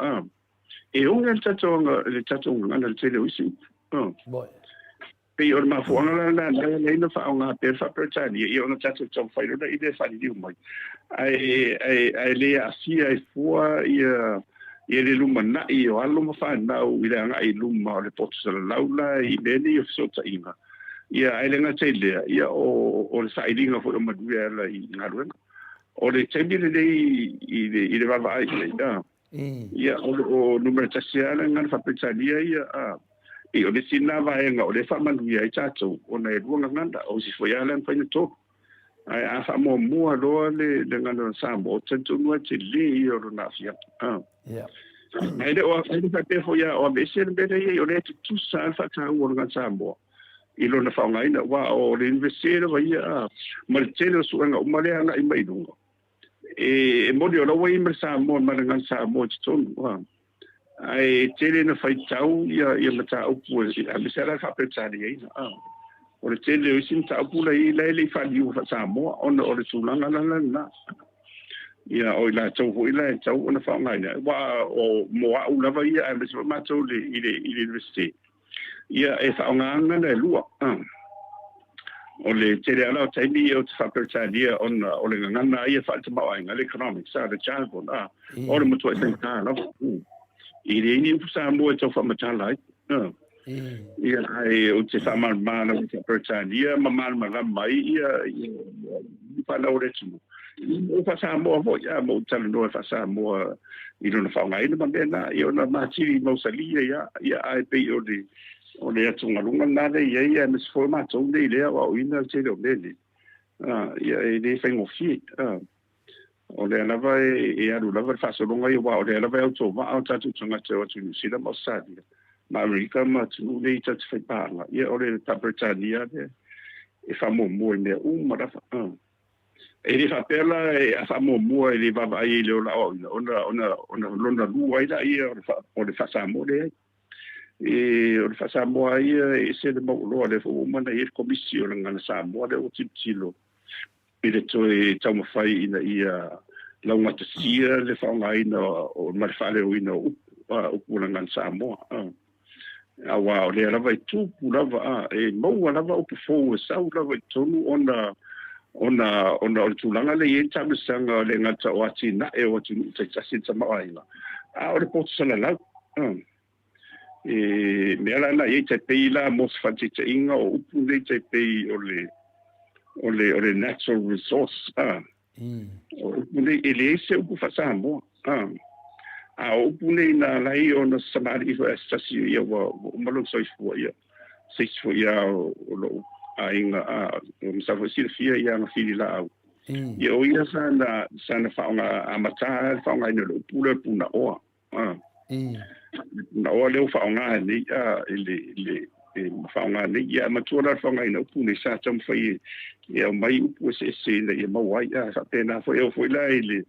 e oge le tatou, le tatou gagana i le tele o isi upu. Pei o le mafuaaga la lena e ala ai ona faaaoga pea le faa-Peretania, ia ona tatou taumafai loa lea e faaliliu mai, ae le aafia ai fua ia le lumanai o alo ma fanau i le agai i luma o le poto salalau la i mea nei o fesootaiga. Ia, ae le gata i lea, ia o le sailiga foi o manuia e ala i galuega. O le taimi lenei i le vaavaai i ai, Ia, o lo o numera tasi lava le gagana faa-Peretania ia, a, pei o le isi lena vaega o lea e faamanuia ai tatou, ona e lua gagana, o isi foi lava la e mafai ona tolu. Ae a faamuamua loa le gagana Samoa, ou te talitonu lava e tele ia o lona aafiaga. A. Ae le o e le faapea foi lava o aveese le mea lea i ai, o lea e tutusa lava le faataua o le gagana Samoa i lona faaaogaina, aua o le Iunivesite lava ia, a, ma le tele o suega uma lea e agai mai i luga. E moni o la ua i ai ma le Samoa ma le gagana Samoa i totonu, ae tele ina faitau ia mataupu aemaise lava la le faa-Peretaniaina. O le tele o isi mataupu la i ai la e le i faaliliua faa-Samoa ona o le tulaga la lena. Ia, o i latou foi la e tatau ona faaaogaina, aua o mo au lava ia aemaise foi matou i le Iunivesite, Ia, e faaaoga gagana e lua. O le tele lava o taimi ia ou te faa-Peretania ona o le gagana ia faale-tamaoaiga, le economics, le jargon, o le matuai faigata lava. E leai ni upu Samoa e tau faamatala ai. Ia, ae ou te faamalamalama lava i le faa-Peretania ma malamalama ai ia fanau o le atunuu. O faa-Samoa foi, ma ou talanoa faa-Samoa i lona faaaogaina ma mea na, ia ona matili mausali ai ia, ae pei o le o le atugaluga lena lea e i ai, aemaise foi o matou nei i le aoaoina le tele o mea nei. Ia e le faigofie. O lea lava e alu lava le faasologa ia, aua o lea lava e autovaa o tatou tagata e o atu i Niu Sila ma Ausetalia ma Amerika ma atunuu nei tatou te faipaaga. Ia o le Faa-Peretania lea e faamuamua i mea uma lava. E le faapea la a faamuamua e le vaavaai ai i le ola aoaoina ona ona ona lona lua ai laia o le Faa-Samoa leai. E o le Faa-Samoa lava ia e ese le mauoloa, lea foi ua uma ona i ai le Komisi o le Gagana Samoa lea ua tilotilo i le toe taumafai ina ia laugatasia le faaaogaina ma le faaleoina o upu, upu o le Gagana Samoa. Aua o lea lava e tupu lava, e maua lava upu fou e sau lava i totonu ona ona ona o le tulaga lea e i ai le taamilosaga le gata o atinae o atunuu taitasi i le tamaoaiga, a o le poto salalau. E mea la na i ai tai pei la mo se faataitaiga o upu nei tai pei o le o le o le natural resource a o upu nei e leai se upu faa-Samoa a a o upu nei na ala ai ona samali'i foi a se tasi ia ua uma lona soifua ia se isi foi ia o lou aiga a o masalo foi silafia ia ana fililaau ia o ia sa na sa na faaaoga amata le faaaogaina o le upu lea punaoa. Na oa lea ua faaaoga nei i le i le e faaaoga nei. Ia matua la le faaaogaina upu nei sa taumafai e aumai upu eseese ina ia maua ai. A faapena foi e oo foi la i le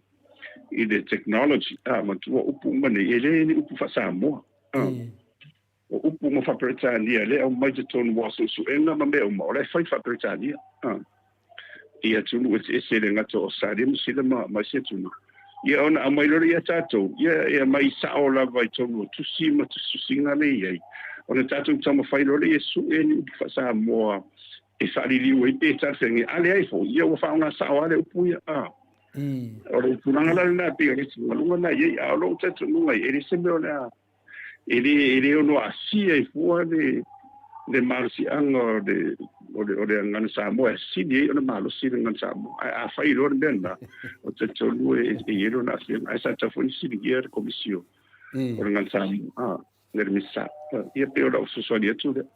i le technology a matua upu uma nei e le ni upu faa-Samoa. O upu uma faa-Peretania lea e aumai i totonu o suesuega ma mea uma o la e fai faa-Peretania i atunuu eseese e le gata o Ausetalia, Niu Sila ma isi atunuu. Ia ona aumai loa lea ia tatou, ia e aumai sao lava i totonu o tusi ma tusitusiga lea e i ai, ona tatou taumafai loa lea e sue ni upu faa-Samoa e faaliliu ai pe talafeagai, a leai foi, ia ua faaaoga sao lava le upu ia. O le tulaga la lena e pei o le atugaluga lena e i ai, a o lou talitonuga e le se mea o le a E le, e le ono aafia ai fua le, le malosiaga o le, o le, o le Gagana Samoa e sili ai ona malosi le Gagana Samoa. Ae afai loa le mea lena, ou te talitonu e, e i ai lona aafiaga. Ae sa tatau foi ona siligia le Komisi o, o le Gagana Samoa, a, le Minisita. Ia pei o lau fesoasoani atu lea.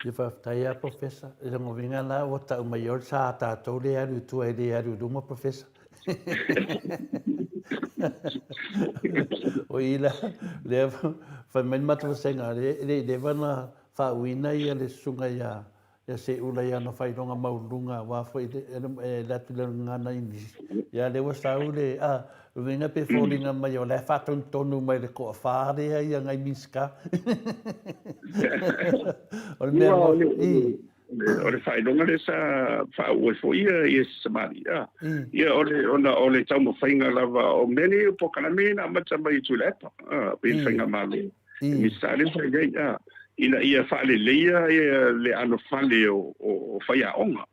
Ia faafetai lava Professor. I lona uiga la ua tau mai o le sa a tatou lea e alu i tua e le alu i luma Professor. O i la, lea fai mai le matou vasega, e le i leva ona faauuina ia le susuga ia ia Seula i ana faailoga maualuluga aua foi e alu atu i le gagana Igilisi. Ia lea ua sau le, a, o lona uiga pe foliga mai o la e faatonutonu mai le toafa lea ia nai Minisita. O le mea moni, i. O le faailoga lea sa faauu ai foi ia ia Samaria. Ia o le ona o le taumafaiga lava o mea nei o polokalame na amata mai i Tuilaepa, pei le faigamalo. E Minisita lea sa i ai, ina ia faaleleia ia le anofale o faiaoga.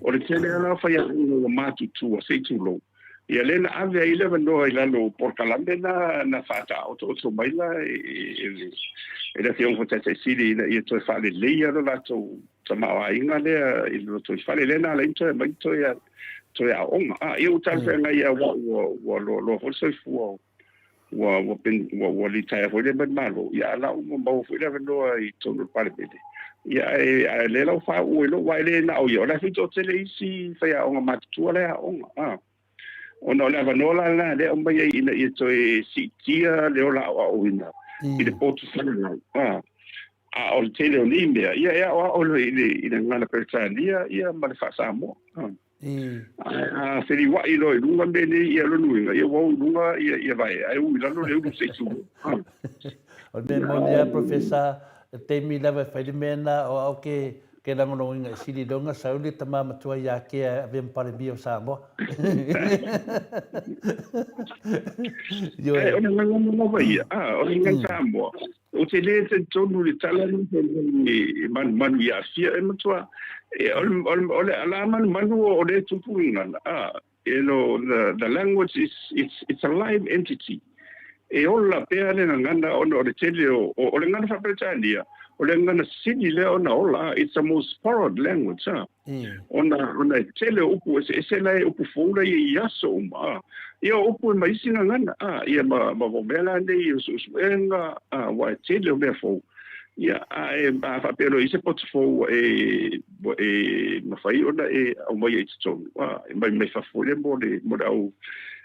O le tele lava la o faiaoga ua matutua, se i tulou, ia lea na ave ai le avanoa i lalo o polokalame na na faataotooto mai la e le e le Afioga foi Taitai Sili ina ia toe faaleleia lo latou tamaoaiga lea i le lotoifale lea na ala ai ona toe aumai toe toe aoga. A ia ua talafeagai aua ua ua loaloa foi le soifua ua ua pen, ua, ua litaea foi lea mai le Malo, ia a la ua maua foi le avanoa i totonu o le Palemene. Ia ae, ae lea la ua faauu ai loa, aua e le na o ia, o la e foi toatele isi faiaoga matutua la e aoga. A, ona o le avanoa la lena lea e aumai ai ina ia toe siitia le ola aoaoina i le potu falelau. A, a o le tele o nei mea, ia e aoao i le, i le gagana Peretania ia ma le faa-Samoa. A. Ae a feliuai loa i luga mea nei, ia lona uiga, ia ua o i luga ia, ia vae, ae u i lalo le ulu se i tulou. O le mea moni lava Professor, i le taimi lava e fai le mea lena, o au ke, ke lagolagoina e sili loa ona sau le tama matua ia Kea e avea ma Palemia o Samoa. Ioe. Ae o le gagana lava ia, a, o le gagana Samoa, Ou te le talitonu i le tala lea fai mai e manumanu i Asia, e matua, e, o le, o le, o le ala manumanu o lea e tupu i gagana, a, you know, the language is, it's a live entity. E ola pea le gagana ona o le tele o, o, o le gagana faa-Peretania, o le gagana sili lea ona ola, it's the most borrowed language, a. Ona, ona e tele o upu eseese la e upu fou la ia i aso uma, a. Ia o upu e ma isi gagana, a, ia ma, ma mea la nei o suesuega, a, aua e tele o mea fou. Ia, a e a faapea loa i se poto fou ua e ua e mafai ona e aumaia i totonu, a e mai mai fafo lea mo le mo le au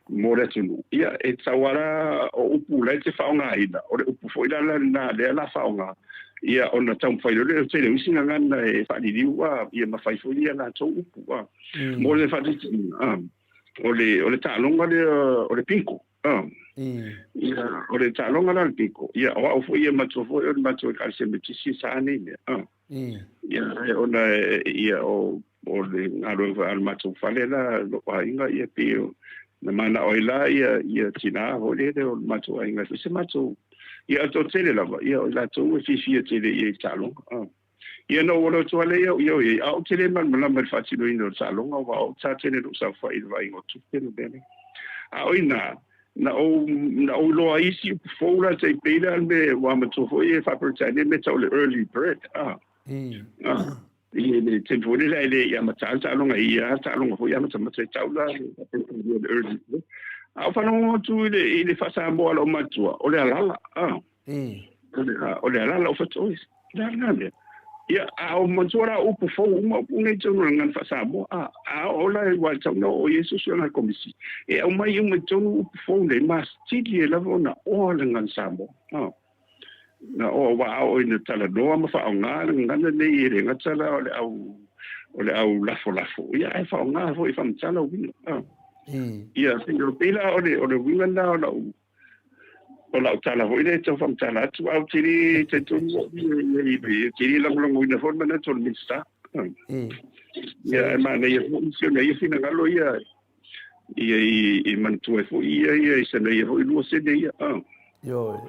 mo le atunuu. Ia, e tatau lava la o upu la e te faaaogaina, o le upu foi la lena lea la faaaoga, ia ona taumafai loa lea o le tele o isi gagana e faaliliu a ia mafai foi ia latou upu a. Mo le faataitaiga, a o le o le taaloga lea o le bingo. Ia, o le taaloga la o le bingo, ia, o au foi ia matua foi o le matou Ekalesia Metotisi sa nei mea. Ia, ona ia o o le galuega foi a le matou fale la lou aiga, ia pei o na manao ai la ia ia tinā foi lele o le matou aiga e fai se matou ia o toatele lava ia o i latou e fiafia tele i ai i le taaloga. Ia na ou alu atu lava lea ia au i ai, a ou te le malamalama i le faatinoina o le taaloga, aua o au sa tele lou saofai i le vaaiga o tupe ma mea nei. A o i ina, na ou, na ou iloa ai isi upu fou la tai pei la le mea ua matua foi e faa-Peretania mea tau o le early bird, a. A, i le taimi foi lele ae le i amata le taaloga, e ia lava le taaloga foi amatamata e tau la le faa-Peretania o le early bird. A ou faalogologo atu i le, i le faa-Samoa a lou matua, o le alala, a. O le alala o fatu oi. Le a lena mea. Ia, a o manatua la upu fou uma upu nei tonu o le gagana faa-Samoa, a, a oo la aua e tatau ona oo i ai suesuega a le Komisi, e aumai uma i totonu upu fou nei, masili ai lava ona oa le gagana Samoa. A, na oa aua a oo ina talanoa ma faaaoga le gagana nei, e le gata la o le au, o le au lafolafo, ia ae faaaoga foi e faamatala uiga. A, ia, pei la o le, o le uiga lena o lau O lau tala foi lea e tau faamatala atu, ae ou te le talitonu au ia, ou te le lagolagoina foi le manatu o le Minisita. Ia, ae manaia foi si ona ia finagalo ia, ia i manatua ai foi ia ia i sana ia foi 2 sene ia. Ioe.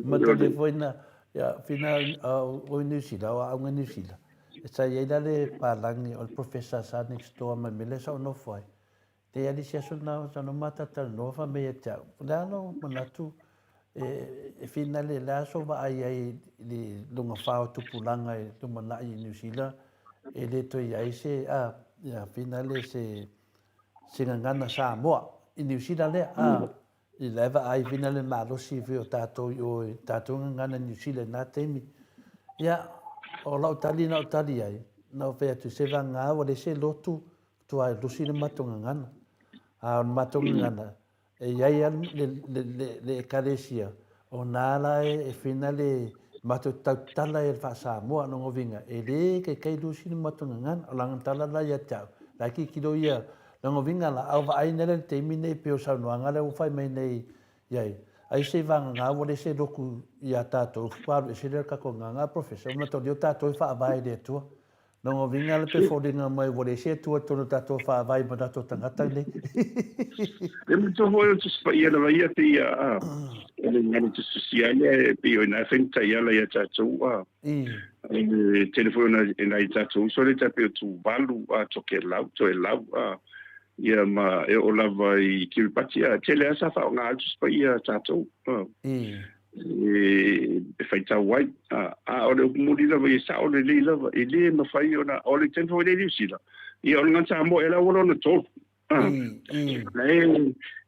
Manatua foi na, ia, whina o i Niu Sila, o aoga i Niu Sila, e sa i ai la le palagi o le Professor sa next door mai me lea sa ou nofo ai. Te ali isi aso na sa no mata talanoa fa me ia te au. O le a lou manatu e finale le aso vaai ai i le luga fa o tupulaga e lumanai i New Zealand e le toe i ai se a ia finale se se gagana Samoa i New Zealand lea a i la e vaai finale malosi foi o tatou i o i tatou gagana New Zealand na taimi. Ia o lau tali na ou tali ai na ou fai atu se vagana ua leai se lotu Tua e lusi le matou gagana. A o le matou gagana, e i ai lava le Ekalesia, o na la e fina le matou tautala i le faa-Samoa, lona uiga, e le taitai lusi le matou gagana. O lana tala la ia te au, la e tilotilo ia, lona uiga la, a o vaai nei la i le taimi nei pei o saunoaga lea ua fai mai nei i ai, ai se vagana ua leai se lotu ia tatou, faatoa alu ese lea o le tatou gagana, Professor, ua mataulia o tatou e faavae i le Atua. Lona uiga la pe foliga mai ua leai se Atua i totonu o tatou faavae ma tatou tagata nei. E manatua foi o le Tusi Paia lava ia pei a o le gagana tusitusia lea e pei o ina e fai ni taiala ia tatou a e tele foi ona e nai tatou uso lea tai pei o Tuvalu a Tokelau Toelau a ia ma e oo lava i Kiribati a tele lava sa faaaoga ai le Tusi Paia a tatou a e faitau ai. A o le upu moni lava ia, e sao lelei lava, e le mafai ona, o le taimi foi lea i Niu Sila, ia o le gagana Samoa ea la ua lona tolu.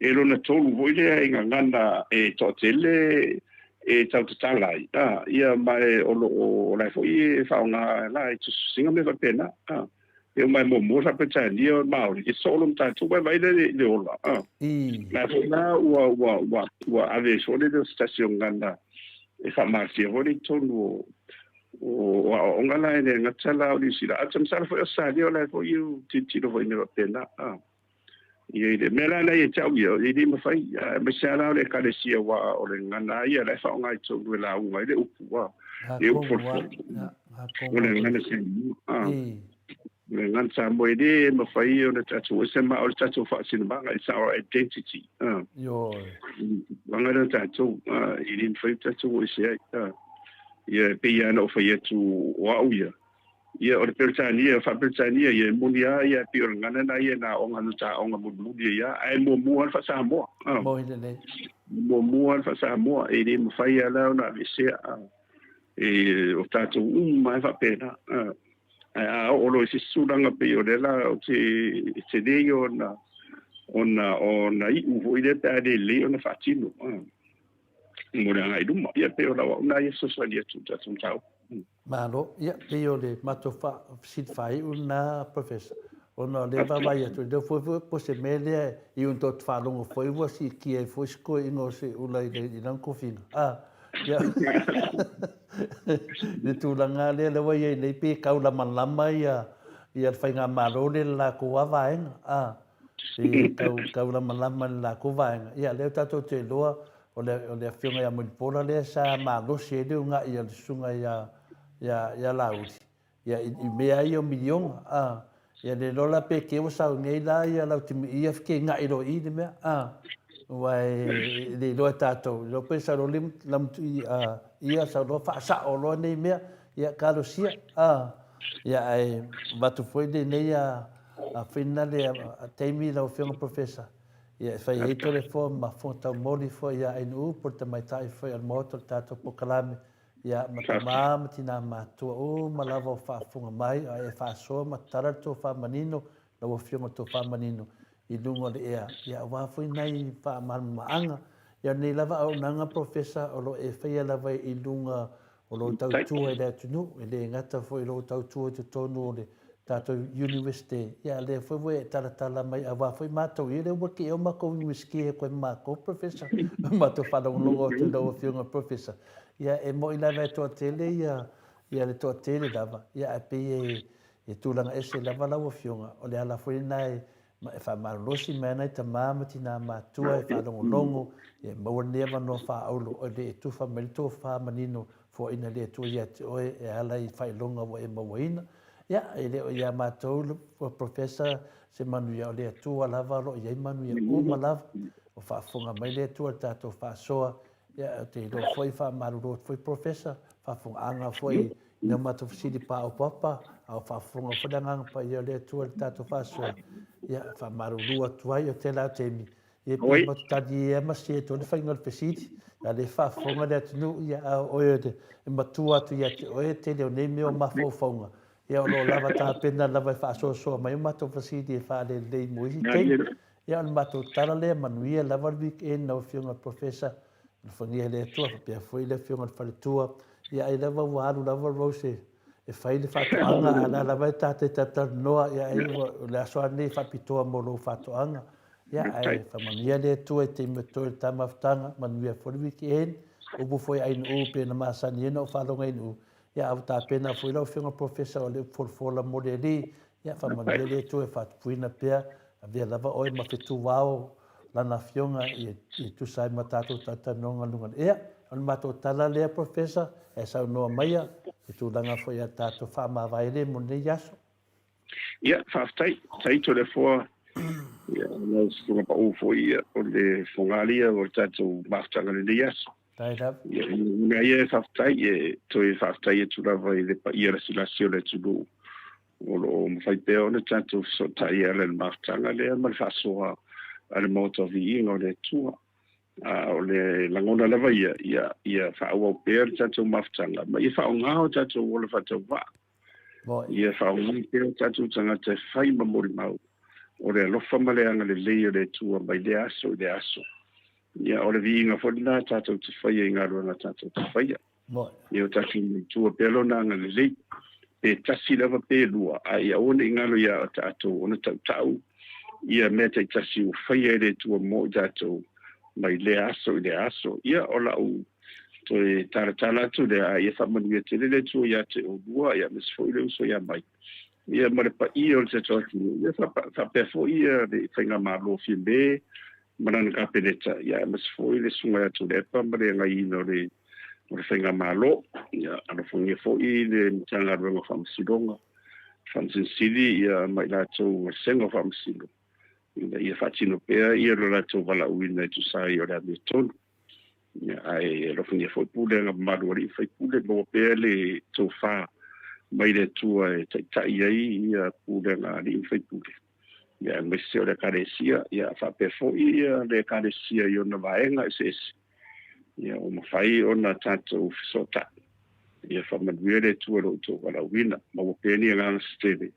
E lona tolu foi lea i gagana e toatele e tau tatala ai. Ia ma e o lo o la e foi e faaaoga la i tusitusiga mea faapena. E uma e muamua sa Peretania o Maori, e soo lona tatou vaivai lea i le ola. La foi la ua, ua, ua, ua ave ai foi lea o se tasi o gagana e faamalasia foi lea i totonu o, o aoaoga la e le gata la o Niu Sila. A o masalo foi o Ausetalia o la e foi e tilotilo foi i mea faapena. Ia i le mea la lena ia te au ia, e le mafai, aemaise lava la o le Ekalesia aua o le gagana lava ia la e faaaoga i totonu e lauga ai le upu, le upu folafoli. O le gagana Samoa. O le gagana Samoa e le mafai ona tatou ese ma o le tatou faasinomaga, it's our identity. Ioe. Tulaga lea tatou, e le mafai ona tatou o ese ai. Ia e pei lava ona ou fai atu o au ia, Ia, o le Peretania, faa-Peretania ia, e moni lava ia, e pei o le gagana lena ia na aoga na ta aoga mulimuli ai lava, ae muamua lava le faa-Samoa. Moni lelei. Muamua lava le faa-Samoa, e le mafai lava la ona aveesea. E, o tatou uma lava e faapena. Ae a oo loa i se isi tulaga pei o lea la ou te, e tele ia ona, ona, ona iu foi lea pe a le lelei ona faatino. mo le agai i luma. Ia pei o lau au lena ia fesoasoani atu i le tatou mataupu. Malo. Ia, pei o le matou fesili faaiu lena Professor, ona o lea e vaavaai atu, lea foi po o se mea lea i una tou faalogo foi ua siitia ai foi si toeaina o Seuula i lana tofiga. A, ia, le tulaga lea lea ua i ai nei pei e taulamalama ia le faigamalo lea i le latou lava vaega. A, pei e taulamalama i le latou vaega. Ia, lea tatou te iloa o le Afioga ia Mulipola lea sa malosi ai le uunai a le Susuga ia Laauli, ia, i mea ia o miliona, a. Ia le iloa la pe te ua sau nei la ia Lautimii ia fekega'i loa i i le mea, a. Aua e le iloa e tatou, le iloa pe sau loa Lamutii ia sau loa faasa'o loa nei mea, ia talosia, a. Ia ae avatu foi lenei a finale a taimi lau Afioga Professor, Ia e fai ai Toleafoa ma Fofoga Taumoli foi ia Ainuu po o le tamaitai foi o le Maota o le tatou polokalame, ia ma tama ma tinā matua uma lava o faafofoga mai a e faasoa ma tatala le tofa manino, lau Afioga le tofa manino i luga o le ea, ia aua foi nai faamalamalamaga. Ia o lenei lava auaunaga Professor o lo o e faia lava i luga o lou tautua i le atunuu, e le gata foi i lou tautua i totonu o le tatou Universite, ia a lea foi ua e talatala mai aua foi matou ia lea ua kea o matou Universite e koe ma matou Professor, matou faalogologo atu i lau Afioga Professor, ia e moi lava e toatele ia, ia le toatele lava, ia ae pei e tulaga ese lava lau Afioga, o le ala foi lena e Ma e faamalolosi mai ana i tama ma tinā matua e faalogologo, ia e maua lenei avanoa faaauro e le e tufa mai le tofa manino foaiina le Atua ia te oe e ala i faailoga ua e mauaina. Ia, e le o ia matou Professor se manuia, o le Atua lava o lo o i ai manuia uma lava. Ua faafofoga mai le Atua i le tatou faasoa. Ia, ou te iloa foi, faamalulu atu foi Professor, faafofogaaga foi Ina matou fesili paopapa, a o faafofoga foi le Agaga Paia o le Atua i le tatou faasoa, ia, faamalulu atu ai, o tela taimi, ia pei e matou talie ma se atu ai le faiga o le fesili, a le faafofoga le atunuu, ia, a o oe e matua atu ia te oe le tele o nei mea o mafaufauga, ia, o lo o lava tapena lava e faasoasoa mai o matou fesili e faalelelei mo isi taimi. Ia, o le matou tala lea, manuia lava le weekend lau Afioga i le Professor, Alofagia e le Atua, faapea foi le afioga i le faletua, ia ai lava ua alu lava Rose e fai le faatoaga, a la lava e tate talatalanoa, ia ai ua, o le aso lava lenei e faapitoa mo lou faatoaga. Ia, ae faamanuia le Atua i taimi o totoe o le ta mafutaga, manuia foi le weekend, upu foi a Ainuu pei ona masani ai ona ou faalogo i Ainuu, ia a ua tapena foi lau afioga Professor o le upu folafola mo le Alii, Ia, faamanuia le Atua e faatupuina pea, avea lava oe ma fetuao Lana Afioga e tusa ai ma tatou talatalanoaga i luga o le ea. O le matou tala lea, Professor, e saunoa maia i tulaga foi a tatou faamavaele mo lenei aso. Ia, faafetai. Faafetai Toleafoa. Ia, o lau susuga pau foi, ia, o le fogalia o le tatou mafutaga i lenei aso. Faafetai lava. Ia, o mea ia e faafetai, e toe faafetai atu lava i le paia lasilasi o le atunuu o lo o mafai pea ona tatou fesootai e ala i le mafutaga lea ma le faasoa a le Maota o Viiga o le Atua. A o le lagona lava ia, ia, ia faaauau pea le tatou mafutaga ma ia faaaoga o tatou ola faatauvaa. Ia faaaoga pea o tatou tagata e fai ma molimau o le alofa ma le agalelei o le Atua mai lea aso i lea aso. Ia, o le viiga foi lena tatou te faia i galuega tatou te faia. Ia o tatou manatua pea lona agalelei, pe tasi lava pe lua, a ia aua ne i galo ia tatou ona tautau ia mea taitasi ua faia e le Atua mo i tatou mai lea aso i lea aso. Ia, o lau toe talatala atu lea, a ia faamanuia tele le Atua ia te oulua, ia aemaise foi le uso ia mai. Ia ma le paia o le tatou atunuu, ia faapea foi ia le faigamalo Fiamē ma lana Kapeneta, ia aemaise foi le Susuga ia Tuilaepa ma le agaiina o le o le faigamalo. Ia alofagia foi le Matagaluega o Faamasinoga, Faamasino Sili ia ma i latou vasega o Faamasino, ina ia faatino pea ia lo latou valaauina e tusa ai o le amiotonu. Ia, ae alofagia foi pulega mamalu a alii ma faipule, maua pea le tofa mai le Atua e taitai ai ia pulega a alii ma faipule. Ia, aemaise o le Ekalesia, ia faapea foi ia le Ekalesia i ona vaega eseese. Ia, ua mafai ona tatou fesootai. Ia faamanuia le Atua i lo outou valaauina. Maua pea ni agaga se tele.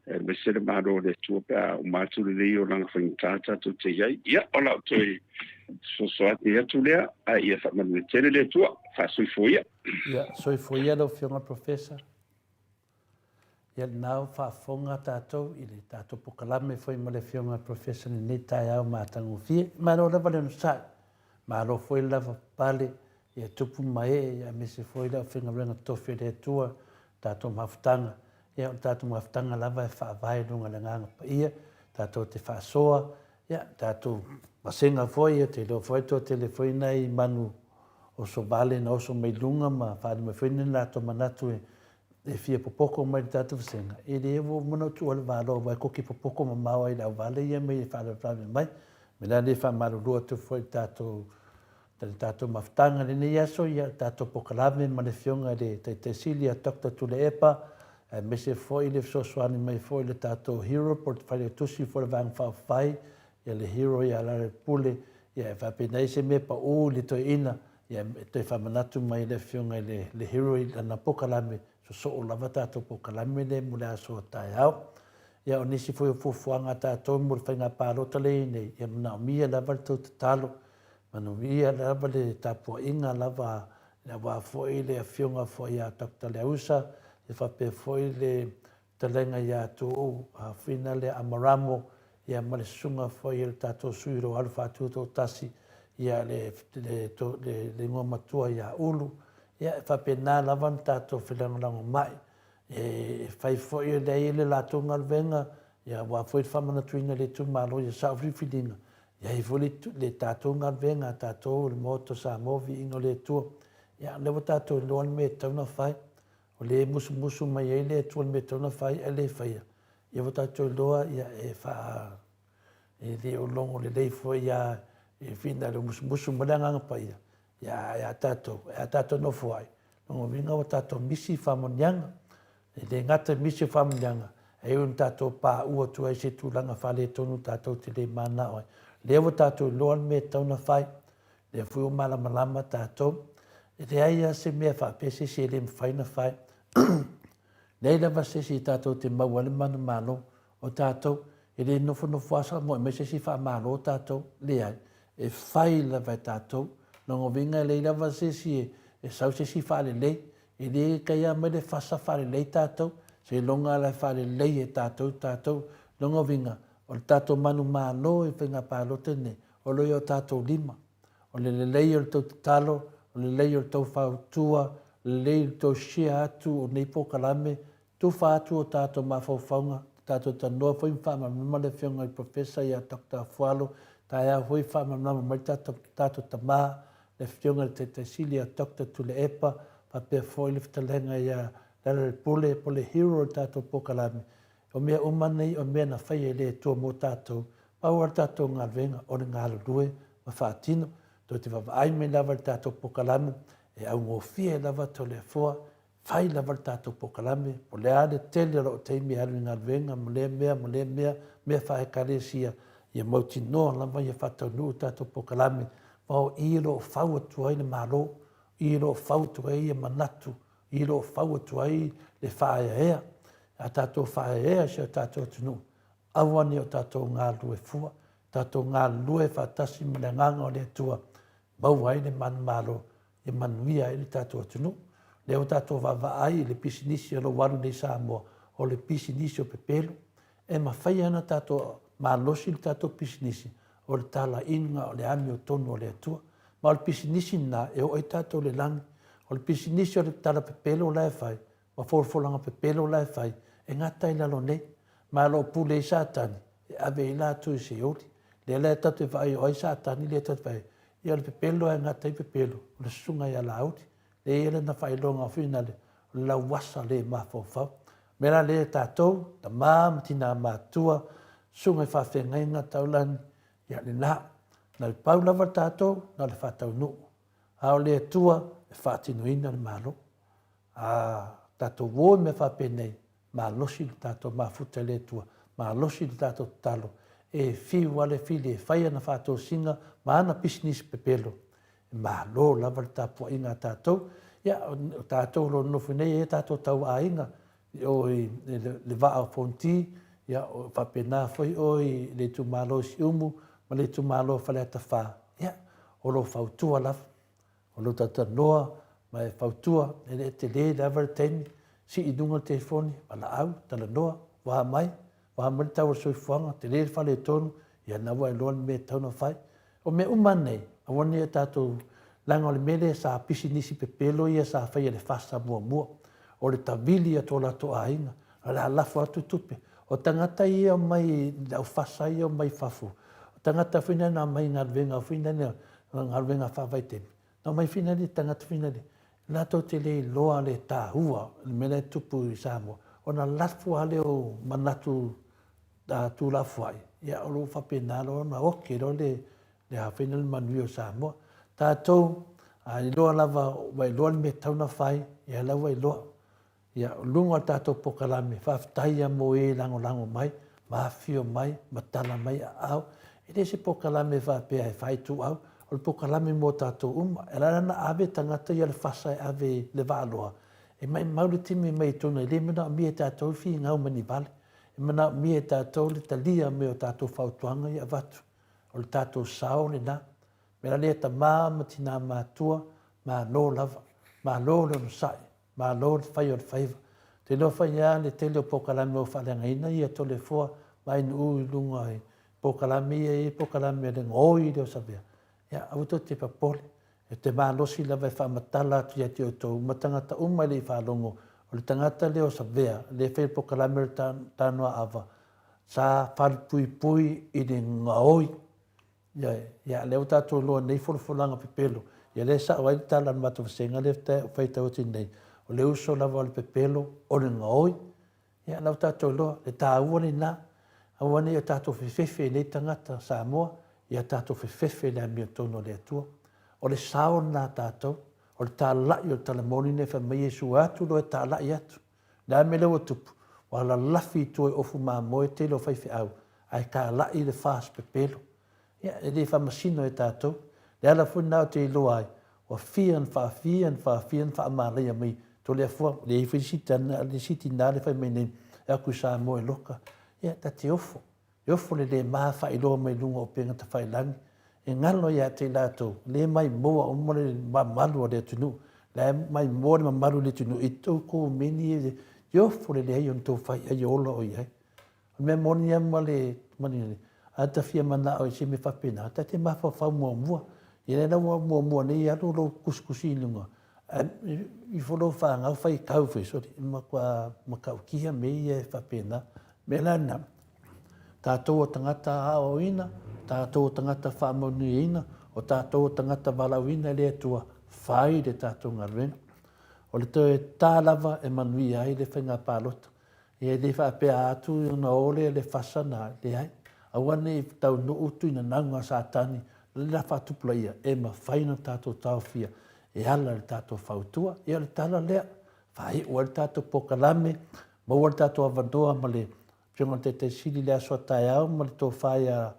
Aemaise le Malo o le Atua pe a uma atu lenei olaga faigata tatou te i ai. Ia, o lau toe fesoasoani atu lea, ae ia faamanuia tele le Atua. Faasoifua ia. Ia, soifua ia lau Afioga i le Professor. Ia, lena ua faafofoga tatou i le tatou pokalame foi ma le Afioga i le Professor i lenei taeao matagofie. Malo lava le onosai. Malo foi le lavapapale ia tupu ma ee, aemaise foi le aufaigaluega tofi a le Atua, tatou mafutaga. Ia, o le tatou mafutaga lava e faavae i luga o le Agaga Paia, tatou te faasoa, ia, tatou vasega foi, ia, te iloa foi toatele foi nai manu oso vale na oso mai luga ma faaali mai foi ni latou manatu e fia popoko mai i le tatou vasega, e le ua uma ona ou tuua le valo aua e koki popoko mamao ai i le auvale ia mai e faalavelave mai. O le mea la lea e faamalulu atu foi i le tatou le tatou mafutaga i lenei aso, ia, le tatou pokalame ma le Afioga i le Taitai Sili ia Doctor Tuilaepa, aemaise foi le fesoasoani mai foi i le tatou hero po o le Failautusi foi o le Vaega Faaupufai, ia le hero ia Lealailepule, ia e faapena ai se mea pau i le toeaina, ia e toe faamanatu mai le Afioga i le hero i lana pokalame, sosoo lava tatou pokalame lea mo le aso a taeao. Ia o nisi foi o fuafuaga a tatou mo le faiga palota lea e i ai nei, ia manaomia lava le tou tatalo Manuia lava le tapuaiga lava aua foi le afioga foi ia Doctor Leausa ia faapea foi le fetalaiga ia Tuuu Whina lea Amaramo ia ma le susuga foi i le tatou sui o lo o alu faatutoatasi ia le le le igoa matua ia Ulu. Ia e faapena lava ona tatou felagolagomai e fai foi lea i le latou galuega ia aua foi le faamanatuina i le itumalo ia sao filifiliga E i ai foi le tatou galuega a tatou o le Maota o Samoa, viiga o le Atua. Ia, o lea ua tatou iloa le mea e tatau ona fai. O lea e musumusu mai ai le Atua i le mea e tatau ona fai ae le faia. Ia ua tatou iloa ia e faa e le o logo lelei foi ia e fina le musumusu mai le Agaga Paia. Ia ae a tatou, e a tatou nofo ai, lona uiga ua tatou misi i faamanuiaga. E le gata i misi o faamanuiaga, e ui ina tatou paua atu ai i se tulaga faaletonu tatou te le mananao ai. O lea ua tatou iloa le mea e tatau ona fai, o lea foi ua malamalama tatou. E leai lava se mea faapea se isi e le mafai ona fai. Leai lava se isi tatou te maua ai le manumalo o tatou. E le nofonofo lava samoe mai se isi faamalo tatou. Leai, e fai lava e tatou. Lona uiga e leai lava se isi e sau se isi faalelei. E le kai lava mai le fasa faalelei tatou, seiloga lava e faalelei e tatou tatou. Lona uiga, o le tatou manumalo i faiga palota nei, o lo o i o tatou lima. O le lelei o le tou tatalo, o le lelei o le tou fautua, o le lelei o le tou share atu o nei polokalame, tufa atu o tatou mafaufauga, tatou talanoa foi ma faamalamalama le Afioga i le Professor ia Doctor Afualo, taeao foi faamalamalama mai le tatou tama, le Afioga i le Taitai Sili ia Doctor Tuilaepa, faapea foi le fetalaiga ia Lealailepule po o le hero o le tatou polokalame. O mea uma nei o mea na faia e le Atua mo tatou, pau lava le tatou galuega o le galulue ma faatino. Tou te vaavaai mai lava i le tatou polokalame e augofie lava Toleafoa, fai lava le tatou polokalame, po o le a le tele o lou taimi e alu i galuega ma lea mea ma lea mea, mea faale-Ekalesia, ia mautinoa lava ia faataunuu le tatou polokalame, aua o i o lo o fau atu ai le Malo, i o lo o fau atu ai ia manatu, i o lo o fau atu ai le faaeaea. A tatou faaeaea i si o tatou atunuu, aua ne i o tatou galulue fua, tatou galulue faatasi ma le Agaga o le Atua, maua ai le manumalo e manuia ai le tatou atunuu. Lea ua tatou vaavaai i le pisinisi o lo o alu nei i Samoa, o le pisinisi o pepelo. E mafai lava ona tatou malosi le tatou pisinisi, o le talaiga o le amiotonu a le Atua. Ma o le pisinisi lena e oo ai tatou i le lagi. O le pisinisi o le tala pepelo la e fai, ma folafolaga pepelo la e fai, e gata i lalo nei. Ma o lo o pule ai Satani, e ave ai latou i Seoli. Lea la tatou te vaai o ai Satani lea tatou te vaai ai. Ia o le pepelo lava e gata ai pepelo, o le susuga ia Laauli. Lea e i ai lana faailoga finale, o le lauasa le mafaufau. O le mea la lea tatou, tama ma tina matutua, susuga i faafeagaiga taulagi, ia lena. Na o le pau lava le tatou, na o le faataunuu. A o le Atua e faatinoina le Malo. A tatou o i mea faapenei, malosi le tatou mafuta i le Atua, malosi le tatou tatalo, e fiu lava le fili e fai ana faatosina ma ana pisinisi pepelo, e malo lava le tapuaiga a tatou. Ia, o tatou o lo o nonofo nei e i ai tatou tauaiga, i o i le Vaa o Fonoti, ia o faapena foi o i le itumalo o Siumu ma le itumalo o Faleata 4, ia o lo o fautua lava. O lo o talatalanoa ma e fautua, e le tele lava le taimi, sii i luga le telefoni, valaau, talanoa, ua a mai, ua a mai le tau o le soifuaga, tele le faaletonu, ia lena ua e iloa le mea e tatau ona fai. O mea uma nei, aua ne i o tatou, leaga o le mea lea sa pisinisi pepelo ia sa faia e le FASA muamua, o le tavili atu o latou aiga, o le a lafo atu tupe. O tagata ia e omai, le au FASA ia e omai fafo, o tagata foi na na omai i galuega foi na, galuega faavaitaimi, na omai foi na tagata foi na latou te le iloa le taua o le mea la e tupu i Samoa, ona lafo lava lea o manatu tuulafoai, ia o lo o faapena loa ona oke loa le a foi le manuia o Samoa. Tatou, a iloa lava ua iloa le mea e tatau ona fai, ia la ua iloa. Ia, o luga o le tatou polokalame, faafetai lava mo e lagolago mai, ma afifio mai, ma tala mai aao. E le o se polokalame faapea e faaituau, o le polokalame mo tatou uma. E ala la ona ave tagata ia o le FASA e ave i le Vaaloa, e maumau le timi mai totonu, e le manaomia e tatou le finau mai ni vale. E manaomia e tatou le talia mai o tatou fautuaga ia e avatu. O le tatou sao lena. O le mea la lea tama ma tina matua, malo lava. Malo le onosai. Malo le fai o le faiva. Ou te iloa foi lava le tele o polokalame ua faaleagaina ia Toleafoa ma Ainuu i luga i polokalame ia e i ai polokalame a le gaoi lea o Savea. Ia, aua tou te popole. Ou te malosi lava e faamatala atu ia te outou ma tagata uma e le i faalogo, o le tagata lea o Savea, lea e faia le polokalame o le Tanoaava, sa falepuipui i le gaoi. Ioe. Ia, lea ua tatou iloa nei folafolaga pepelo, ia lea e sao ai le tala a le matou vasega lea e faitau atu nei, o le uso lava o le pepelo o le gaoi. Ia, la ua tatou iloa, le taua lena, aua ne i o tatou fefefe i nei tagata Samoa, ia tatou fefefe i le amiotonu a le Atua. O le sao lena a tatou, o le talai o le talamoni lea fai mai Iesu, o atu loa e talai atu. O le a le mea lea ua tupu? Ua lalafi i tua i ofu mamoe tele o faifeau, ae talai le FAST pepelo. Ia, e le faamasino e tatou. Le ala foi lena ou te iloa ai, ua fia na faafia na faafia na faamalaia mai Toleafoa, leai foi le isi tina lea fai mai nei, e atu i Samoa e loka. Ia, ta te ofo. E ofo le le ma faailoa mai luga o upega tafailagi. E galo ia te i latou, le maimoa uma le mamalu o le atunuu. La e maimoa le mamalu o le atunuu i tou komeni e ofo le leai o ni tou faiai e ola o i ai. O le mea moni lava ma le manino, a ta fia manao i se mea faapena, ta te mafaufau muamua. Ia lea la ua muamua nei alu lou tusitusi i luga, ae ifo lou fanau faitau foi, sole, e matua matautia mea ia e faapena. O le mea la lena, tatou o tagata aoaoina, tatou o tagata faamanuiaina, o tatou o tagata valaauina e le Atua, fai le tatou galuega. O le toe ta lava e manuia ai le faiga palota. Ia e le faapea atu ona o lea le fasa na, leai. Aua ne i taunuu tuinanauga a Satani, le la faatupulaia, e mafai ona tatou taofia e ala i le tatou fautua. Ia o le tala lea, faaiu ai le tatou polokalame, maua le tatou avanoa ma le Afioga i le Taitai Sili i le aso a taeao ma le tofa ia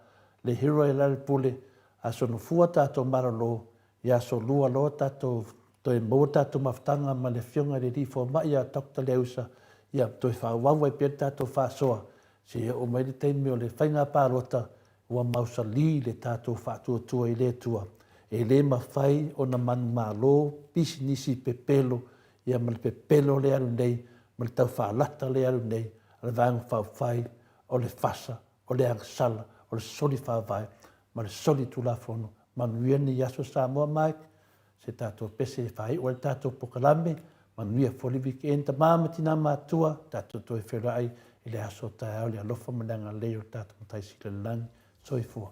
Lehiroy Lealailepule, aso Nofua tatou malolo, Ia aso Lua loa tatou toe maua le tatou mafutaga ma le Afioga i le Alii Fomai ia Doctor Leausa, ia toe faaauau ai pea le tatou faasoa seia oo mai le taimi o le faiga palota ua mausali le tatou faatuatua i le Atua. E le mafai ona manumalo pisinisi pepelo ia ma le pepelo lea e alu nei ma le tau faalata lea e alu nei a le Vaega Faaupufai o le FASA o le agasala, o le soli faavae ma le soli tulafono. Manuia lenei aso Samoa Mike, se tatou pese e faaiu ai le tatou polokalame, manuia foi le weekend tama ma tina matua, tatou toe feiloai i le aso taeao i le alofa ma le agalelei o le tatou Matai Sili i le Lagi. Soifua.